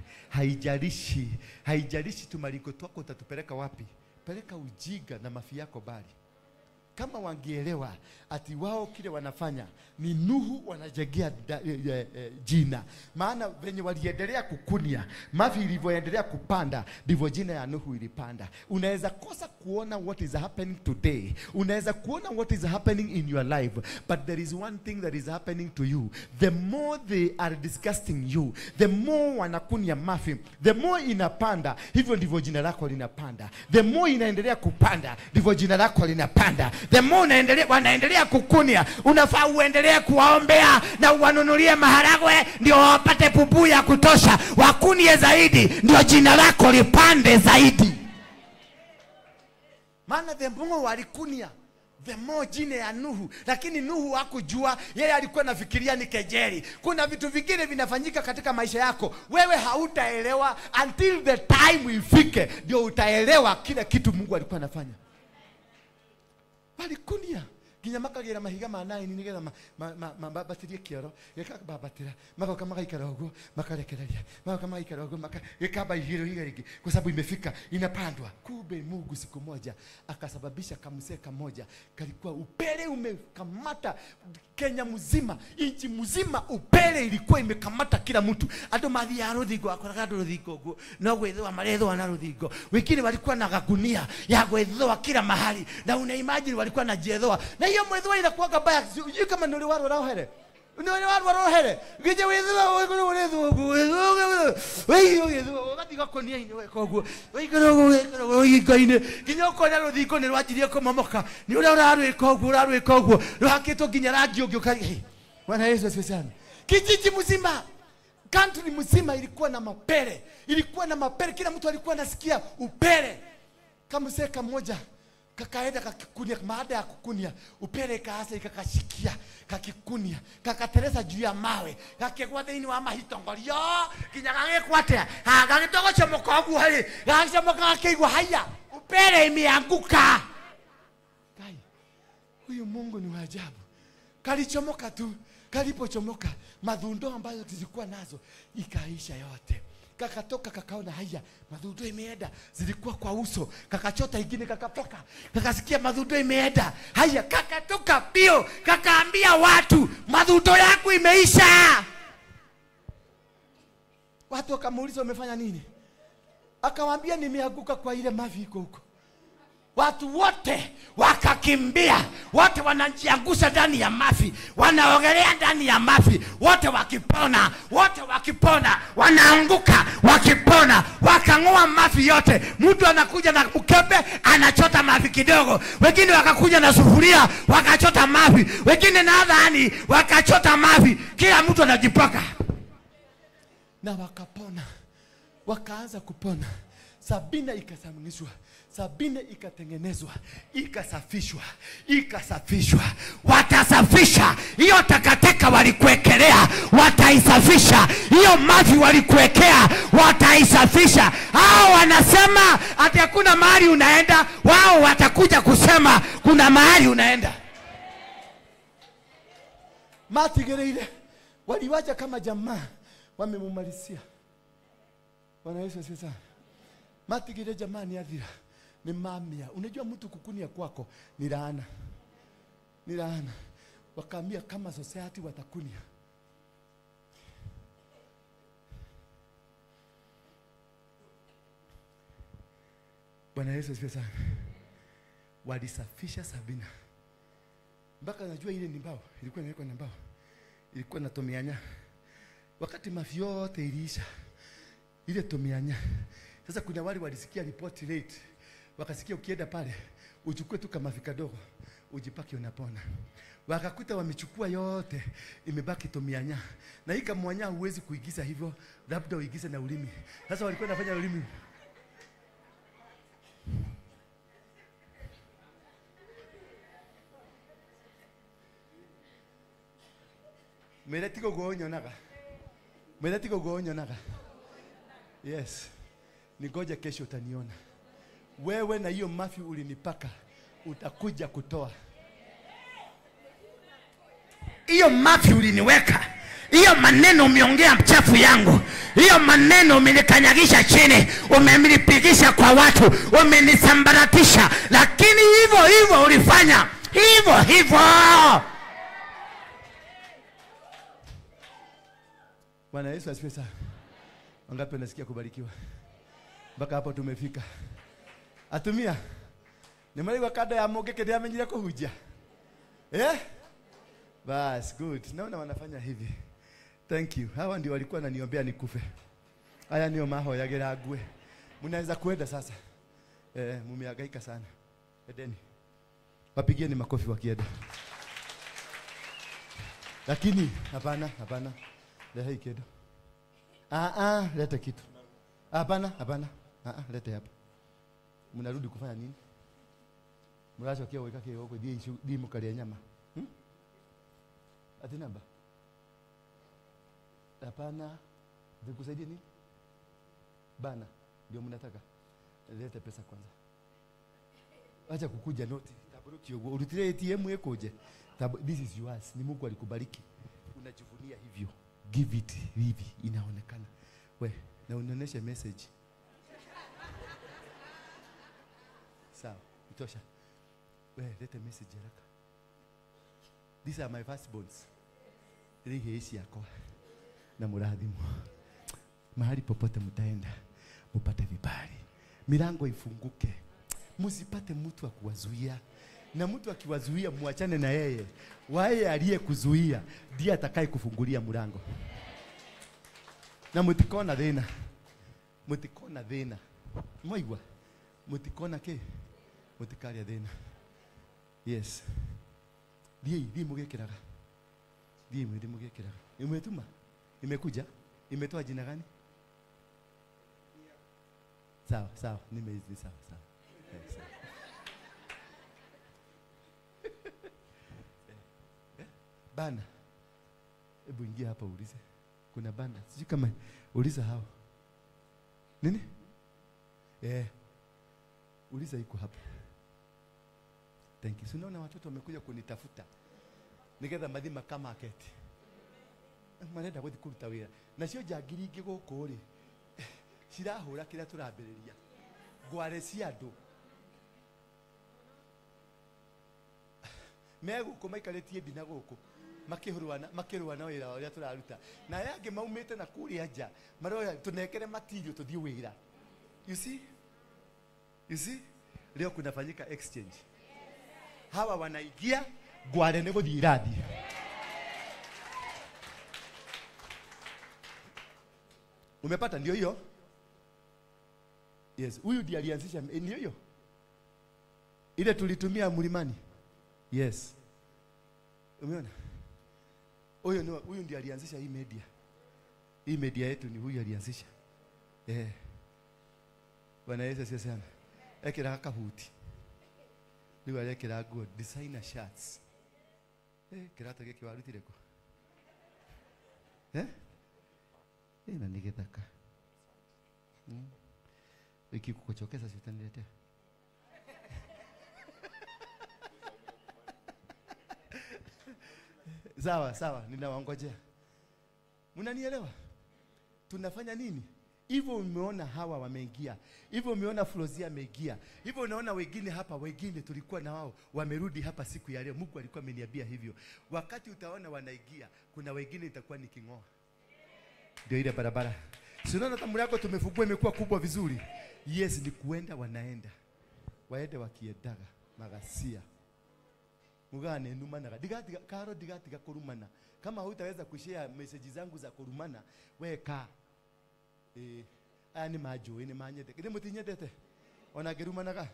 Haijalishi tumaliko twako utatupeleka wapi. Peleka ujiga na mafi yako bali. Kama wangeelewa ati wao kile wanafanya ni Nuhu wanajegea jina. Maana venye waliendelea kukunia, mafi ilivyoendelea kupanda ndivyo jina ya Nuhu ilipanda. Unaweza kosa kuona what is happening today. Unaweza kuona what is happening in your life, but there is one thing that is happening to you. The more they are disgusting you, the more wanakunia mafi, the more inapanda, hivyo ndivyo jina lako linapanda. The more inaendelea kupanda, ndivyo jina lako linapanda. The more wanaendelea kukunia, unafaa uendelee kuwaombea na uwanunulie maharagwe ndio wapate pupu ya kutosha, wakunie zaidi ndio jina lako lipande zaidi. Maana the more walikunia, the more jina ya Nuhu. Lakini Nuhu hakujua, yeye alikuwa anafikiria ni kejeli. Kuna vitu vingine vinafanyika katika maisha yako, wewe hautaelewa until the time ifike, ndio utaelewa kila kitu Mungu alikuwa anafanya. Walikunia nginya makagira mahiga ma 9 nigetha mabatirie kioro gikababatira magoka magaikara uguo makarekereria magoka magaikara uguo gikamba igiro higa ringi kwa sababu imefika inapandwa. Kumbe Mungu siku moja akasababisha kamsee kamoja kalikuwa upele umekamata Kenya mzima, nchi mzima, upele ilikuwa imekamata kila mtu. Andu mathiaga ruthingo akoraga andu ruthingo uguo no gwithwa marethwa na ruthingo. Wengine walikuwa na gagunia ya gwithwa kila mahali, na una imagine walikuwa na jethwa. Na hiyo mwethwa inakuwa mbaya, sijui kama nuri warwara ohere. Nuri warwara ohere. Gije withwa urethwa uguo withwa ugatiga konia-inĩ weka ũguo waikara ũguo wekara ũguo rũthingo-inĩ nginya ũkona rũthingo nĩ rwanjirie kũmomoka nĩ ũrĩa ũrarwĩka ũguo ũrarwĩka ũguo rũhakĩtwo nginya rangi ũngĩ ũka. Bwana Yesu asifiwe sana. Kijiji mzima, country mzima ilikuwa na mapere, ilikuwa na mapere, kila mtu alikuwa anasikia upele. Kamsee kamoja kakaenda kakikunia, baada ya kukunia upele kaasa ikakashikia kakikunia kakatereza juu ya mawe kakegwa thĩinĩ wa mahitongorio nginya gagĩkwo atĩa gagĩtogocomoka ũguo harĩ gagĩcomoka gakĩigua haya upele imeanguka. Kai, huyu Mungu ni wa ajabu. Kalichomoka tu, kalipochomoka madhundo ambayo zilikuwa nazo ikaisha yote. Kakatoka kakaona haya madhundo imeenda, zilikuwa kwa uso, kakachota ingine kakatoka, kakasikia madhundo imeenda, haya kakatoka bio, kakaambia watu madhundo yako imeisha. Watu wakamuuliza umefanya nini? Akawaambia nimeanguka kwa ile mavi iko huko. Watu wote wakakimbia, wote wanajiangusha ndani ya mafi, wanaogelea ndani ya mafi, wote wakipona, wote wakipona, wanaanguka, wakipona, wakang'oa mafi yote. Mtu anakuja na mkebe, anachota mafi kidogo. Wengine wakakuja na sufuria, wakachota mafi. Wengine na dhani, wakachota mafi. Kila mtu anajipaka. Na wakapona, wakaanza kupona. Sabina ikasamishwa, Sabina ikatengenezwa, ikasafishwa, ikasafishwa. Watasafisha hiyo takataka walikuwekelea, wataisafisha hiyo mavi walikuwekea, wataisafisha. Hao wanasema ati hakuna mahali unaenda, wao watakuja kusema kuna mahali unaenda. Matigereire waliwacha kama jamaa wamemumalisia. Bwana Yesu asifiwe sana. Matigire jamani athira ni mamia. Unajua mtu kukunia kwako ni laana. Ni laana. Wakaambia kama society watakunia. Bwana Yesu asifiwe sana. Walisafisha Sabina. Mpaka najua ile ni mbao, ilikuwa inawekwa na mbao. Ilikuwa na tomianya. Wakati mafi yote iliisha, ile tomianya. Sasa kuna wale walisikia report late. Wakasikia ukienda pale uchukue tu kama kadogo ujipake unapona. Wakakuta wamechukua yote, imebaki tomianya. Na hii kamwanya huwezi kuigiza hivyo, labda uigize na ulimi. Sasa walikuwa wanafanya ulimi. Mera tiko gonyo naga. Mera tiko gonyo naga. Yes. Nigoja kesho utaniona. Wewe na hiyo mafi ulinipaka utakuja kutoa. Hiyo mafi uliniweka, hiyo maneno umeongea mchafu yangu, hiyo maneno umenikanyagisha chini, umenipigisha kwa watu, umenisambaratisha, lakini hivyo hivyo ulifanya, hivyo hivyo. Bwana Yesu asifiwe sana. Wangapi wanasikia kubarikiwa? Mpaka hapo tumefika. Atumia nimarigwa kada ya mũngĩkĩ ndĩamenyire kũhunjia. Eh? Bas, good. Naona wanafanya hivi. Thank you. Hawa ndio walikuwa wananiombea nikufe. Haya ndio mahoyagĩra ngue. Mnaweza kuenda sasa. Mumehangaika sana. Edeni. Wapigieni makofi wakienda. Lakini hapana, hapana. Leta hii kitu. Leta kitu. Hapana, hapana. Leta hapa. Mnarudi kufanya nini? Muracokia gwika ki guku thiĩ mũkarĩe nyama. Ati namba? Hapana. Nikusaidie nini? Bana, ndio mnataka. Lete pesa kwanza. Acha kukuja noti. Taburuki ugo. Urutire ATM ikuje. This is yours. Ni Mungu alikubariki. Unajivunia hivyo. Give it hivi inaonekana. We, na unionyeshe message. Sawa, itosha. We, lete message haraka. These are my firstborns. Rihi yako na murathimo. Mahali popote mtaenda mupate vibali. Milango ifunguke. Msipate mtu akuwazuia. Na mtu akiwazuia muachane na yeye. Waye aliyekuzuia ndiye atakaye kufungulia mlango. Na mutikona thina. Mutikona thina. Mwaigua? Mutikona ke? Mutikaria thina. Yes. Thiĩ mũgĩkĩraga. Thiĩ mwĩrĩ mũgĩkĩraga. Imetuma? Imekuja? Imetoa jina gani? Sawa, sawa, nimeizi sawa, sawa. Sawa. Bana. Hebu ingia hapa uulize. Kuna bana. Sijui kama uliza hao. Nini? Uliza iko hapa. Thank you. Unaona watoto wamekuja kunitafuta. Nigetha mathima kama aketi. Marenda guthi kuruta wira. Nacio njangiri ingĩ gũkũ rĩ cirahũra kĩrĩa tũrambĩrĩria. Ngware cia andũ. Megũkũ maikarĩtie ndina gũkũ makĩhũrwana makĩrũana wĩra ũrĩa tũraruta. Na aya angĩ maumĩte na kũrĩa nja maroya tũnekere matirio tũthiĩ wĩra. You see? You see? Leo kunafanyika exchange. Hawa wanaingia ngware nĩ gũthiĩ irathiĩ. Umepata ndio hiyo? Yes, huyu ndiye alianzisha ndio hiyo. Ile tulitumia mlimani. Yes. Umeona? Huyu ndiye alianzisha hii media. Hii media yetu ni huyu alianzisha. Bwana Yesu asifiwe sana. Ekira kahuti. Riu arekira nguo designer shirts. Kirato giki warutire ku? Na ni githaka. Ikikukuchokeza si utaniletea. Sawa, sawa, ninawangojea. Mnanielewa? Tunafanya nini? Hivyo umeona hawa wameingia. Hivyo umeona Flozia ameingia. Hivyo unaona wengine hapa, wengine tulikuwa na wao wamerudi hapa siku ya leo. Mungu alikuwa ameniambia hivyo. Wakati utaona wanaingia, kuna wengine itakuwa ni kingoa. Ndio ile barabara. Si unaona hata mlango tumefungua imekuwa kubwa vizuri. Yes, ni kuenda wanaenda. Waende wakiendaga magasia. Mugane numanaga. Digatiga karo digatiga kurumana. Kama hutaweza kushare message zangu za kurumana, weka. Aya ni majũĩ nĩ manyendete. Githĩ mũtinyendete? Ona ngĩrumanaga?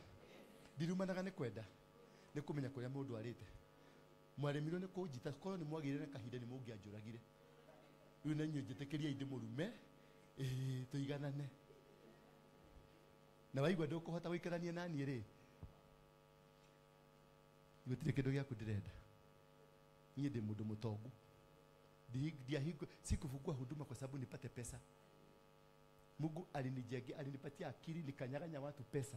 Ndirumanaga nĩ kwenda. Nĩ kũmenya kũrĩa mũndũ arĩte. Mwaremirwo nĩ kũnjita, korwo nĩ mwagĩire na kahinda nĩ mũngĩanjũragire. Rĩu na inyuĩ njĩtĩkĩriai ndĩmũrume, tũiganane. Na waigua ndũkũhota gũikarania na niĩ rĩ, gũtirĩ kĩndũ gĩaku ndĩrenda. Niĩ ndĩ mũndũ mũtongu. Sikufungua huduma kwa sababu nipate pesa. Mungu alinijengea, alinipatia akili nikanyang'anya watu pesa.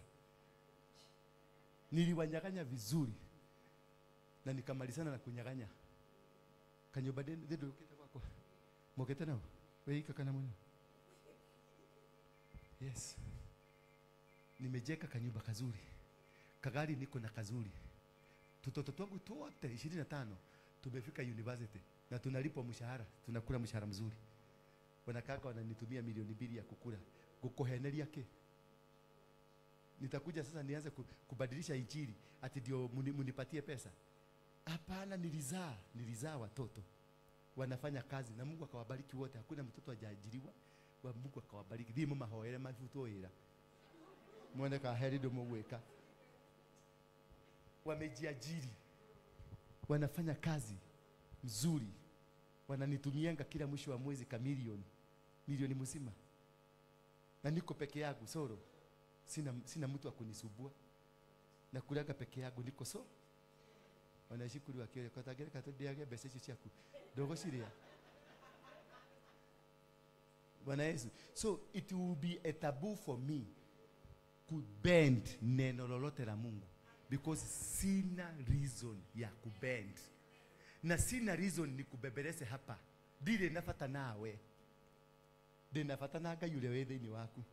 Niliwanyang'anya vizuri. Na nikamalizana na kunyang'anya. Kanyumba ndio ukete kwako. Mokete nao. Wewe kana mwenye. Yes. Nimejenga kanyumba kazuri. Kagari niko na kazuri. Tutoto twangu wote 25 tumefika university na tunalipwa mshahara, tunakula mshahara mzuri. Wanakaka wananitumia 2 milioni ya kukula. Kukoheneria ke. Nitakuja sasa nianze kubadilisha injili ati ndio munipatie pesa. Hapana, nilizaa watoto. Wanafanya kazi na Mungu akawabariki wote. Hakuna mtoto hajaajiriwa. Wa Mungu akawabariki. Thiĩ mũmahoere mabutwo wĩra. Muone ka heri ndio mũgwĩka. Wamejiajiri. Wanafanya kazi mzuri. Wananitumianga kila mwisho wa mwezi ka milioni. Milioni mzima. Na niko peke yangu solo. Sina mtu wa kunisumbua. Nakulaga peke yangu niko so. Wanashukuru wakiore kwa tagereka tundiage mbeca icio ciaku. Ndũgũciria. Bwana Yesu. So it will be a taboo for me kubend neno lolote la Mungu because sina reason ya kubend. Na sina reason ni kubebelese hapa. Ndire nafata nawe. Ndire nafata na Ngai yule wĩ thĩinĩ waku.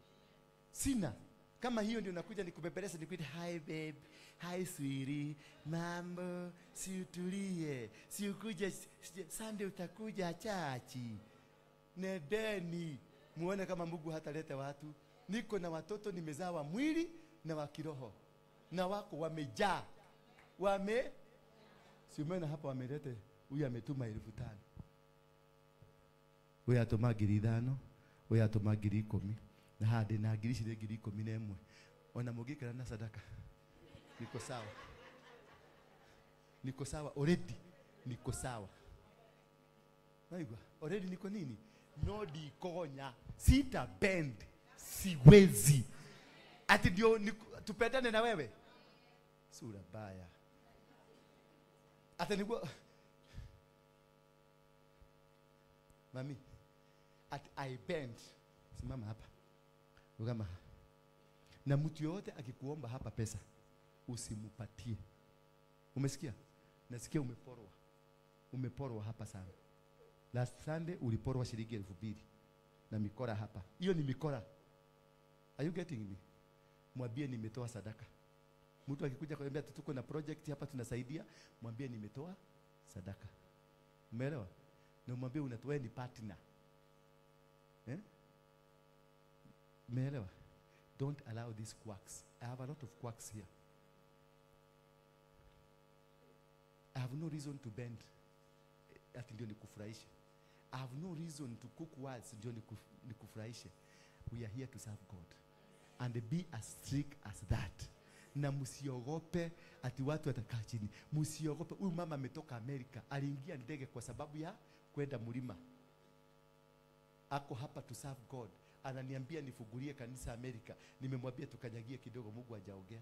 Sina. Kama hiyo ndio nakuja nikubebelese nikuite hi babe, hi sweetie, mambo, si utulie, si ukuje Sunday utakuja chachi. Nedeni muone kama Mungu hataleta watu. Niko na watoto nimezaa wa mwili na wa kiroho. Na wako wamejaa. Wame si umeona hapa wamelete huyu ametuma 5,000. Huyu atuma 5,000, huyu atuma 10,000. Na hadi na 10,011. Ona mugikira na sadaka. Niko sawa. Niko sawa already. Niko sawa. Naigwa already niko nini? No dikonya. Sita bend. Siwezi. Ati ndio tupendane na wewe? Sura baya. Ati niko mami. At I bend. Simama hapa. Ugama. Na mtu yote akikuomba hapa pesa usimupatie. Umesikia? Nasikia umeporwa. Umeporwa hapa sana. Last Sunday uliporwa shilingi 2,000 na mikora hapa. Hiyo ni mikora. Are you getting me? Mwambie nimetoa sadaka. Mtu akikuja kwambia tuko na project hapa tunasaidia, mwambie nimetoa sadaka. Umeelewa? Na mwambie unatoa ni partner. Eh? Umeelewa? Don't allow these quacks. I have a lot of quacks here. I have no reason to bend. Ati ndio nikufurahishe. I have no reason to cook words ndio nikufurahishe. We are here to serve God. And be as strict as that. Na msiogope ati watu watakaa chini. Msiogope. Huyu mama ametoka Amerika. Aliingia ndege kwa sababu ya kwenda mlima. Ako hapa to serve God. Ananiambia nifungulie kanisa Amerika. Nimemwambia tukanyagie kidogo, Mungu hajaongea.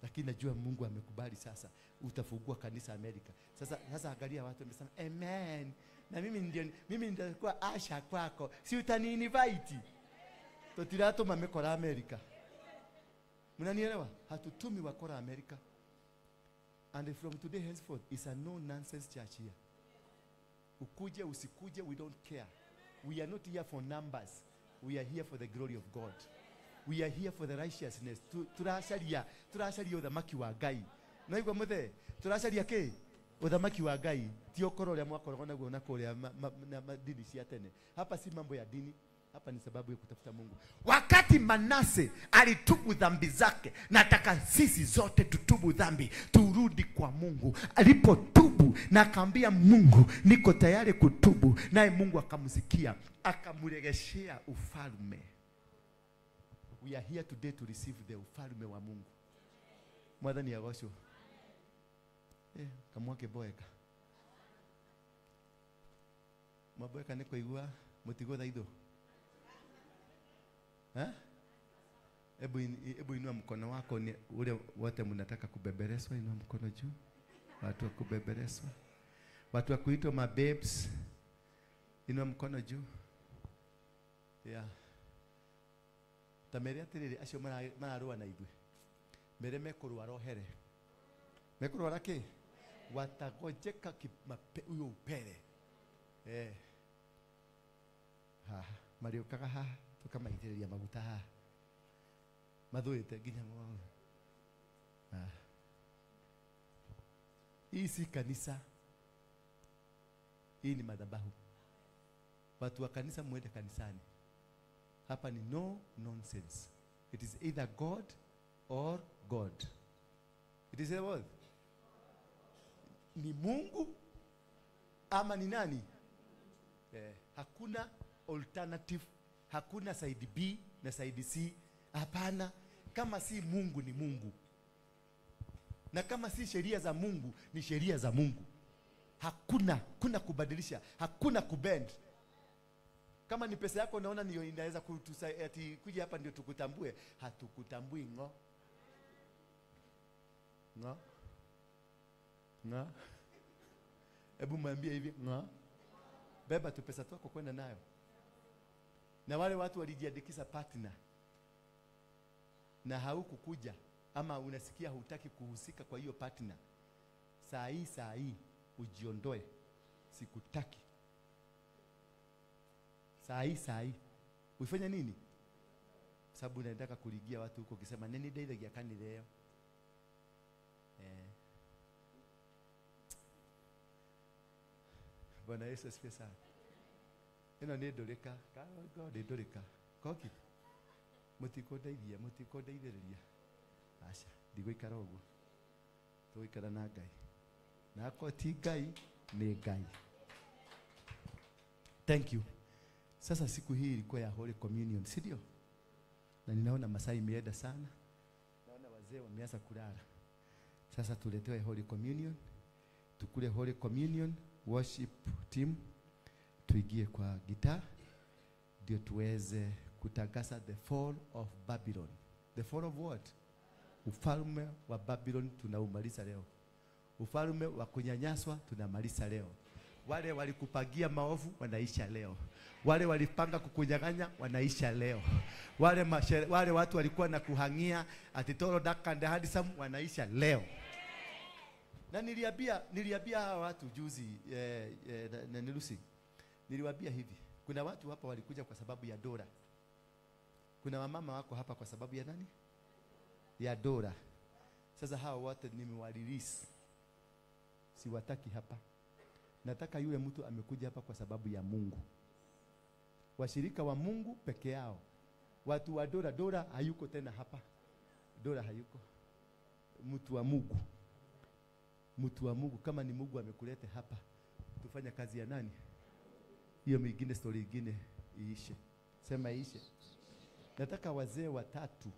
Lakini najua Mungu amekubali sasa utafungua kanisa Amerika. Sasa angalia watu wamesema amen. Na mimi ndio mimi nitakuwa asha kwako. Si utani invite. Tutiratuma mikora Amerika. Mnanielewa? Hatutumi wakora Amerika. And from today henceforth it's a no nonsense church here. Ukuje usikuje, we don't care. We are not here for numbers. We are here for the glory of God. We are here for the righteousness. Turasharia, turasharia uthamaki wa Ngai. Na igwa muthe, turasharia ki? Uthamaki wa Ngai. Ti okoro ria mwakoragwo naguo na kuria na dini cia tene. Hapa si mambo ya dini. Hapa ni sababu ya kutafuta Mungu. Wakati Manase alitubu dhambi zake, nataka sisi zote tutubu dhambi, turudi kwa Mungu. Alipotubu na akaambia Mungu, niko tayari kutubu, naye Mungu akamsikia, akamregeshea ufalme. We are here today to receive the ufalme wa Mungu. Mwathani agocwo. Kamwake boeka. Maboeka nĩ kũigua mũtigũtha itho. Ebu inua mkono wako ni ule wote mnataka kubebereswa, inua mkono juu. Watu wa kubebereswa. Watu wa kuitwa mababes, inua mkono juu. Yeah. Tamere atiriri acio mararũa na ithuĩ. Mere mekũrwara ohere. Mekũrwara kĩ? Watagojeka huyo upere. Haha, marĩũkaga haha tukamaitĩrĩria maguta haha. Mathũĩte nginya ng'oro. Hii si kanisa. Hii ni madhabahu. Watu wa kanisa muende kanisani. Hapa ni no nonsense. It is either God or God. It is either what? Ni Mungu ama ni nani? Hakuna alternative. Hakuna side B na side C. Hapana. Kama si Mungu ni Mungu. Na kama si sheria za Mungu ni sheria za Mungu. Hakuna, kuna kubadilisha, hakuna kubend. Kama ni pesa yako naona niyo inaweza kutusaidia ati kuja hapa ndio tukutambue, hatukutambui ngo. Nga. Nga. Hebu mwambie hivi, nga. Beba tu pesa twako kwenda nayo. Na wale watu walijiandikisha partner na haukukuja ama unasikia hutaki kuhusika kwa hiyo partner, saa hii ujiondoe, sikutaki. Saa hii ufanye nini? Sababu unataka kuligia watu huko ukisema nini ndeithagia kanitha ĩyo. Bwana Yesu asifiwe sana. Ĩno nĩ ndũrĩka, God ndũrĩka. Koki. Mũtikũndeithia, mũtikũndeithĩrĩria. Aca, ndigũikara ũguo. Tũgũikara na Ngai. Na akorwo ti Ngai, nĩ Ngai. Thank you. Sasa siku hii ilikuwa ya Holy Communion, si ndio? Na ninaona masaa imeenda sana. Naona wazee wameanza kulala. Sasa tuletewe Holy Communion. Tukule Holy Communion, worship team, tuingie kwa gitaa ndio tuweze kutangaza the fall of Babylon. The fall of what? Ufalme wa Babylon tunaumaliza leo. Ufalme wa kunyanyaswa tunamaliza leo. Wale walikupangia maovu wanaisha leo. Wale walipanga kukunyang'anya wanaisha leo. Wale watu walikuwa na kuhangia ati toro dark and handsome wanaisha leo. Na niliambia hawa watu juzi na nilusi. Niliwaambia hivi, kuna watu hapa walikuja kwa sababu ya Dora. Kuna wamama wako hapa kwa sababu ya nani? Ya Dora. Sasa hawa wote nimewarelease. Siwataki hapa. Nataka yule mtu amekuja hapa kwa sababu ya Mungu. Washirika wa Mungu peke yao. Watu wa Dora, Dora hayuko tena hapa. Dora hayuko. Mtu wa Mungu. Mtu wa Mungu, kama ni Mungu amekuleta hapa, tufanya kazi ya nani? Hiyo mingine, story nyingine iishe. Sema iishe. Nataka wazee watatu.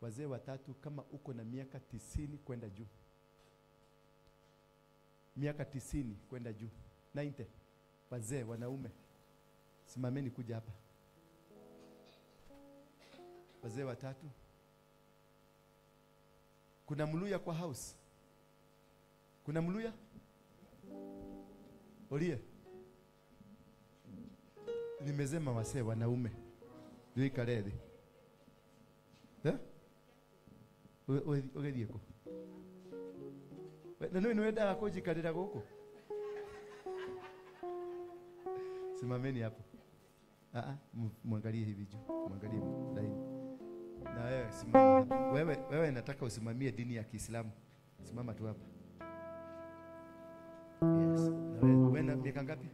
Wazee watatu kama uko na miaka 90 kwenda juu. Miaka 90 kwenda juu. 90. Wazee wanaume. Simameni kuja hapa. Wazee watatu. Kuna Mluya kwa house? Kuna Mluya? Olie. Nimezema wazee wanaume. Ndio Eh? Ũgĩthiĩ kũ? Na nĩ wendaga kũnjikarĩra gũkũ? Simameni hapo. Mwangalie hivi juu, mwangalie laini. Na wewe simama. Wewe nataka usimamie dini ya Kiislamu. Simama tu hapa. Yes. Na wewe na miaka ngapi?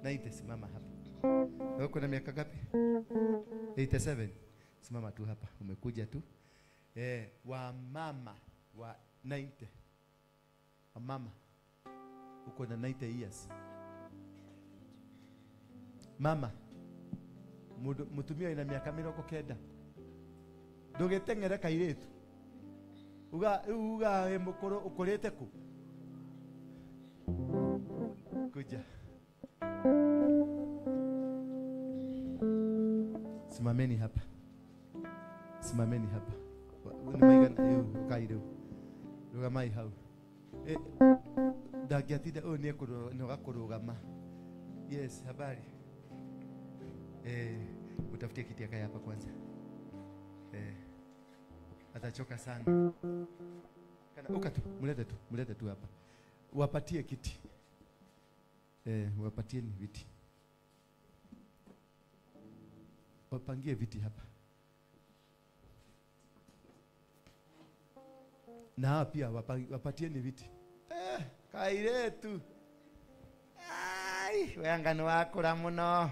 90, simama hapa. Wewe uko na miaka ngapi? 87. Simama tu hapa, umekuja tu. Wa mama wa 90. Wa mama uko na 90 years. Mama mutumia ina miaka 90. Ndũgĩteng'ere kairĩtu. Uga uga wĩ mũkũrũ ũkũrĩte kũ? Kuja. Simameni hapa. Simameni hapa. Nĩ kairĩu. Rũgamai hau. Ndangĩatinda ũyũ nĩ kũrũgama. Yes, habari. Mtafutie kiti akae hapa kwanza. Atachoka sana. Kana uka tu, mlete tu hapa. Wapatie kiti. Wapatieni viti. Wapangie viti hapa. Na hapa pia wapatieni viti. Kairetu. Ai, we anga nĩwakũra mũno.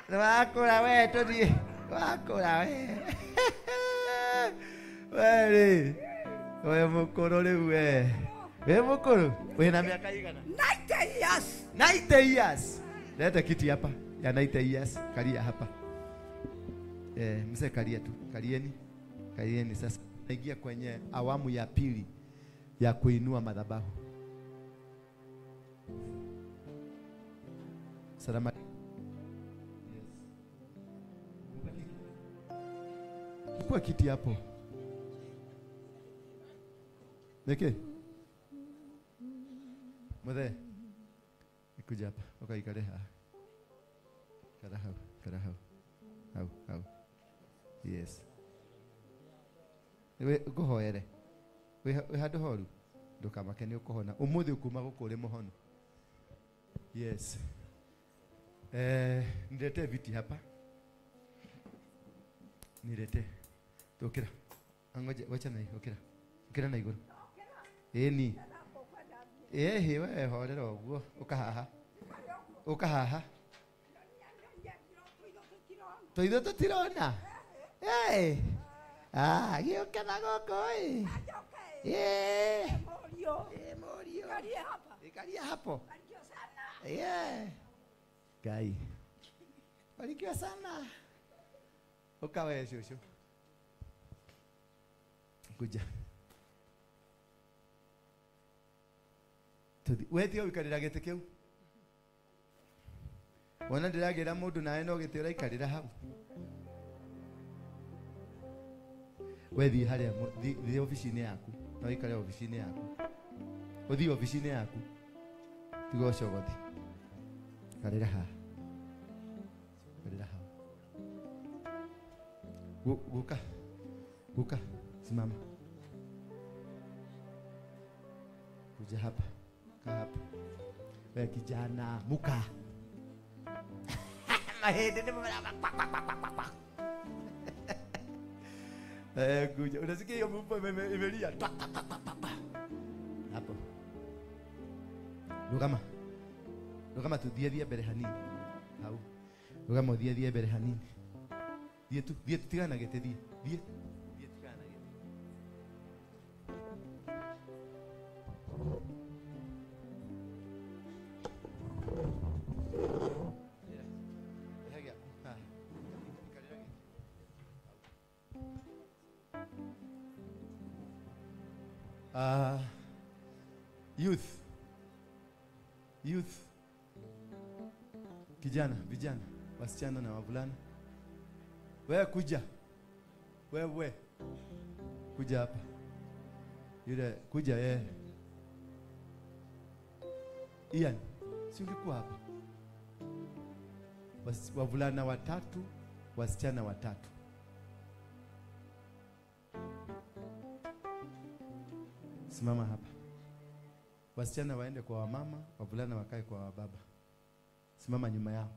Nĩwakũra we tũthiĩ. Wakũra we. We rĩ. We mũkũrũ rĩu we. We mũkũrũ. Wĩna miaka igana? 90 years. 90 years. Leta kiti hapa ya 90 years. Kalia hapa. Mzee kalia tu. Kalieni. Kalieni sasa. Naingia kwenye awamu ya pili ya kuinua madhabahu. Salama. Yes. Chukua kiti hapo. Niki? Muthe. Kuja hapa. Ukaikare haha. Kara hau, kara hau. Hau, hau. Yes. We nguhoere. We handu horu. Ndukamake ni ukuhona. Umuthi ukuma guku uri muhonu. Yes. Niletee viti hapa. Niletee. Tukira. Angoje, wacha na hiyo, ukira. Ukira na iguru. Eni. Ehe, we horera uguo, uka haha. Uka haha. Toitho tutirona. Eh. Ah, gioka na goko eh. Eh. Morio. Eh, morio. Ikaria hapa. Ikaria hapo. Barikiwa sana. Yeah. Gai. Barikiwa sana. Uka we shushu. Kuja. Tuthi. We tiga wikarira gĩtĩ kĩu. Wona ndĩragĩra mũndũ nawe no gĩtĩ ũraikarĩra hau. We thiĩ harĩa, thiĩ obici-inĩ yaku. No ũikare obici-inĩ yaku. Ũthiĩ obici-inĩ yaku. Tiga ũcogothi. Karĩra haha. Karĩra hau. Guka. Guka. Simama. Kuja hapa. Kaa hapa. We kijana, muka. Mahindi ni kwa. Kuja. Unasikia hiyo mfupa imelia. Hapo. Rugama. Rugama tu thie mbere hanini. Hau. Rugama thie mbere hanini. Thie tu, thie tigana gĩtĩ thie. Thie. Thie tigana gĩtĩ. Youth. Youth. Kijana, vijana, wasichana na wavulana. Wewe kuja. Wewe. Kuja hapa. Yule kuja yeye. Ian, si ungekuwa hapa. Wavulana watatu, wasichana watatu. Simama hapa. Wasichana waende kwa wamama, wavulana wakae kwa wababa. Simama nyuma yao.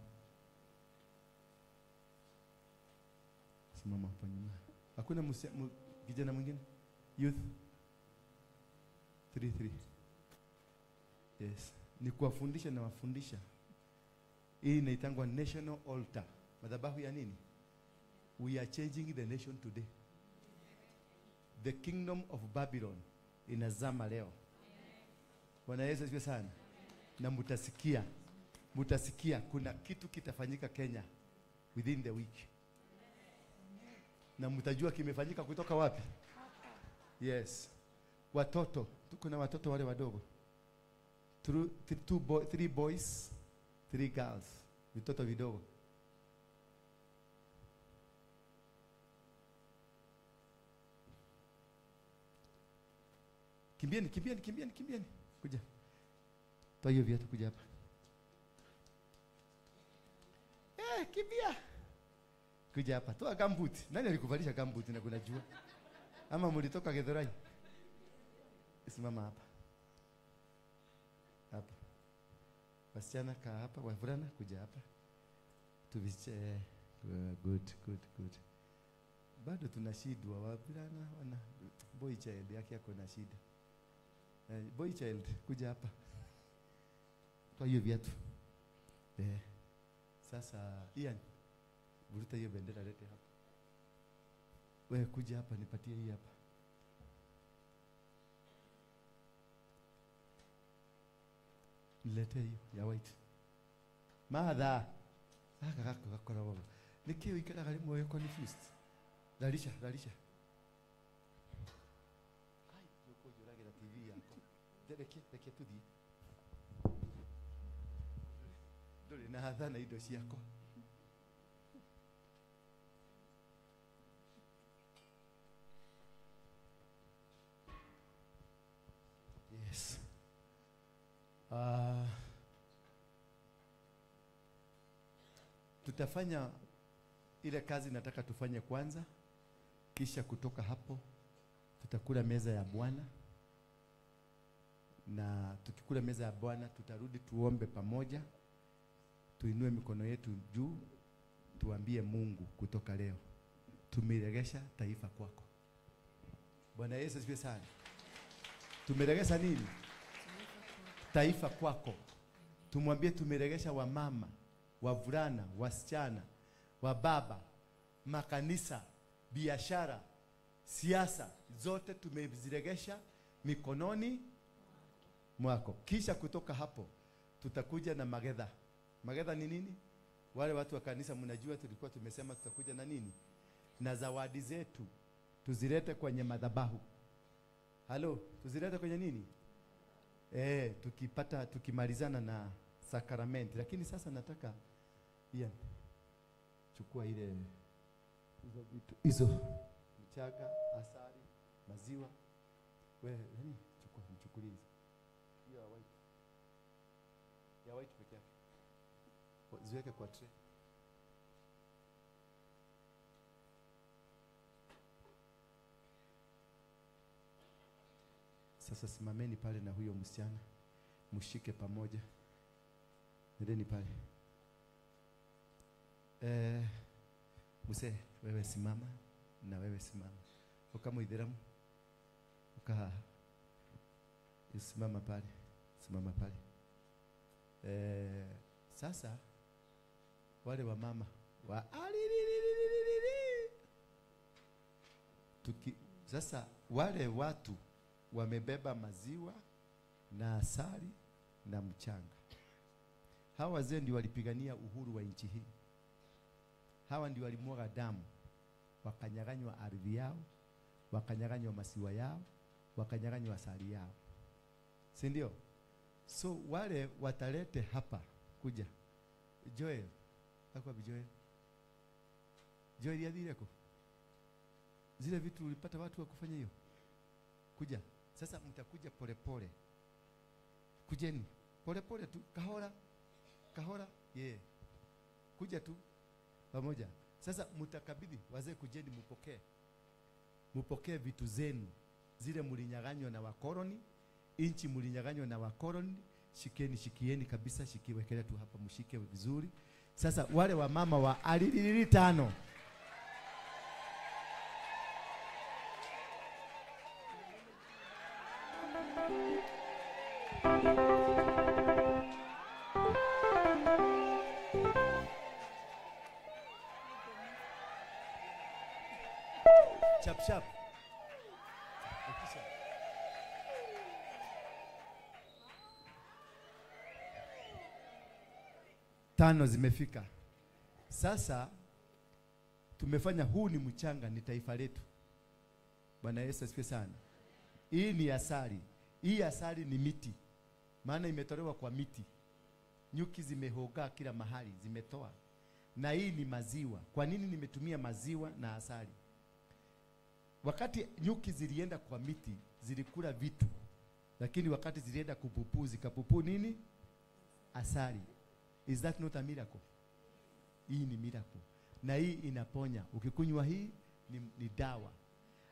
Simama hapo nyuma. Hakuna kijana mwingine? Youth 3 3. Yes. Ni kuwafundisha na wafundisha. Hii inaitangwa National Altar. Madhabahu ya nini? We are changing the nation today. The kingdom of Babylon inazama leo. Bwana Yesu asifiwe sana. Na mutasikia. Mutasikia kuna kitu kitafanyika Kenya within the week. Na mtajua kimefanyika kutoka wapi? Yes. Watoto, tuko na watoto wale wadogo. 3 boys, 3 girls. Vitoto vidogo. Kimbieni, kimbieni, kimbieni, kimbieni. Kuja. Toa hiyo viatu kuja hapa. Kimbia. Kuja hapa. Toa gumboot. Nani alikuvalisha gumboot na kuna jua? Ama mlitoka Githurai? Simama hapa. Hapa. Wasichana kaa hapa, wavulana kuja hapa. Tuviche. Good, good, good. Bado tunashidwa wavulana wana boy child yake yako na shida. Boy child kuja hapa. Toa hiyo viatu. Sasa Ian, vuruta hiyo bendera lete hapa. Wewe kuja hapa nipatie hii hapa. Nilete hiyo ya white. Madha. Aka gako gakora baba. Niki wikaraga rimwe confused. Ralisha, ralisha. Ai, yuko juragira TV yako. Reke, reke tuthi. Nduri na hathana indo ciako. Yes. Tutafanya ile kazi nataka tufanye kwanza, kisha kutoka hapo tutakula meza ya Bwana, na tukikula meza ya Bwana tutarudi tuombe pamoja, tuinue mikono yetu juu, tuambie Mungu kutoka leo tumeregesha taifa kwako. Bwana Yesu asifiwe sana. Tumeregesha nini? Taifa kwako. Tumwambie tumeregesha wamama, wavulana, wasichana, wababa, makanisa, biashara, siasa, zote tumeziregesha mikononi mwako. Kisha kutoka hapo tutakuja na magetha. Magetha ni nini? Wale watu wa kanisa mnajua tulikuwa tumesema tutakuja na nini? Na zawadi zetu tuzilete kwenye madhabahu. Halo, tuzilete kwenye nini? Tukipata, tukimalizana na sakramenti. Lakini sasa nataka Ian, chukua ile hizo vitu hizo, mchanga, asali, maziwa. Wewe nani? Chukua, mchukulie hizo. Hiyo ya white. Ya white peke yake. Ziweke kwa tray. Sasa simameni pale na huyo msichana, mshike pamoja. Nendeni pale. Muse, wewe simama na wewe simama. Ukamuidhiramu. Uka simama pale. Simama pale. Sasa wale wa mama wa tuki, sasa wale watu wamebeba maziwa na asali na mchanga. Hawa wazee ndio walipigania uhuru wa nchi hii. Hawa ndio walimwaga damu, wakanyang'anywa ardhi yao, wakanyang'anywa maziwa yao, wakanyang'anywa asali yao. Si ndio? So wale watalete hapa kuja. Joel, akwa bi Joel. Joel yadhireko. Zile vitu ulipata watu wa kufanya hiyo. Kuja. Sasa mtakuja polepole. Kujeni polepole tu, kahora. Kahora, yeah. Kuja tu pamoja. Sasa mtakabidhi wazee, kujeni mpokee. Mpokee vitu zenu. Zile mlinyang'anywa na wakoloni, inchi mlinyang'anywa na wakoloni, shikeni, shikieni kabisa, shikiwekele tu hapa, mshike vizuri. Sasa wale wa mama wa alilili tano. Chap chap. Tano zimefika. Sasa tumefanya, huu ni mchanga, ni taifa letu. Bwana Yesu asifiwe sana. Hii ni asali. Hii asali ni miti. Maana imetolewa kwa miti. Nyuki zimehoga kila mahali, zimetoa. Na hii ni maziwa. Kwa nini nimetumia maziwa na asali? Wakati nyuki zilienda kwa miti, zilikula vitu. Lakini wakati zilienda kupupu, zikapupu nini? Asali. Is that not a miracle? Hii ni miracle. Na hii inaponya. Ukikunywa hii ni dawa.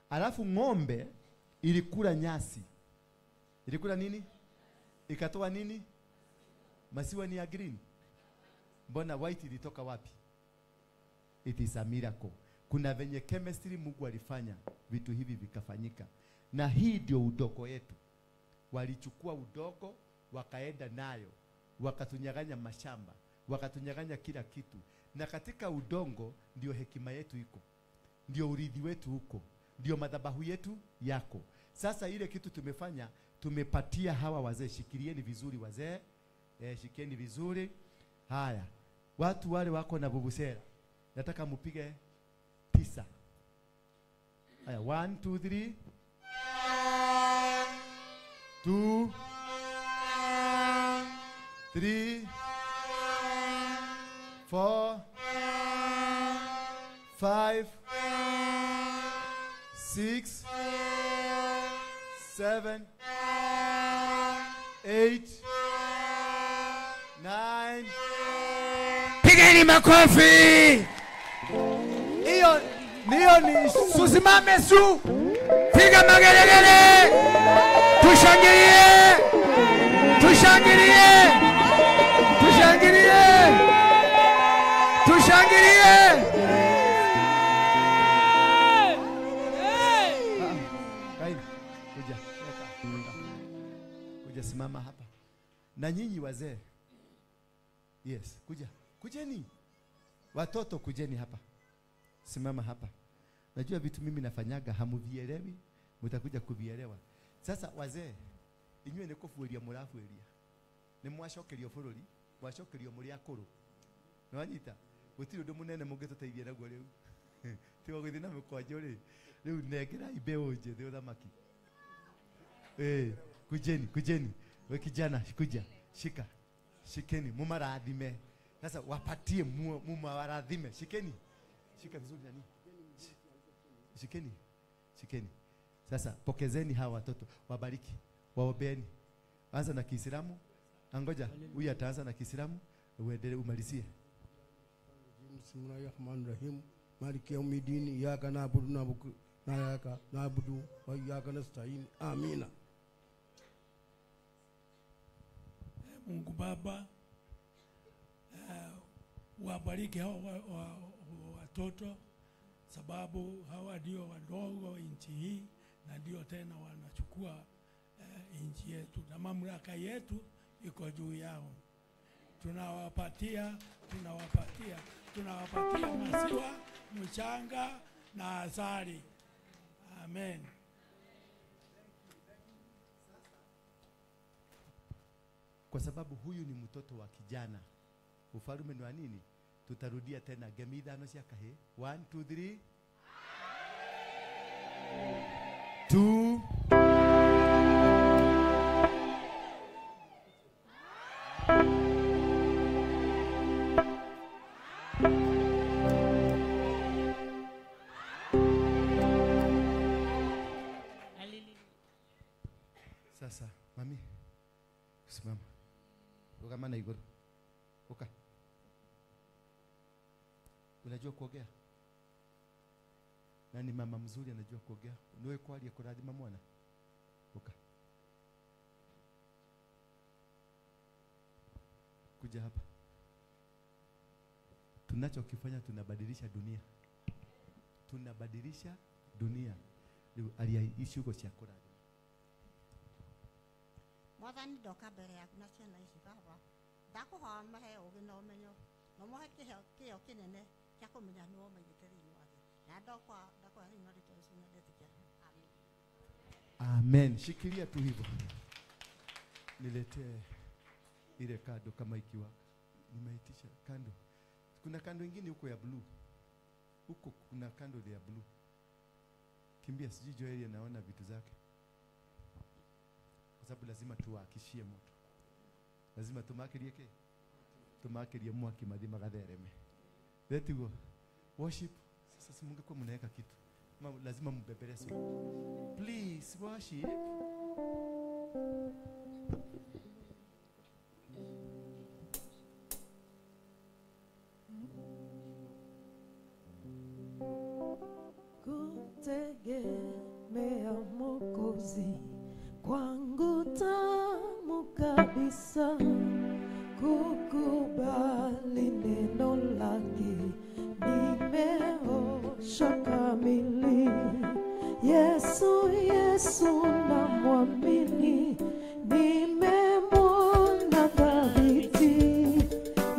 Alafu ng'ombe ilikula nyasi. Ilikula nini? Ikatoa nini? Maziwa ni ya green. Mbona white ilitoka wapi? It is a miracle. Kuna venye chemistry Mungu alifanya vitu hivi vikafanyika. Na hii ndio udongo yetu. Walichukua udongo wakaenda nayo, wakatunyang'anya mashamba, wakatunyang'anya kila kitu. Na katika udongo ndio hekima yetu iko, ndio urithi wetu huko, ndio madhabahu yetu yako. Sasa ile kitu tumefanya, tumepatia hawa wazee. Shikilieni vizuri wazee, shikieni vizuri. Haya, watu wale wako na vuvuzela, nataka mupige 9. Haya, 1 2 3 2 3 4 5 6 7 8, 9. Pigeni makofi. Hiyo niyo ni susimame su. Piga magelegele. Tushangilie. Tushangilie. Tushangilie. Tushangilie. Kaini, kuja. Kuja simama hapa. Na nyinyi wazee. Yes, kuja. Kujeni. Watoto kujeni hapa. Simama hapa. Najua vitu mimi nafanyaga hamuvielewi, mtakuja kuvielewa. Sasa wazee, inywe nĩ kũbuĩria mũrabuĩria. Nĩ mwacokerio bũrũri, mwacokerio mũrĩ akũrũ. Nĩ wanyita? Gũtirĩ ũndũ mũnene mũngĩtũteithia naguo rĩu. Tiga gũthiĩ na mĩkwanjũ rĩ. Rĩu nengerai mbeũ njĩthĩ ũthamaki. Kujeni, kujeni. We kijana, kuja. Shika. Shikeni, mumarathime. Sasa wapatie mumawarathime. Shikeni. Shika vizuri nani? Shikeni. Shikeni. Sasa pokezeni hawa watoto, wabariki, waombeni. Anza na Kiislamu. Angoja, huyu ataanza na Kiislamu, uendelee umalizie. Bismillahirrahmanirrahim. Maliki yaumiddin, iyyaka na'budu wa iyyaka na'budu wa iyyaka nasta'in. Amina. Mungu Baba, wabariki hao watoto, sababu hawa ndio wadogo nchi hii na ndio tena wanachukua nchi yetu na mamlaka yetu iko juu yao. Tunawapatia maziwa, mchanga na asali. Amen. Kwa sababu huyu ni mtoto wa kijana. Ufalume ni wa nini? Tutarudia tena ngemi ithano cia kahĩ. 1 2 3 2. Sasa mami, simama. Rugama na iguru. Uka. Unajua kuogea? Nani mama mzuri anajua kuogea? Niwe kwaria kurathima mwana. Uka. Kuja hapa. Tunachokifanya tunabadilisha dunia. Tunabadilisha dunia. Aliishi huko cia kurathima. Mwathani ndoka mbere yaku na ciana ici baba. Ndakũhoya mahe ũũgĩ na ũmenyo na ũmahe kĩo kĩnene kĩa kũmenya nĩwe ũmaigĩte thĩinĩ wa thĩ. Na ndakwa thĩinĩ wa rĩĩtwa Yesu na ndetĩkia. Amen. Amen. Shikilia tu hivyo. Niletee ile kando kama ikiwa nimeitisha kando. Kuna kando ingine huko ya blue. Huko kuna kando ya blue. Kimbia, sijui Joel anaona vitu zake. Kwa sababu lazima tuwakishie moto. Lazima tumakirie ke. Tumakirie mwaki mathi magathereme. Let's go. Worship. Sasa si mungekuwa mnaweka kitu. Lazima mbebereso. Please worship. Kutegemea Mwokozi kwangu tamu kabisa, kukubali neno lake nimeoshwa kamili. Yesu, Yesu namwamini, nimemwona thabiti.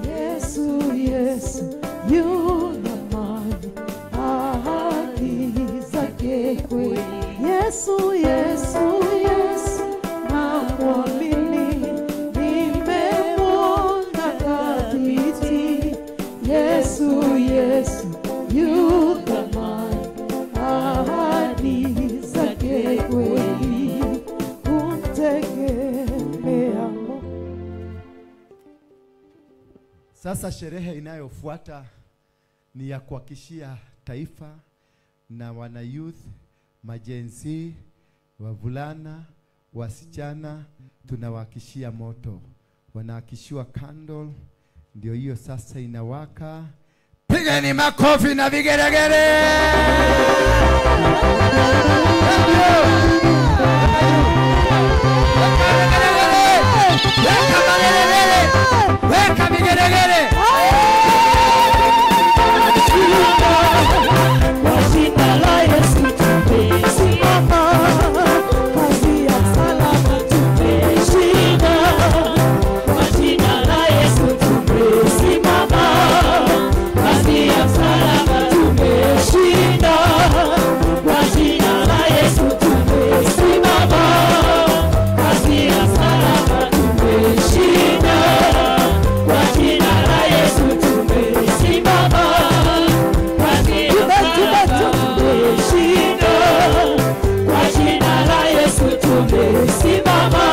Yesu, Yesu yuna mali, ahadi zake kweli. Yesu, Yesu, Yesu namwamini, nimemwona thabiti. Yesu, Yesu yuna mali, ahadi zake kweli. Kumtegemea Mungu. Sasa sherehe inayofuata ni ya kuhakikishia taifa na wana youth, majenzi, wavulana, Wasichana tunawakishia moto, wanaakishiwa candle, ndio hiyo sasa inawaka. Pigeni makofi na vigelegele. Weka magelegele, weka vigelegele. Kwa jina la Yesu tumesimama, kazi ya msalaba tumeshinda. Kwa jina la Yesu tumesimama, kazi ya msalaba tumeshinda. Kwa jina la Yesu tumesimama, kazi ya msalaba tumeshinda. Kwa jina la Yesu tumesimama, kazi ya msalaba tumeshinda. Kwa jina la Yesu tumesimama,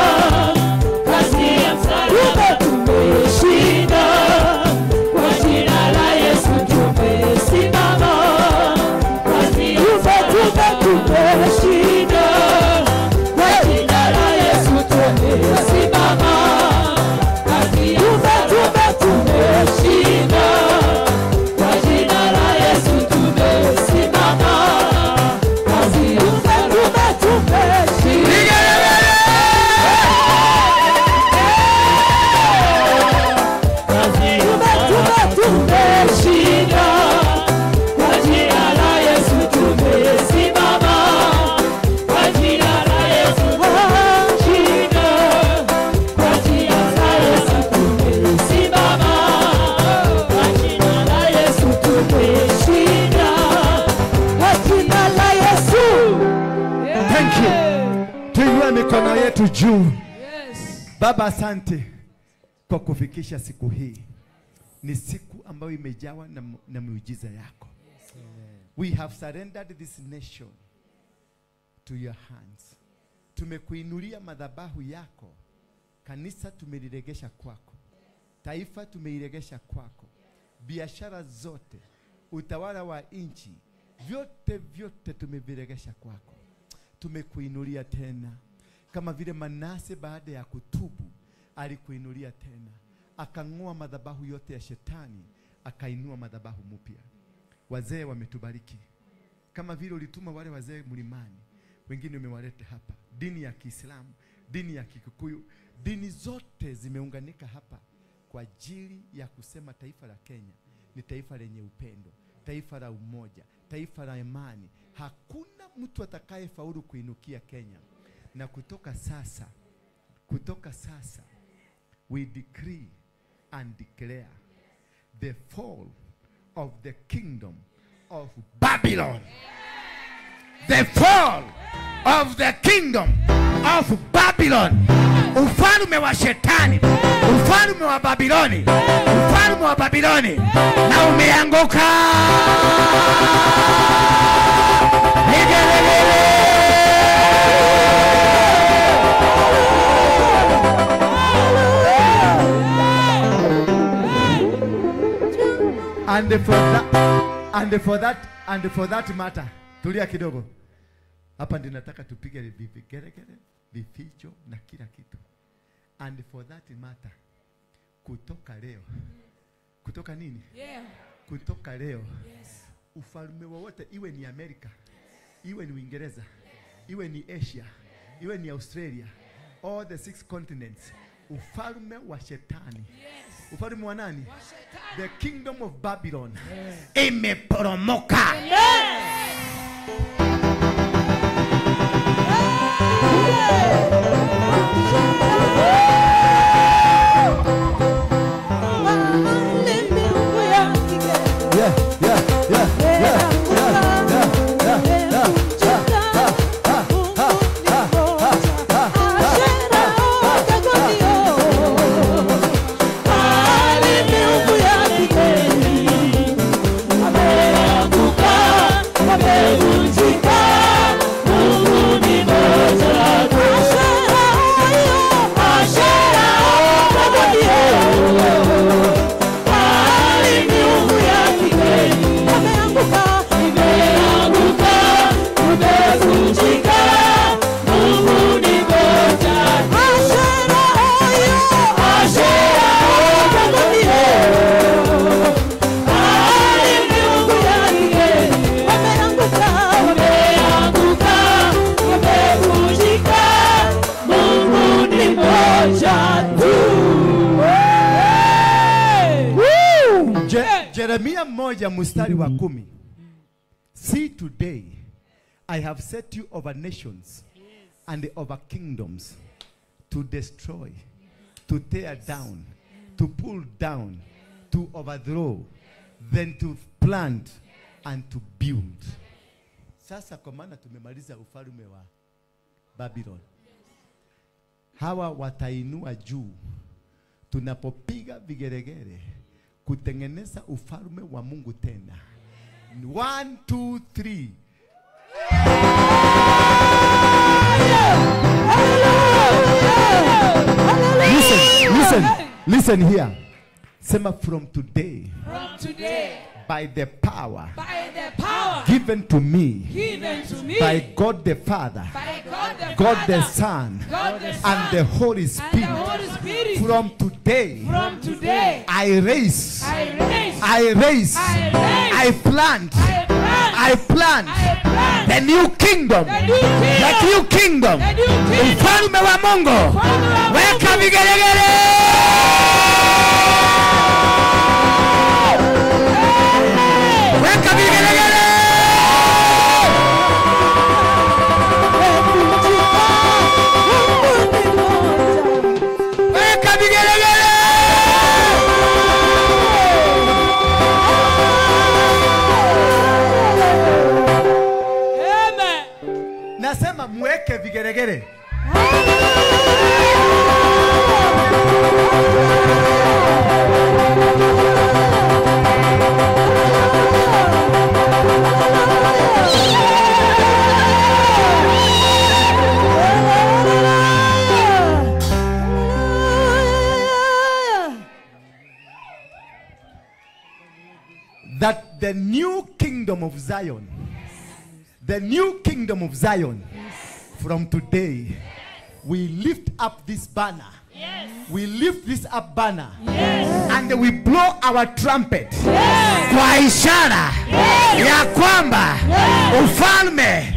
kazi ya msalaba tumeshinda. Kwa jina la Yesu tumesimama, kazi ya msalaba tumeshinda. Kwa jina la Yesu tumesimama, kazi ya msalaba tumeshinda. Kwa jina la Yesu tumesimama, kazi ya msalaba tumeshinda. Tumeshinda. Kwa jina la Yesu tumesimama, kwa jina la Yesu tumeshinda. Kwa jina la Yesu tumesimama, kwa jina la Yesu tumeshinda. Kwa jina la Yesu. Thank you. Tuinue mikono yetu juu. Baba, asante kwa kufikisha siku hii. Ni siku ambayo imejawa na miujiza yako. We have surrendered this nation to your hands. Tumekuinulia madhabahu yako. Kanisa tumeliregesha kwako. Taifa tumeiregesha kwako. Biashara zote, utawala wa nchi, vyote vyote tumeviregesha kwako. Tumekuinulia tena. Kama vile Manase baada ya kutubu alikuinulia tena, akang'oa madhabahu yote ya shetani, akainua madhabahu mpya. Wazee wametubariki. Kama vile ulituma wale wazee mlimani, wengine umewaleta hapa. Dini ya Kiislamu, dini ya Kikuyu, dini zote zimeunganika hapa kwa ajili ya kusema taifa la Kenya ni taifa lenye upendo, taifa la umoja, taifa la amani. Hakuna mtu atakayefaulu kuinukia Kenya. Na kutoka sasa we decree and declare the fall of the kingdom of Babylon. The fall of the kingdom of Babylon. Ufalme wa shetani, ufalme wa Babiloni, ufalme wa Babiloni na umeanguka. And for that matter, tulia kidogo. Hapa ndio nataka tupige vigelegele, vificho na kila kitu. And for that matter, kutoka leo. Kutoka nini? Yeah. Kutoka leo. Yes. Ufalme wowote, iwe ni Amerika, iwe ni Uingereza, iwe ni Asia, iwe ni Australia, all the 6 continents, ufalme wa shetani. Yes. Ufalme wa nani? Wa shetani. The kingdom of Babylon. Yes. Imeporomoka. Yes. Yeah, yeah, yeah, yeah, yeah, yeah, yeah, yeah, yeah. Yeremia 1:10. See today I have set you over nations and over kingdoms to destroy, to tear down, to pull down, to overthrow, then to plant and to build. Sasa kwa maana tumemaliza ufalme wa Babylon. Hawa watainua juu tunapopiga vigeregere kutengeneza ufalme wa Mungu tena. 1 2 3. Listen, listen, listen here. Sema from today. From today. By the power. By the power. Given to me. Given to me. By God the Father. By God the God Father, the Son. God the Son. And the Holy Spirit. And the Holy Spirit. From today. From today. I raise. I raise. I raise. I raise. I plant. I plant. I plant. I plant. The new kingdom. The new kingdom. The new kingdom. The new kingdom. Ufalme wa Mungu. Ufalme wa Mungu. Weka vigelegele. Weka vigelegele. Weka vigelegele. Amen. Nasema mweke vigelegele. That the new kingdom of Zion, the new kingdom of Zion, from today, we lift up this banner. Yes. We lift this up banner. Yes. And we blow our trumpet. Yes. Kwa ishara Yes. ya kwamba Yes. ufalme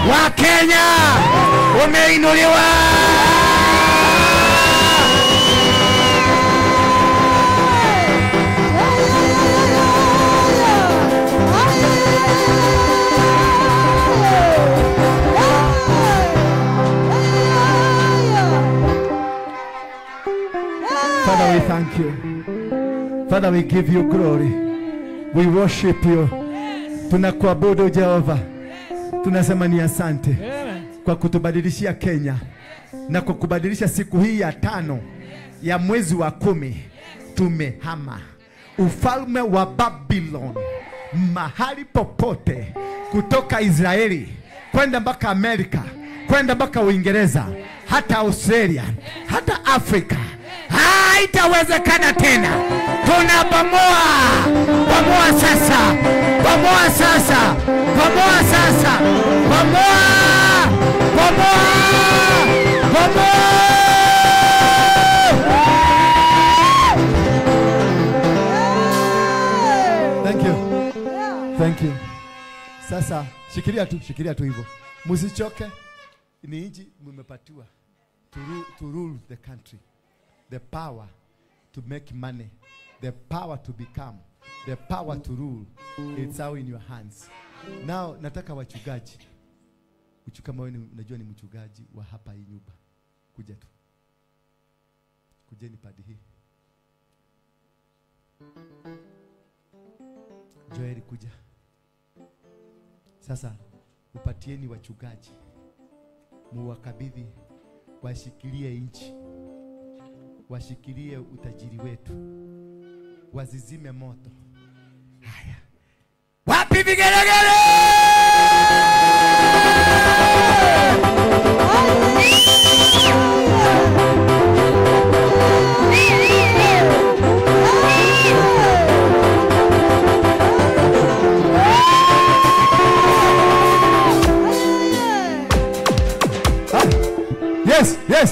wa Kenya umeinuliwa. Father, we thank you. Father, we give you glory. We worship you. Tunakuabudu Jehova. Tunasema ni asante kwa kutubadilishia Kenya na kwa kubadilisha siku hii ya 5 ya mwezi wa 10. Tumehama ufalme wa Babylon mahali popote, kutoka Israeli kwenda mpaka Amerika, kwenda mpaka Uingereza, hata Australia, hata Afrika. Haitawezekana tena. Tunabomoa. Bomoa sasa. Bomoa sasa. Bomoa sasa. Bomoa. Bomoa. Bomoa. Thank you. Thank you. Sasa shikilia tu hivyo. Msichoke. Ni nchi mmepatiwa to rule the country. The power to make money, the power to become, the power to rule, it's all in your hands. Now, nataka wachungaji. Kama wewe unajua ni mchungaji wa hapa hii nyumba, kuja tu. Kujeni padi hii. Joel kuja. Sasa upatieni wachungaji, muwakabidhi, washikilie nchi, washikilie utajiri wetu, wazizime moto. Haya, wapi vigelegele? Yes, yes.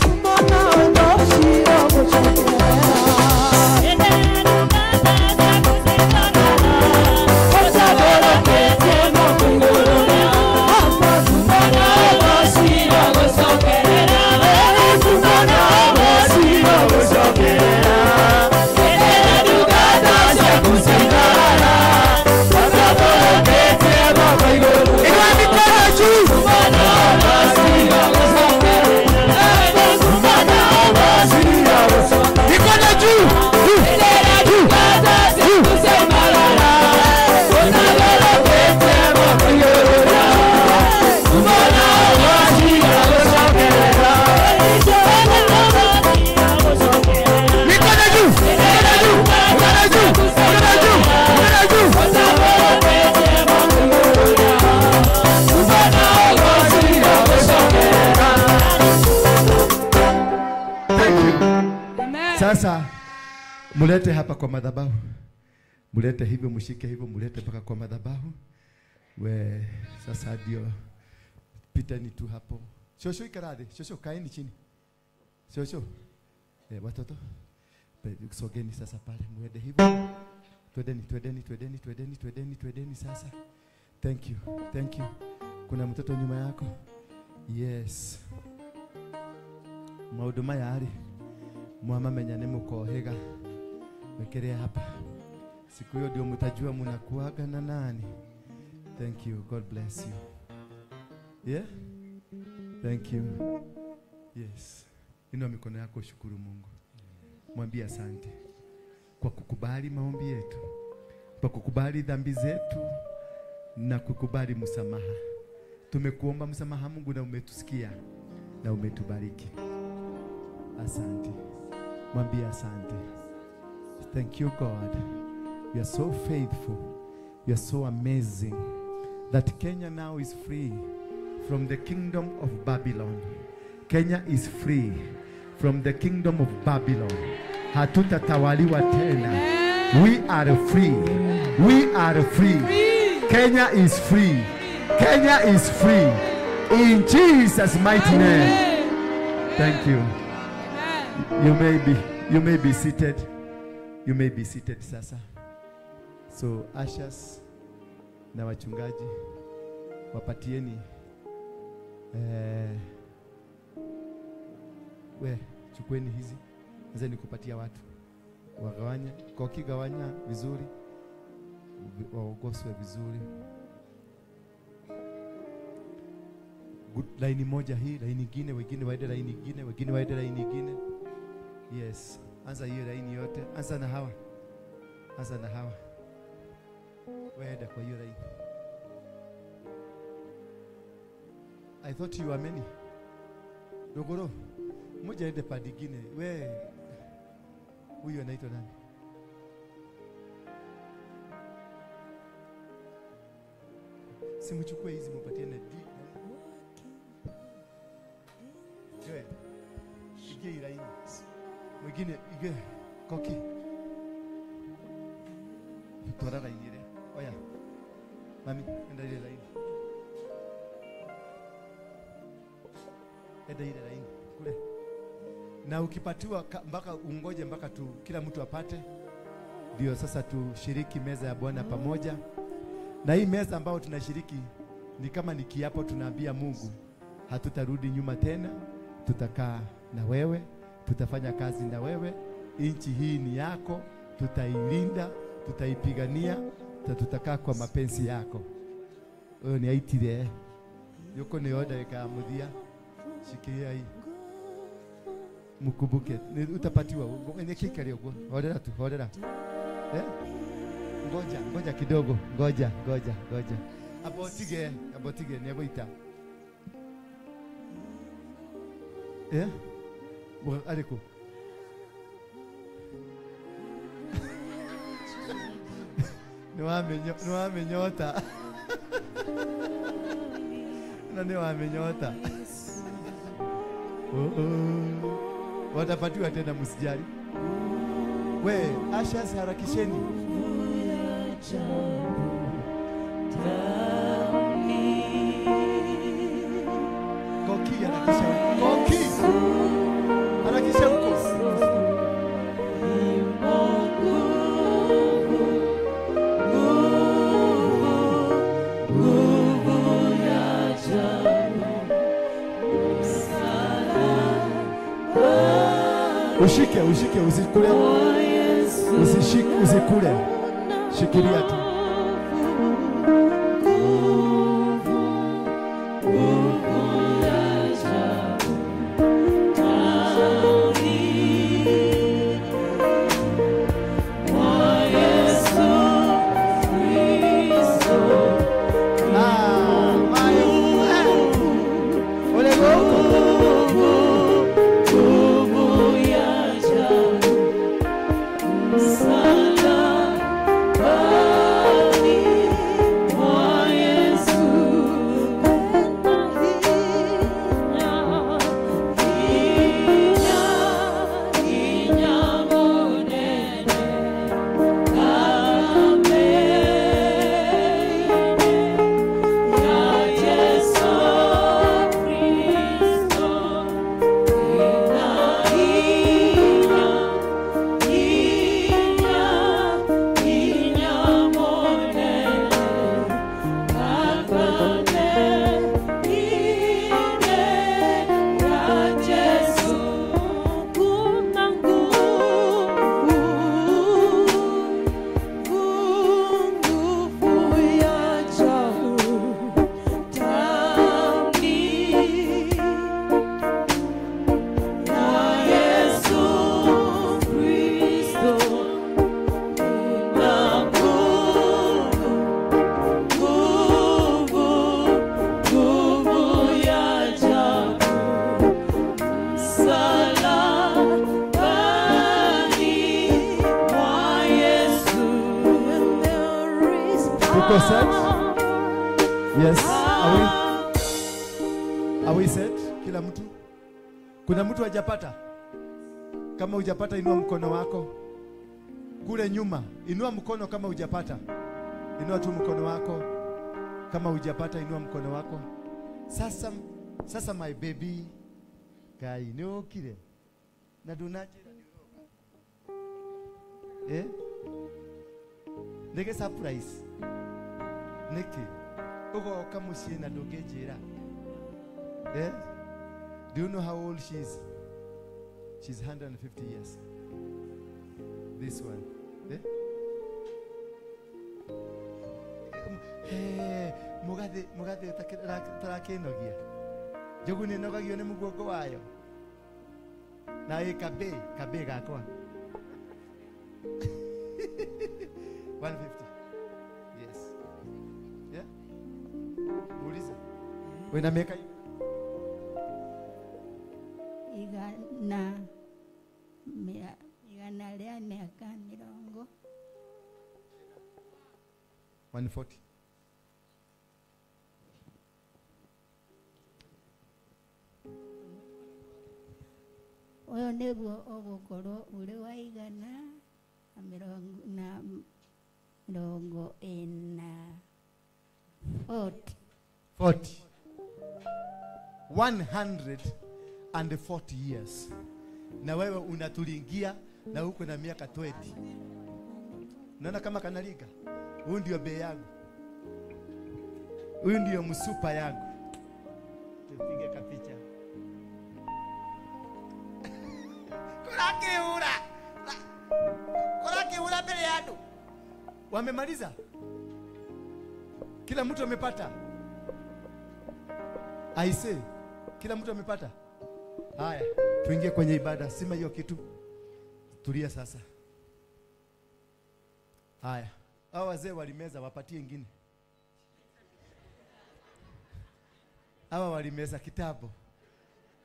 Sasa mulete hapa kwa madhabahu. Mulete hivyo, mshike hivyo, mulete mpaka kwa madhabahu. We sasa ndio piteni tu hapo. Shosho ikarade, shosho kaeni chini. Shosho. Watoto sogeni sasa pale muende hivyo. Twendeni, twendeni, twendeni, twendeni, twendeni, twendeni sasa. Thank you. Thank you. Kuna mtoto nyuma yako? Yes. Maundu maya ari mwamamenya ni mukohiga. Wekelea hapa. Siku hiyo ndio mtajua mnakuaga na nani. Thank you. God bless you. Yeah? Thank you. Yes. Inua mikono yako, shukuru Mungu. Mwambie asante kwa kukubali maombi yetu, kwa kukubali dhambi zetu na kukubali msamaha. Tumekuomba msamaha Mungu na umetusikia na umetubariki. Asante. Mwambie asante. Thank you God. You are so faithful. You are so amazing that Kenya now is free from the kingdom of Babylon. Kenya is free from the kingdom of Babylon. Hatutatawaliwa tena. We are free. We are free. Kenya is free. Kenya is free. In Jesus' mighty name. Thank you. You may be seated. You may be seated sasa. So ushers na wachungaji wapatieni we chukueni hizi. Sasa nikupatia watu. Wagawanya, koki gawanya vizuri. Waogoswe vizuri. Good, laini moja hii, laini nyingine, wengine waende laini nyingine, wengine waende laini nyingine. Yes. Anza hiyo laini yote. Anza na hawa. Anza na hawa. Waenda kwa hiyo laini. I thought you were many. Dogoro. Mmoja aende pande nyingine. We huyu anaitwa nani? Simchukue hizi mpatie na D. Joel. Ige laini. Mwingine ige koki. Twara laini ile. Oya. Mami, enda ile laini. Enda ile laini kule. Na ukipatiwa mpaka ungoje mpaka tu kila mtu apate, ndio sasa tushiriki meza ya Bwana pamoja. Na hii meza ambayo tunashiriki ni kama ni kiapo, tunaambia Mungu hatutarudi nyuma tena, tutakaa na wewe, tutafanya kazi na wewe, nchi hii ni yako, tutailinda, tutaipigania, tutakaa kwa mapenzi yako. Wewe ni aitire yuko ni oda ikamuthia. Shikilia hii. Mkumbuke utapatiwa kikari ugo. Horera tu, horera. Eh? Ngoja, ngoja kidogo. Ngoja, ngoja, ngoja. Abotige, abotige neboita. Eh? Bo ariko. Niwamenyota. Na niwamenyota. Oh oh. Watapatiwa tena, msijali. We, ashas harakisheni. Koki harakisha. Koki. Harakisha huko. Ushike, ushike, usikule. Usishike, usikule. Shikilia tu. Salam. Tuko set? Yes, are we? Are we set? Kila mtu? Kuna mtu hajapata? Kama hujapata inua mkono wako. Kule nyuma, inua mkono kama hujapata. Inua tu mkono wako. Kama hujapata inua mkono wako. Sasa, sasa my baby. Kai nĩũkire na ndũnanjĩra nĩũroka. Eh? Nĩgĩ surprise. Nĩkĩ? Ũgoka mũciĩ na ndũngĩnjĩra. Eh? Do you know how old she is? She's 150 years. This one. Eh? Hey, mugathe mugathe tarakĩnogia. Njogu nĩnogagio nĩ mũguongo wayo. Na ĩ kabe, kabe gakwa. 150. Yes. Yeah? Muulize. Wena miaka igana igana rĩa mĩaka mĩrongo 140. Ũyũ nĩguo ũgũkorwo ũrĩ wa igana na mĩrongo ĩna 40. 40. 140 years. Na wewe unatulingia na huko na miaka 20. Unaona kama kanaliga? Huyu ndio bei yangu. Huyu ndio msupa yangu. Tupige kapicha. Kurakiura. Kurakiura mbele ya andu. Wamemaliza? Kila mtu amepata? I say, kila mtu amepata? Haya, tuingie kwenye ibada. Sima hiyo kitu. Tulia sasa. Haya, hao wazee walimeza, wapatie ingine. Hawa walimeza kitabu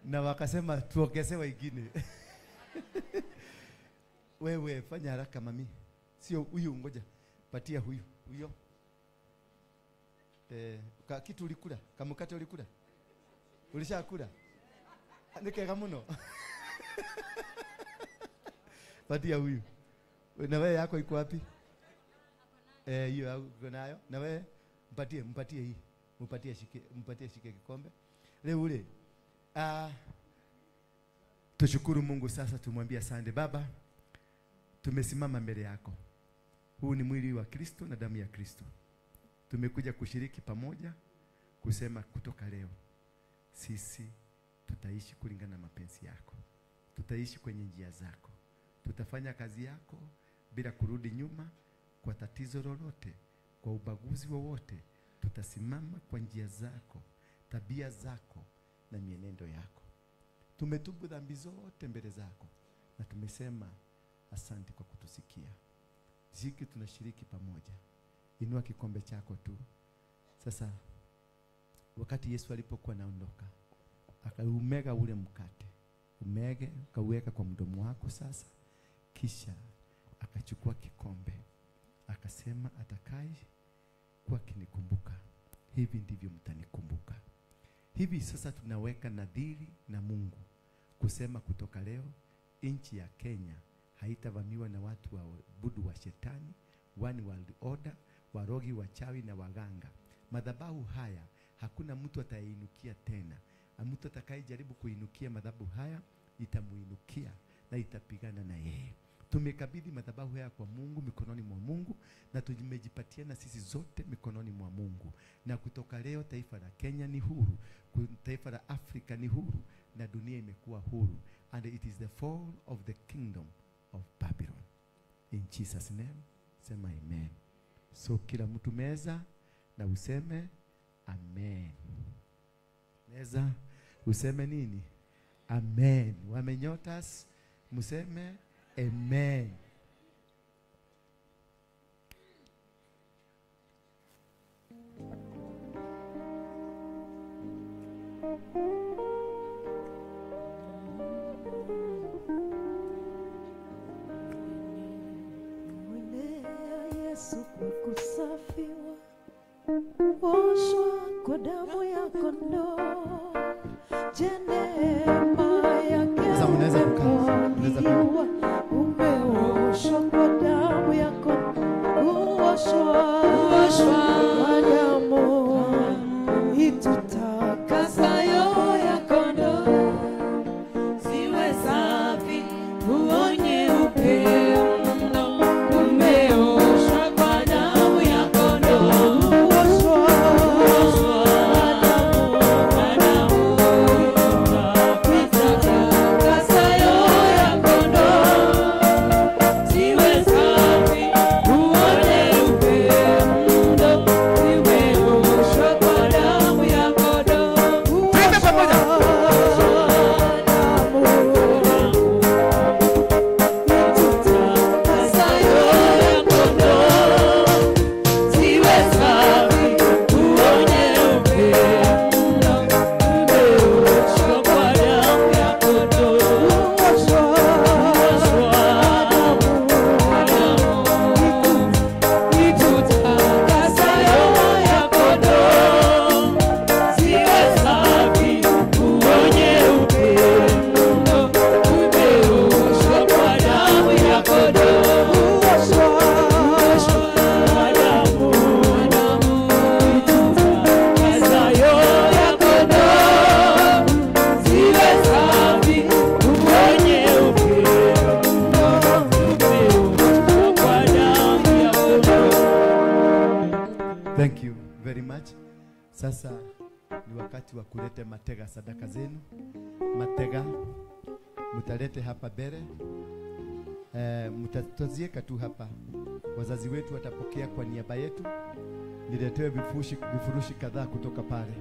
na wakasema tuongezewe ingine. Wewe fanya haraka mami. Sio huyu, ngoja. Patia huyu, huyo. Kitu ulikula, kamukate ulikula. Ulishakula? Nikega muno. Patia huyu. Na wewe yako iko wapi? Hiyo uko nayo. Na wewe mpatie, mpatie hii. Mpatie shike, mpatie shike kikombe. Leo ule. Tushukuru Mungu sasa, tumwambie asante Baba. Tumesimama mbele yako. Huu ni mwili wa Kristo na damu ya Kristo. Tumekuja kushiriki pamoja kusema kutoka leo sisi tutaishi kulingana na mapenzi yako. Tutaishi kwenye njia zako. Tutafanya kazi yako bila kurudi nyuma kwa tatizo lolote, kwa ubaguzi wowote. Tutasimama kwa njia zako, tabia zako na mienendo yako. Tumetubu dhambi zote mbele zako na tumesema asante kwa kutusikia. Ziki tunashiriki pamoja. Inua kikombe chako tu. Sasa wakati Yesu alipokuwa anaondoka, akaumega ule mkate. Umege, akauweka kwa mdomo wako sasa. Kisha akachukua kikombe. Akasema atakaye kuwa kinikumbuka, hivi ndivyo mtanikumbuka. Hivi sasa tunaweka nadhiri na Mungu kusema kutoka leo nchi ya Kenya haitavamiwa na watu waabudu wa shetani, one world order, warogi, wachawi na waganga. Madhabahu haya hakuna mtu atainukia tena. Mtu atakayejaribu kuinukia madhabahu haya itamuinukia na itapigana na yeye. Tumekabidhi madhabahu haya kwa Mungu, mikononi mwa Mungu, na tumejipatia na sisi zote mikononi mwa Mungu. Na kutoka leo taifa la Kenya ni huru, taifa la Afrika ni huru, na dunia imekuwa huru. And it is the fall of the kingdom of Babylon. In Jesus name, sema amen. So kila mtu meza na useme amen. Meza useme nini? Amen. Wamenyotas museme amen. Mwendea Yesu kwa kusafiwa Oshwa kwa damu ya kondoo. Je, neema yake Sasa mnaweza kukaa, mnaweza kukaa. Umeoshwa kwa damu ya kondoo. Uoshwa kwa damu itutakasayo ya kondoo. Ziwe safi, uonye upendo. Umeoshwa kwa damu ya kondoo. Uoshwa kwa damu itutakasayo ya kondoo. Ziwe safi, uonye upendo. Umeoshwa kwa damu ya kondoo. Twende pamoja. Thank you very much. Sasa ni wakati wa kuleta matega sadaka zenu. Matega mtalete hapa mbele. Mtatozieka tu hapa. Wazazi wetu watapokea kwa niaba yetu. Niletewe vifurushi kadhaa kutoka pale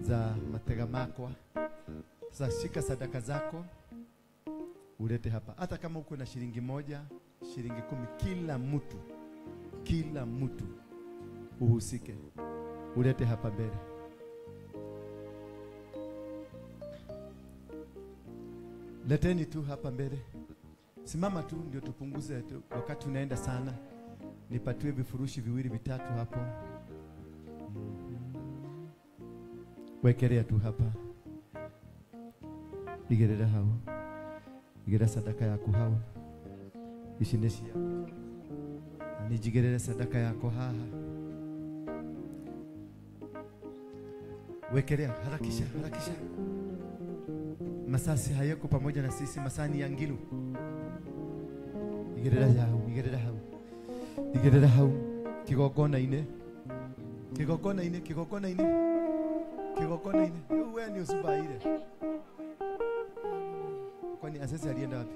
za matega makwa. Sasa shika sadaka zako ulete hapa. Hata kama uko na shilingi 1, shilingi 10, kila mtu uhusike, ulete hapa mbele. Leteni tu hapa mbele. Simama tu ndio tupunguze tu, wakati unaenda sana. Nipatiwe vifurushi 2 3 hapo. Wekelea tu hapa. Igerera hao. Igerera sadaka yako hao. Ishineshi yako. Nijigerere sadaka yako haha. Wekelea, harakisha, harakisha. Masasi hayako pamoja na sisi, masani ya Ngilu. Igerera hau, igerera hau. Igerera hau. Kigongona ine. Kigongona ine, kigongona ine. Kigongona ine. Wewe ni usubaire. Kwani asesi alienda wapi?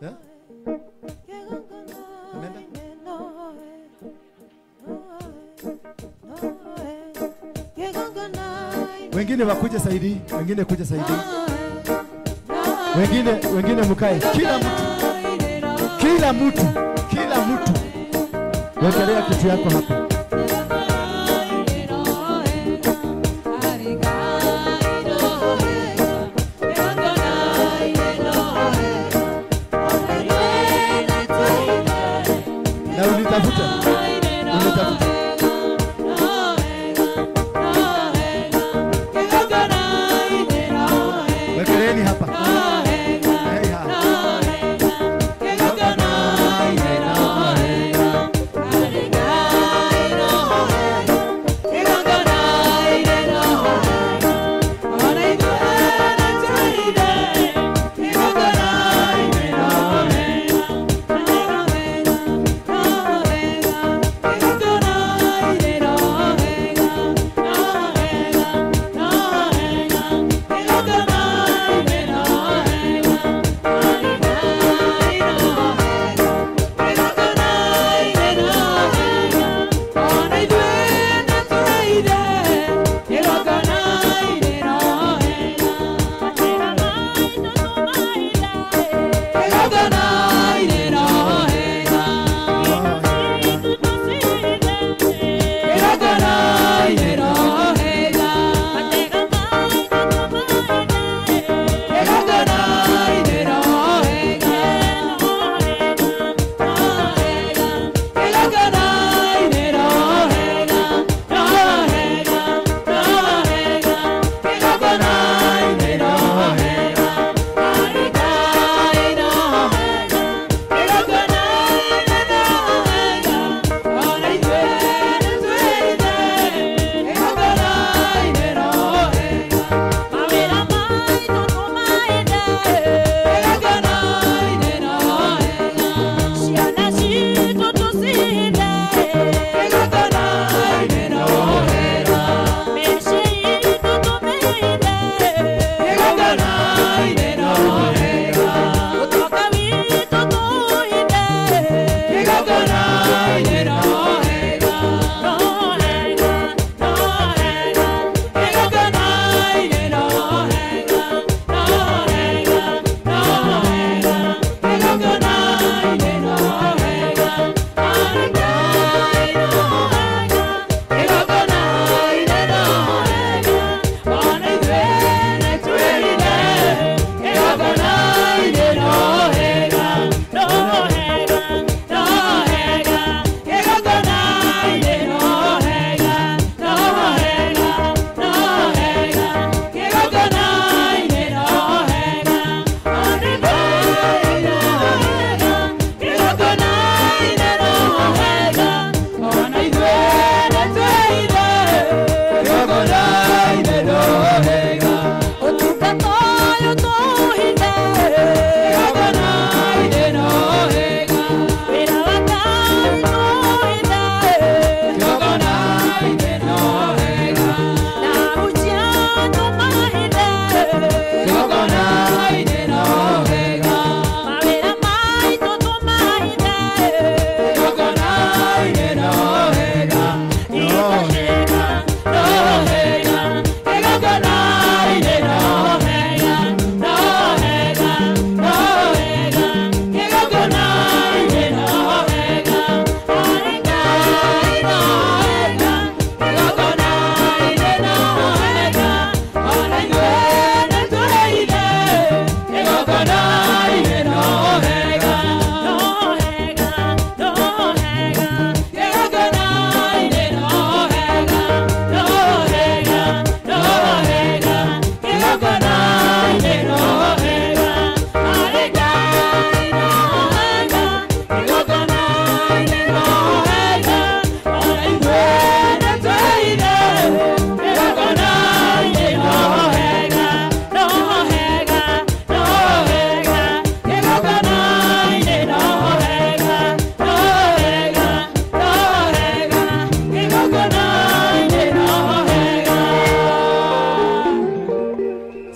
Eh? Ameenda? Wengine wakuja saidi, wengine kuja saidi. Wengine mkae. Kila mtu. Kila mtu, kila mtu. Wekelea kitu yako hapa. Na unitafuta. Unitafuta. Wekeleni hapa. Hey, ha.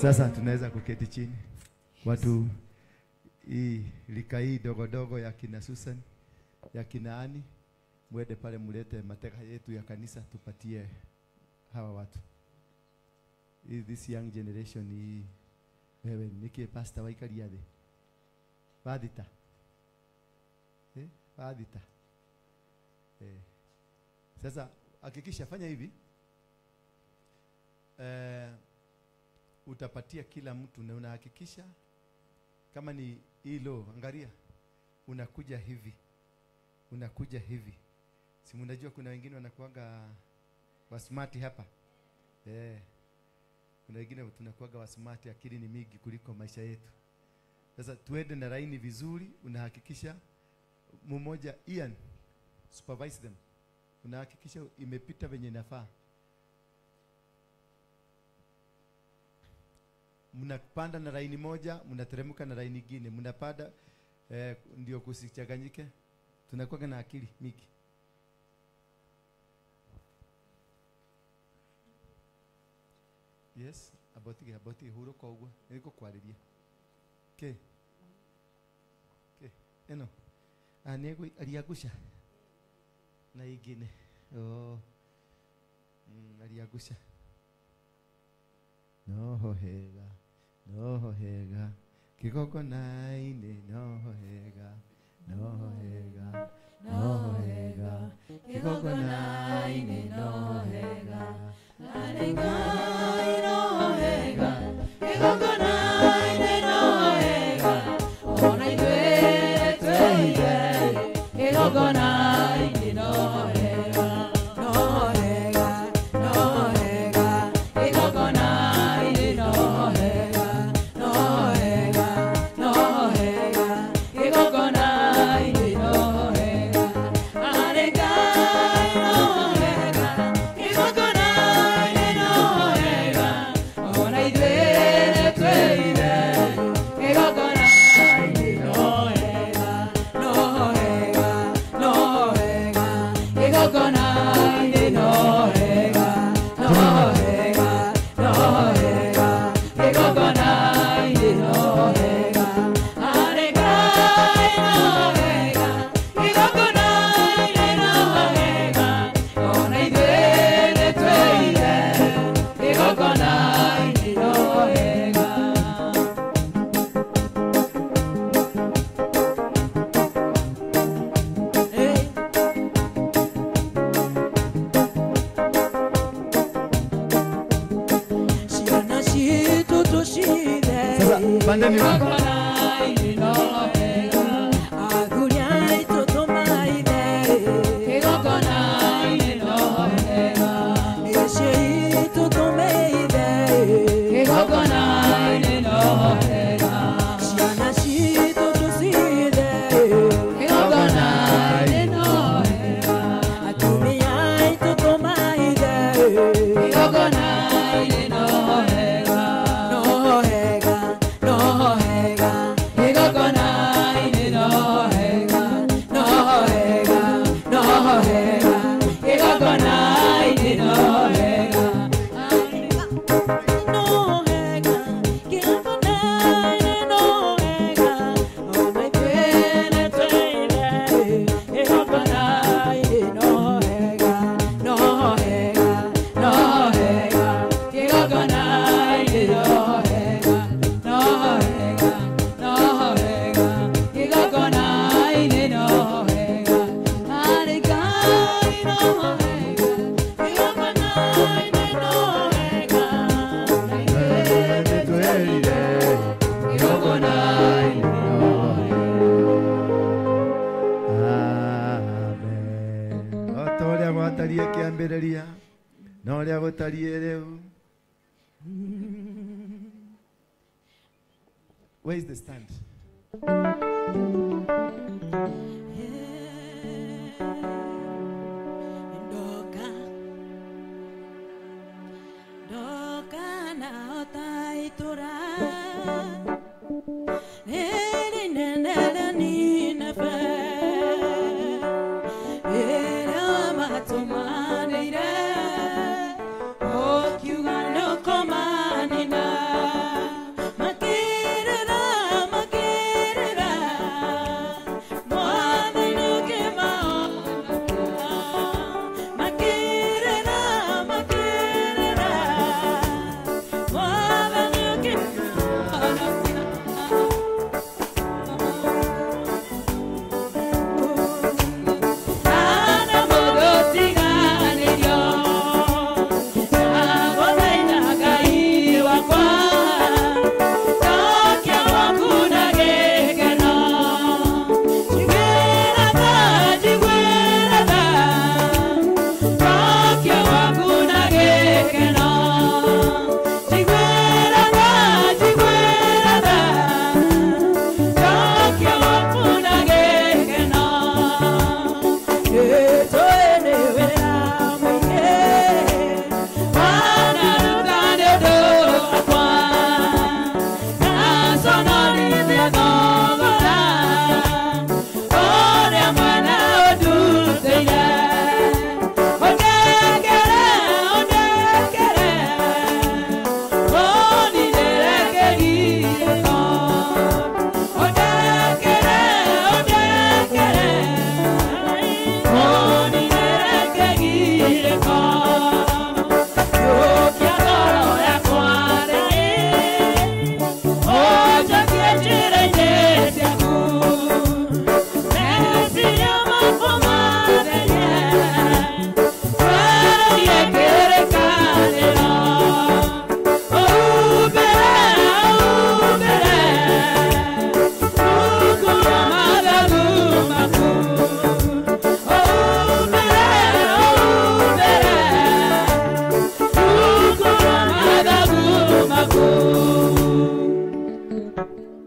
Sasa tunaweza kuketi chini. Watu hii lika hii dogo dogo ya kina Susan, ya kina Ani, mwende pale mulete mateka yetu ya kanisa tupatie hawa watu. This young generation hii, wewe niki pastor waikaria thĩ. Bathita. Bathita. Sasa hakikisha fanya hivi. Utapatia kila mtu na unahakikisha kama ni hilo, angalia, unakuja hivi. Unakuja hivi. Si mnajua kuna wengine wanakuaga wasmart hapa. Kuna wengine tunakuaga wasmart, akili ni mingi kuliko maisha yetu. Sasa tuende na laini vizuri, unahakikisha mmoja Ian supervise them. Unahakikisha imepita venye inafaa. Mnapanda na laini moja, mnateremka na laini nyingine, mnapanda ndio kusichanganyike. Tunakuwa na akili mingi. Yes, aboti huro kwa ugwa, niko kwariria. Ke. Eno. Anego aliagusha. Na ingine. Oh. Aliagusha. No hega. No hega. Kikoko naine no hega. No hega. No hega. Kikoko naine no hega. Arenga no hega. Kikoko naine no hega. Ona itwe tweire. Kikoko naine no hega. No hega. No hega. Kikoko naine no hega. No hega. No hega. Kikoko naine no hega. Arenga no hega. Kikoko naine no hega. Ona itwe tweire. Kikoko naine no hega. No hega. No hega. Kikoko naine no hega. No hega. No hega. Kikoko naine no hega. Arenga no hega. Kikoko naine no hega. Ona itwe tweire. Kikoko naine no hega. Ciana citũ tũcithe. Sasa pandeni huku. Athuri aitũ tũmaithe. Mĩciĩ itũ tũmĩithe. Ciana citũ tũcithe. Atumia aitũ tũmaithe. No hega, no hega. Kĩgongona-inĩ no hega, no hega, no hega. Kĩgongona-inĩ no hega. No hega, kĩgongona-inĩ no hega. Ona ithuĩ twĩre, kĩgongona-inĩ no hega, no hega, no hega. Kĩgongona-inĩ no hega, no hega, no hega. Kĩgongona-inĩ no hega. Arĩkai no hega, kĩgongona-inĩ no hega. Ona ithuĩ Twĩrire. kĩgongona-inĩ no Amen. O ta ũrĩa gwatariĩ kĩambĩrĩria, na ũrĩa gũtariĩ rĩu. Where is the stand? Ndoka ndoka na otaitura Nere nene nina fe Era matumanire Okiuga no komanina.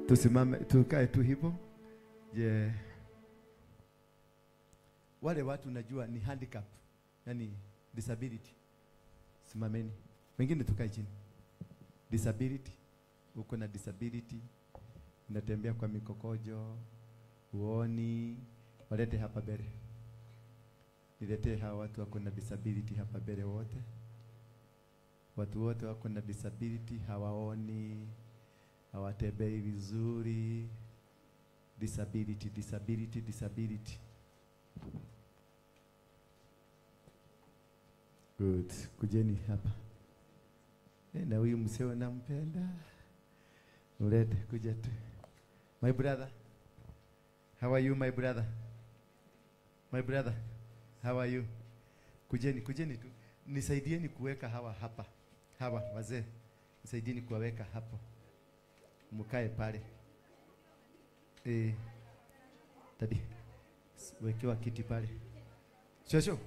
Tusimame, tukae tu hivyo. Je, wale watu najua ni handicap, yani disability. Simameni. Wengine tukae chini. Disability, uko na disability, unatembea kwa mikokojo, uoni, walete hapa mbele. Niletee hawa watu wako na disability hapa mbele wote. Watu wote wako na disability, hawaoni, hawatembei vizuri. Disability, disability, disability. Good. Kujeni hapa. Na huyu mseo nampenda. Mlete, kuja tu. My brother. How are you, my brother? My brother, how are you? Kujeni, kujeni tu. Nisaidieni kuweka hawa hapa. Hawa wazee. Nisaidieni kuwaweka hapo. Mkae pale. Tadi. Wekewa kiti pale. Shosho.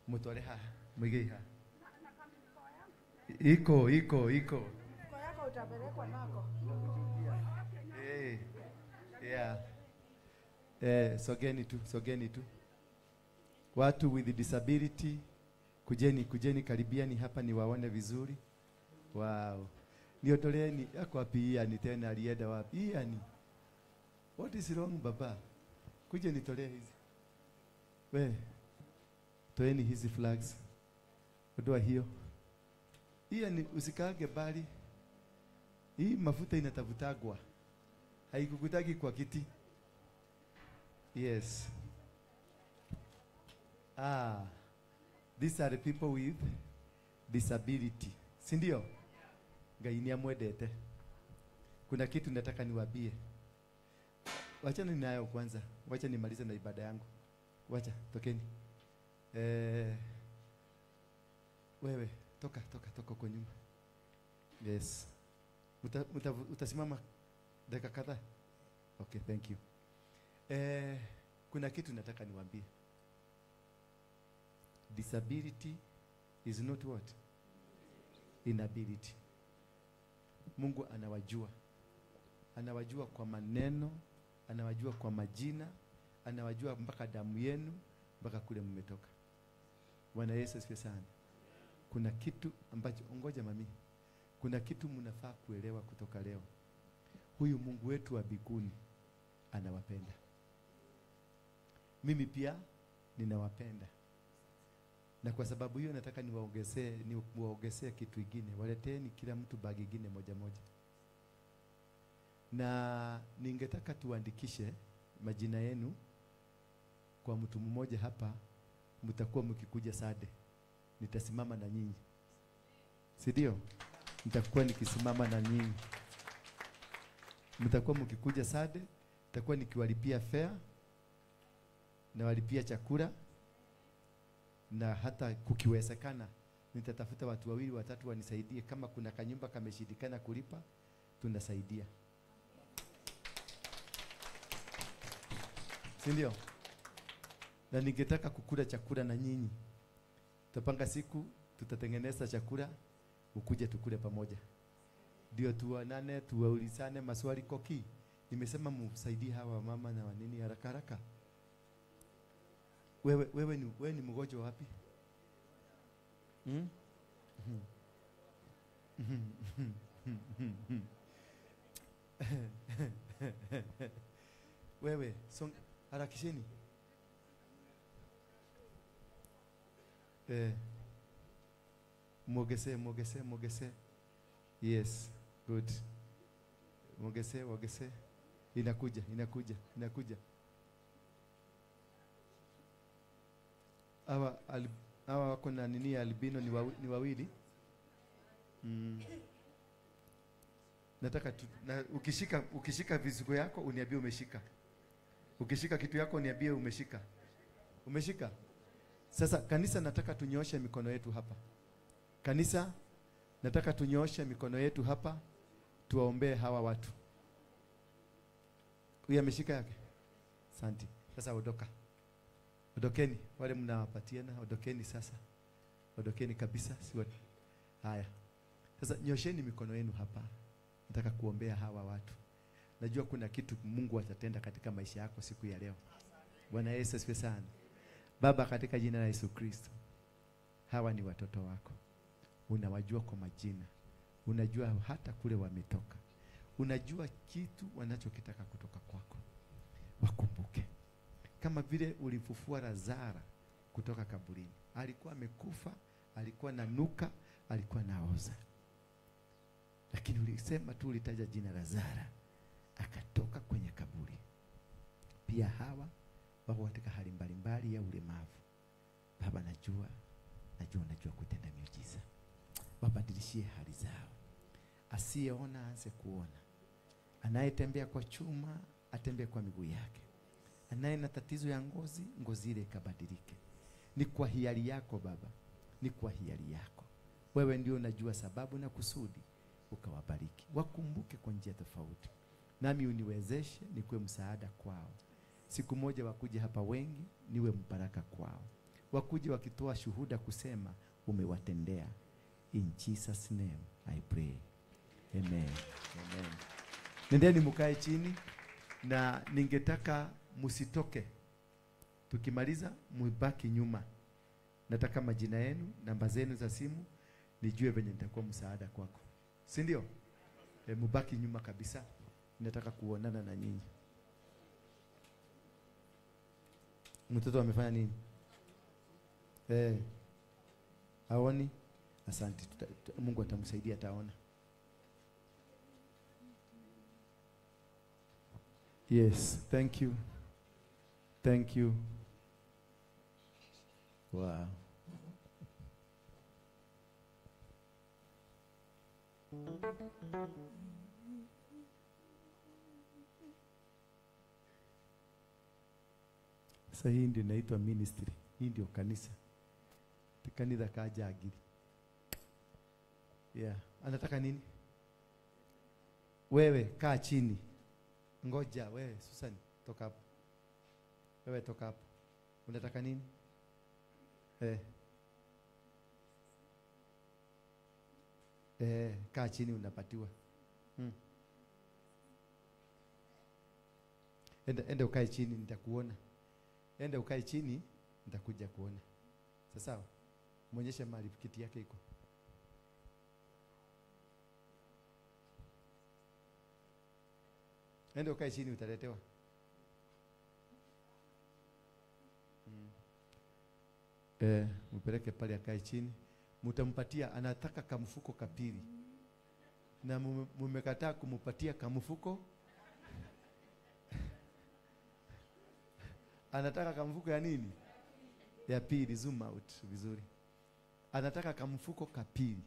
Mutware haha, mwigei haha. Iko, iko, iko. Kwa yako utapelekwa nako. Yeah. Sogeni tu, sogeni tu. Watu with disability, kujeni, kujeni, karibiani hapa niwaone vizuri. Wow. Niotoleeni, yako wapi Iani tena, alienda wapi? Iani. What is wrong, baba? Kuja nitolee hizi. We, toeni hizi flags. Ondoa hiyo. Iani, usikaage bali. Hii mafuta inatafutagwa. Haikukutaki kwa kiti. Yes. Ah, these are the people with disability. Si ndio? Ngai ni amwendete. Kuna kitu nataka niwaambie. Wacha ninayo kwanza. Wacha nimalize na ibada yangu. Wacha, tokeni. Wewe, toka, toka, toka kwa nyuma. Yes. Utasimama dakika kadhaa. Okay, thank you. Kuna kitu nataka niwaambie. Disability is not what? Inability. Mungu anawajua. Anawajua kwa maneno, anawajua kwa majina, anawajua mpaka damu yenu, mpaka kule mmetoka. Bwana Yesu asifiwe sana. Kuna kitu ambacho, ngoja mami, kuna kitu mnafaa kuelewa kutoka leo. Huyu Mungu wetu wa mbinguni anawapenda. Mimi pia ninawapenda. Na kwa sababu hiyo nataka niwaongezee kitu kingine. Waleteni kila mtu bagi nyingine moja moja. Na ningetaka tuandikishe majina yenu kwa mtu mmoja hapa. Mtakuwa mkikuja Sade. Nitasimama na nyinyi. Si ndio? Nitakuwa nikisimama na nyinyi. Mtakuwa mkikuja Sade, nitakuwa nikiwalipia fare, na walipia chakula, na hata kukiwezekana nitatafuta watu wawili watatu wanisaidie. Kama kuna kanyumba kameshindikana kulipa, tunasaidia. Si ndio? Na ningetaka kukula chakula na nyinyi. Tutapanga siku, tutatengeneza chakula, ukuje tukule pamoja. Ndio tuonane, tuwaulizane maswali koki. Nimesema msaidie hawa mama na wanini haraka haraka. Wewe ni mgonjwa wapi? Wewe, harakisheni. Mwogese, mwogese, mwogese. Yes, good. Mwogese, mwogese. Inakuja, inakuja, inakuja. Hawa wako na nini albino ni wawili. Nataka tu, na, ukishika vizuko yako uniambie umeshika. Ukishika kitu yako uniambie umeshika. Umeshika? Sasa kanisa, nataka tunyooshe mikono yetu hapa. Kanisa, nataka tunyooshe mikono yetu hapa, tuwaombee hawa watu. Huyu ameshika yake. Asante. Sasa ondoka. Ondokeni, wale mnawapatiana, ondokeni sasa. Ondokeni kabisa, si haya. Sasa nyosheni mikono yenu hapa. Nataka kuombea hawa watu. Najua kuna kitu Mungu atatenda katika maisha yako siku ya leo. Bwana Yesu asifiwe sana. Baba, katika jina la Yesu Kristo, hawa ni watoto wako. Unawajua kwa majina. Unajua hata kule wametoka. Unajua kitu wanachokitaka kutoka kwako. Wakumbuke. Kama vile ulifufua Lazaro kutoka kaburini. Alikuwa amekufa, alikuwa na nuka, alikuwa naoza. Lakini ulisema tu, ulitaja jina Lazaro, akatoka kwenye kaburi. Pia hawa wako katika hali mbalimbali ya ulemavu. Baba, najua kutenda miujiza. Wabadilishie hali zao. Asiyeona aanze kuona. Anayetembea kwa chuma atembee kwa miguu yake. Anaye na tatizo ya ngozi, ngozi ile ikabadilike. Ni kwa hiari yako Baba, ni kwa hiari yako. Wewe ndio unajua sababu na kusudi, ukawabariki. Wakumbuke kwa njia tofauti. Nami uniwezeshe nikuwe msaada kwao. Siku moja wakuje hapa wengi, niwe mbaraka kwao. Wakuje wakitoa shuhuda kusema umewatendea. In Jesus name I pray. Amen. Amen. Nendeni mkae chini, na ningetaka msitoke. Tukimaliza mbaki nyuma. Nataka majina yenu, namba zenu za simu, nijue venye nitakuwa msaada kwako. Si ndio? Mbaki nyuma kabisa. Nataka kuonana na nyinyi. Mtoto amefanya nini? Haoni? Asante. Mungu atamsaidia, ataona. Yes, thank you. Thank you. Wow. Sasa hii ndio inaitwa ministry. Hii ndio kanisa. Kanisa kaja agiri. Yeah, anataka nini? Wewe kaa chini. Ngoja wewe Susan, toka hapo. Wewe toka hapo. Unataka nini? Kaa chini unapatiwa. Enda ukae chini nitakuona. Enda ukae chini nitakuja kuona. Sasa muonyeshe mahali kiti yake iko. Enda ukae chini utaletewa. Mpeleke pale akae chini. Mtampatia, anataka kamfuko kapili. Na mumekataa kumupatia kamfuko. Anataka kamfuko ya nini? Ya pili, zoom out vizuri. Anataka kamfuko kapili.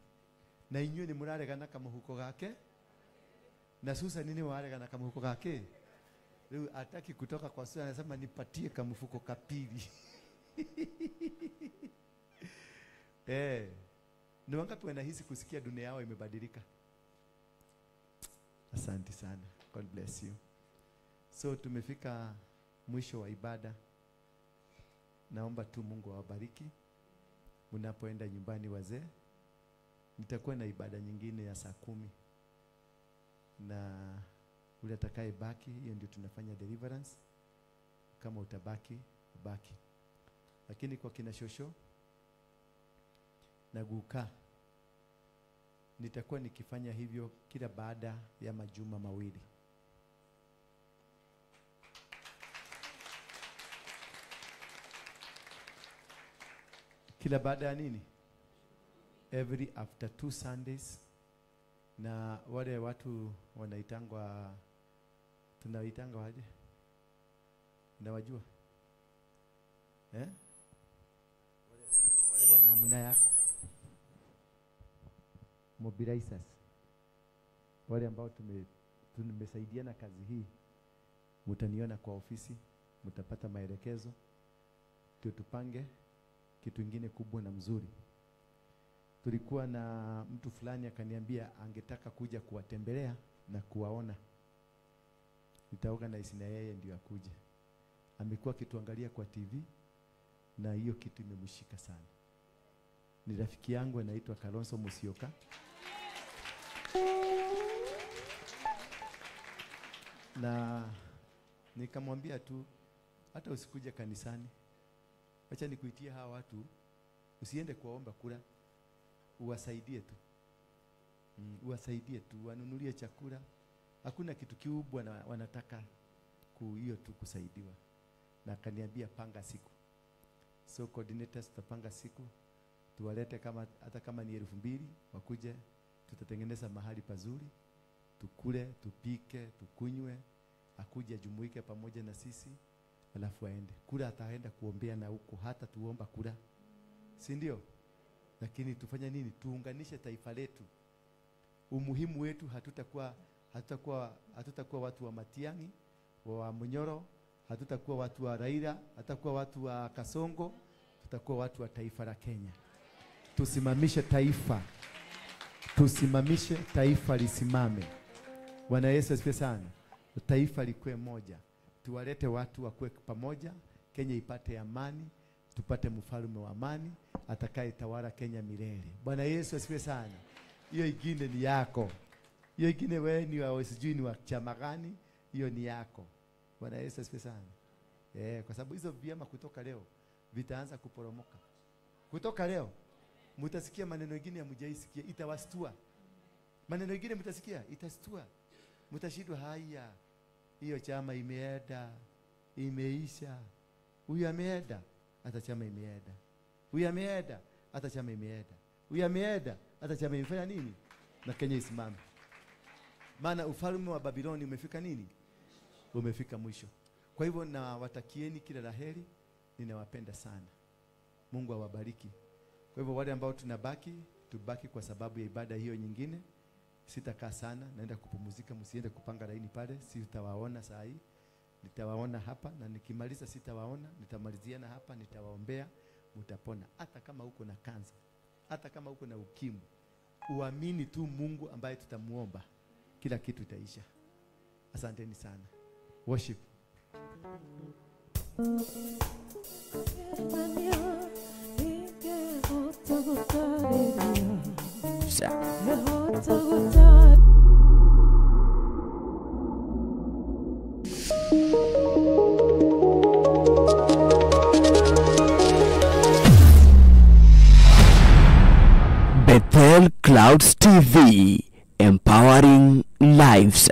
Na inywe ni muraregana kamfuko gake? Na Susan nini waregana kamfuko gake? Leo hataki kutoka kwa Susan, anasema nipatie kamfuko kapili. Ni wangapi wanahisi kusikia dunia yao imebadilika? Asante sana. God bless you. So tumefika mwisho wa ibada. Naomba tu Mungu awabariki. Mnapoenda nyumbani wazee, nitakuwa na ibada nyingine ya saa 10. Na ule atakayebaki, hiyo ndio tunafanya deliverance. Kama utabaki, ubaki. Lakini kwa kina shosho na guka, nitakuwa nikifanya hivyo kila baada ya majuma mawili. Kila baada ya nini? Every after 2 Sundays. Na wale watu wanaitangwa, tunaitangwa waje? Unawajua? Wale namna yako. Mobilizers. Wale ambao tumesaidiana kazi hii, mtaniona kwa ofisi, mtapata maelekezo, ndio tupange kitu kingine kubwa na mzuri. Tulikuwa na mtu fulani akaniambia angetaka kuja kuwatembelea na kuwaona. Nitaorganize na yeye ndio akuje. Amekuwa akituangalia kwa TV na hiyo kitu imemshika sana. Ni rafiki yangu anaitwa Kalonzo Musyoka. Na nikamwambia tu, hata usikuje kanisani, acha nikuitie hawa watu, usiende kuwaomba kura, uwasaidie tu. Uwasaidie tu, wanunulie chakula. Hakuna kitu kikubwa na wanataka hiyo tu kusaidiwa. Na akaniambia panga siku. So coordinators tutapanga siku, tuwalete kama hata kama ni 2000 wakuje, tutatengeneza mahali pazuri, tukule, tupike, tukunywe, akuje ajumuike pamoja na sisi, alafu aende. Kura ataenda kuombea na huko, hata tuomba kura. Si ndio? Lakini tufanye nini? Tuunganishe taifa letu. Umuhimu wetu, hatutakuwa watu wa Matiang'i, wa Munyoro, hatutakuwa watu wa Raila, hatutakuwa watu wa Kasongo, tutakuwa watu wa taifa la Kenya. Tusimamishe taifa. Tusimamishe taifa lisimame. Bwana Yesu asifiwe sana. Taifa likuwe moja. Tuwalete watu wakuwe pamoja, Kenya ipate amani, tupate mfalme wa amani atakayetawala Kenya milele. Bwana Yesu asifiwe sana. Hiyo ingine ni yako. Hiyo ingine wewe ni wa sijui ni wa chama gani, hiyo ni yako. Bwana Yesu asifiwe sana. Kwa sababu hizo vyama kutoka leo vitaanza kuporomoka. Kutoka leo mtasikia maneno mengine hamjaisikia, itawastua. Maneno mengine mtasikia, itastua. Mtashindwa, haya, hiyo chama imeenda, imeisha. Huyu ameenda, hata chama imeenda. Huyu ameenda, hata chama imeenda. Huyu ameenda, hata chama imefanya nini? Na Kenya isimame. Maana ufalme wa Babiloni umefika nini? Umefika mwisho. Kwa hivyo nawatakieni kila la heri, ninawapenda sana. Mungu awabariki. Kwa hivyo wale ambao tunabaki, tubaki kwa sababu ya ibada hiyo nyingine. Sitakaa sana, naenda kupumzika, msiende kupanga laini pale, sitawaona saa hii. Nitawaona hapa na nikimaliza sitawaona, nitamalizia na hapa, nitawaombea, mtapona. Hata kama uko na kansa, hata kama uko na ukimwi, uamini tu Mungu ambaye tutamuomba, kila kitu itaisha. Asanteni sana. Worship. Bethel Clouds TV, empowering lives.